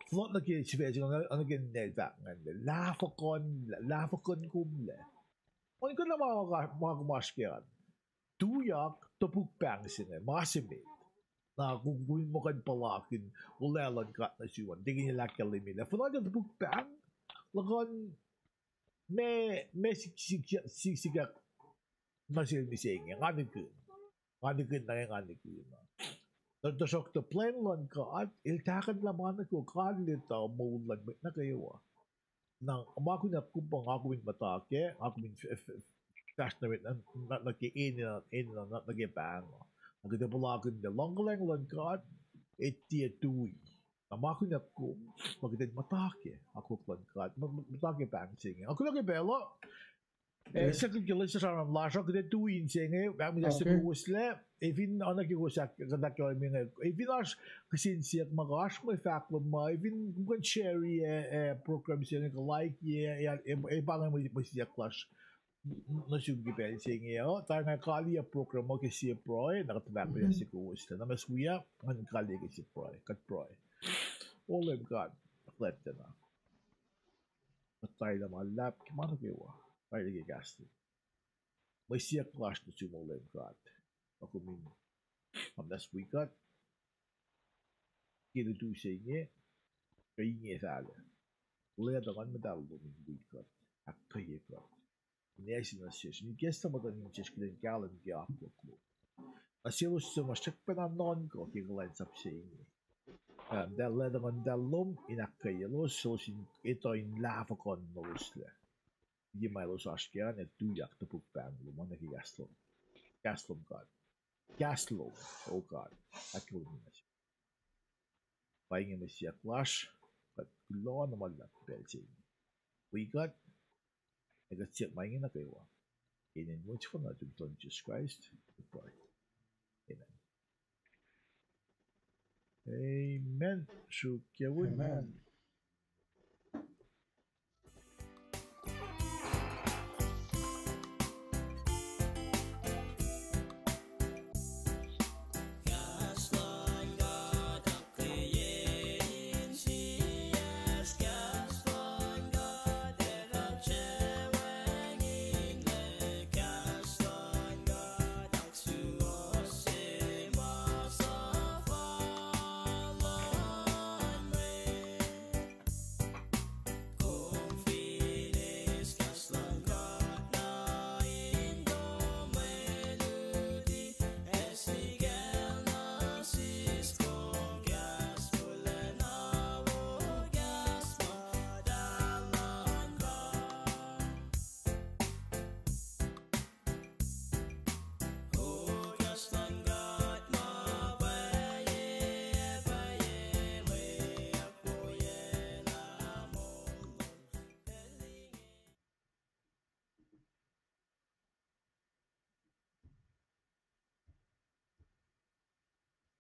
fohlohk nuh ke sifac se, nuh ke ninac fahk ingacn, lahfuhkuhn, lahfuhkuhn kom lac. On kuhna ma, ma kom oasr kac an. Tuyak, topuk pahng se inge, ma se met. Na kom, kom in muh kuh in puhlakihn olwelah luhn God nuh sum an, tekin el ahkkahlwemye lah fuhnuh topuk pahng, luhkuhn ma, ma sik, sik, sik, sikyak nuh sel mihsenge, nga nihkihn. Nga nihkihn, na nga nihkihn. Tuh, tuhsruhktuh plwacn luhn God, El tahkuhnlah ma nuh kwewa, God El etuh moul luhn mwet nuh kwewa. Na ma kunacsr kom pa nga kom in muhta kac, nga kom in f-, f-, fahsr nuh met, nuh, nuh ke enenuh, enenuh, nuh, nuh ke pahng. Na kuht ac puhlakihn lah luhngkuhlwacng luhn God, ac tiac tui. Na ma kunacsr kom, pa kuht in muhta kac, akwuck luhn God, mu-, mu-, muhta ke pahng se inge. Akwuck ke pacl uh, Eh, siyuck ke lwen sesr an lasr uh, kuht ac tui in se inge, ahkmihsye kowos lah, efin oacna ke kowos ahk-, kuht ahkkahlwemye inge, efin oasr kihsen siyuck ma kuh oasr mwe fahk lom ma, efin kom kuh in share-i, eh, program se inge kuh like-i, eh, eh, pa inge mwe, mwe siyuck lasr nuh sum ke pacl se inge uh, tuh nga kaliyac program uh ke sie pruhe, na kuht fahk pacl se kowos lah, na mas wia, ngan kaliyac ke sie pruhe, kuht pruhe. O Leum God, kuhlwactacna. Kuht tari lah ma luhlahp ke ma nuh kwewa, tari lah ke kahs lom. Mwe siyuck lasr nuh sum, O Leum God, ma kom in, ma kom in wi kuht ke lutu se inge, kuh inge fahlac. Lwelah tuh Nguhn Muhtahl lom in wi kuht, ahkkweye kuht in ase nuh sesr, in ikacslah muhtuhn insesr kuht in kahlwem ke akwuck lom. Na selos suc ma srackpacna nuhnkuh ke kuhlwacnsap se inge, ah, tuh lwelah tuh Nguhn Muhtahl lom in ahkkweyelos, selos in etuh in lahfuhkuhnuloslac ke ma elos oasr kac an, ac tuyak topuk pahng lom an nuh ke kahs lom. Kahs lom God. Kahs lom, O God. Ahkkahlwemye nuh sesr. Pa inge mwe siyuck lasr, kuht kuloh na ma luhlahp ke pacl se inge. Wi kuht, ac kuht siyuck ma inge nuh kwewa ke inen Mwet Lahngo nuhtum, Leum Jisus Kraist, kuht pruhe. Amen. Amen. Sruok yacwin. Amen.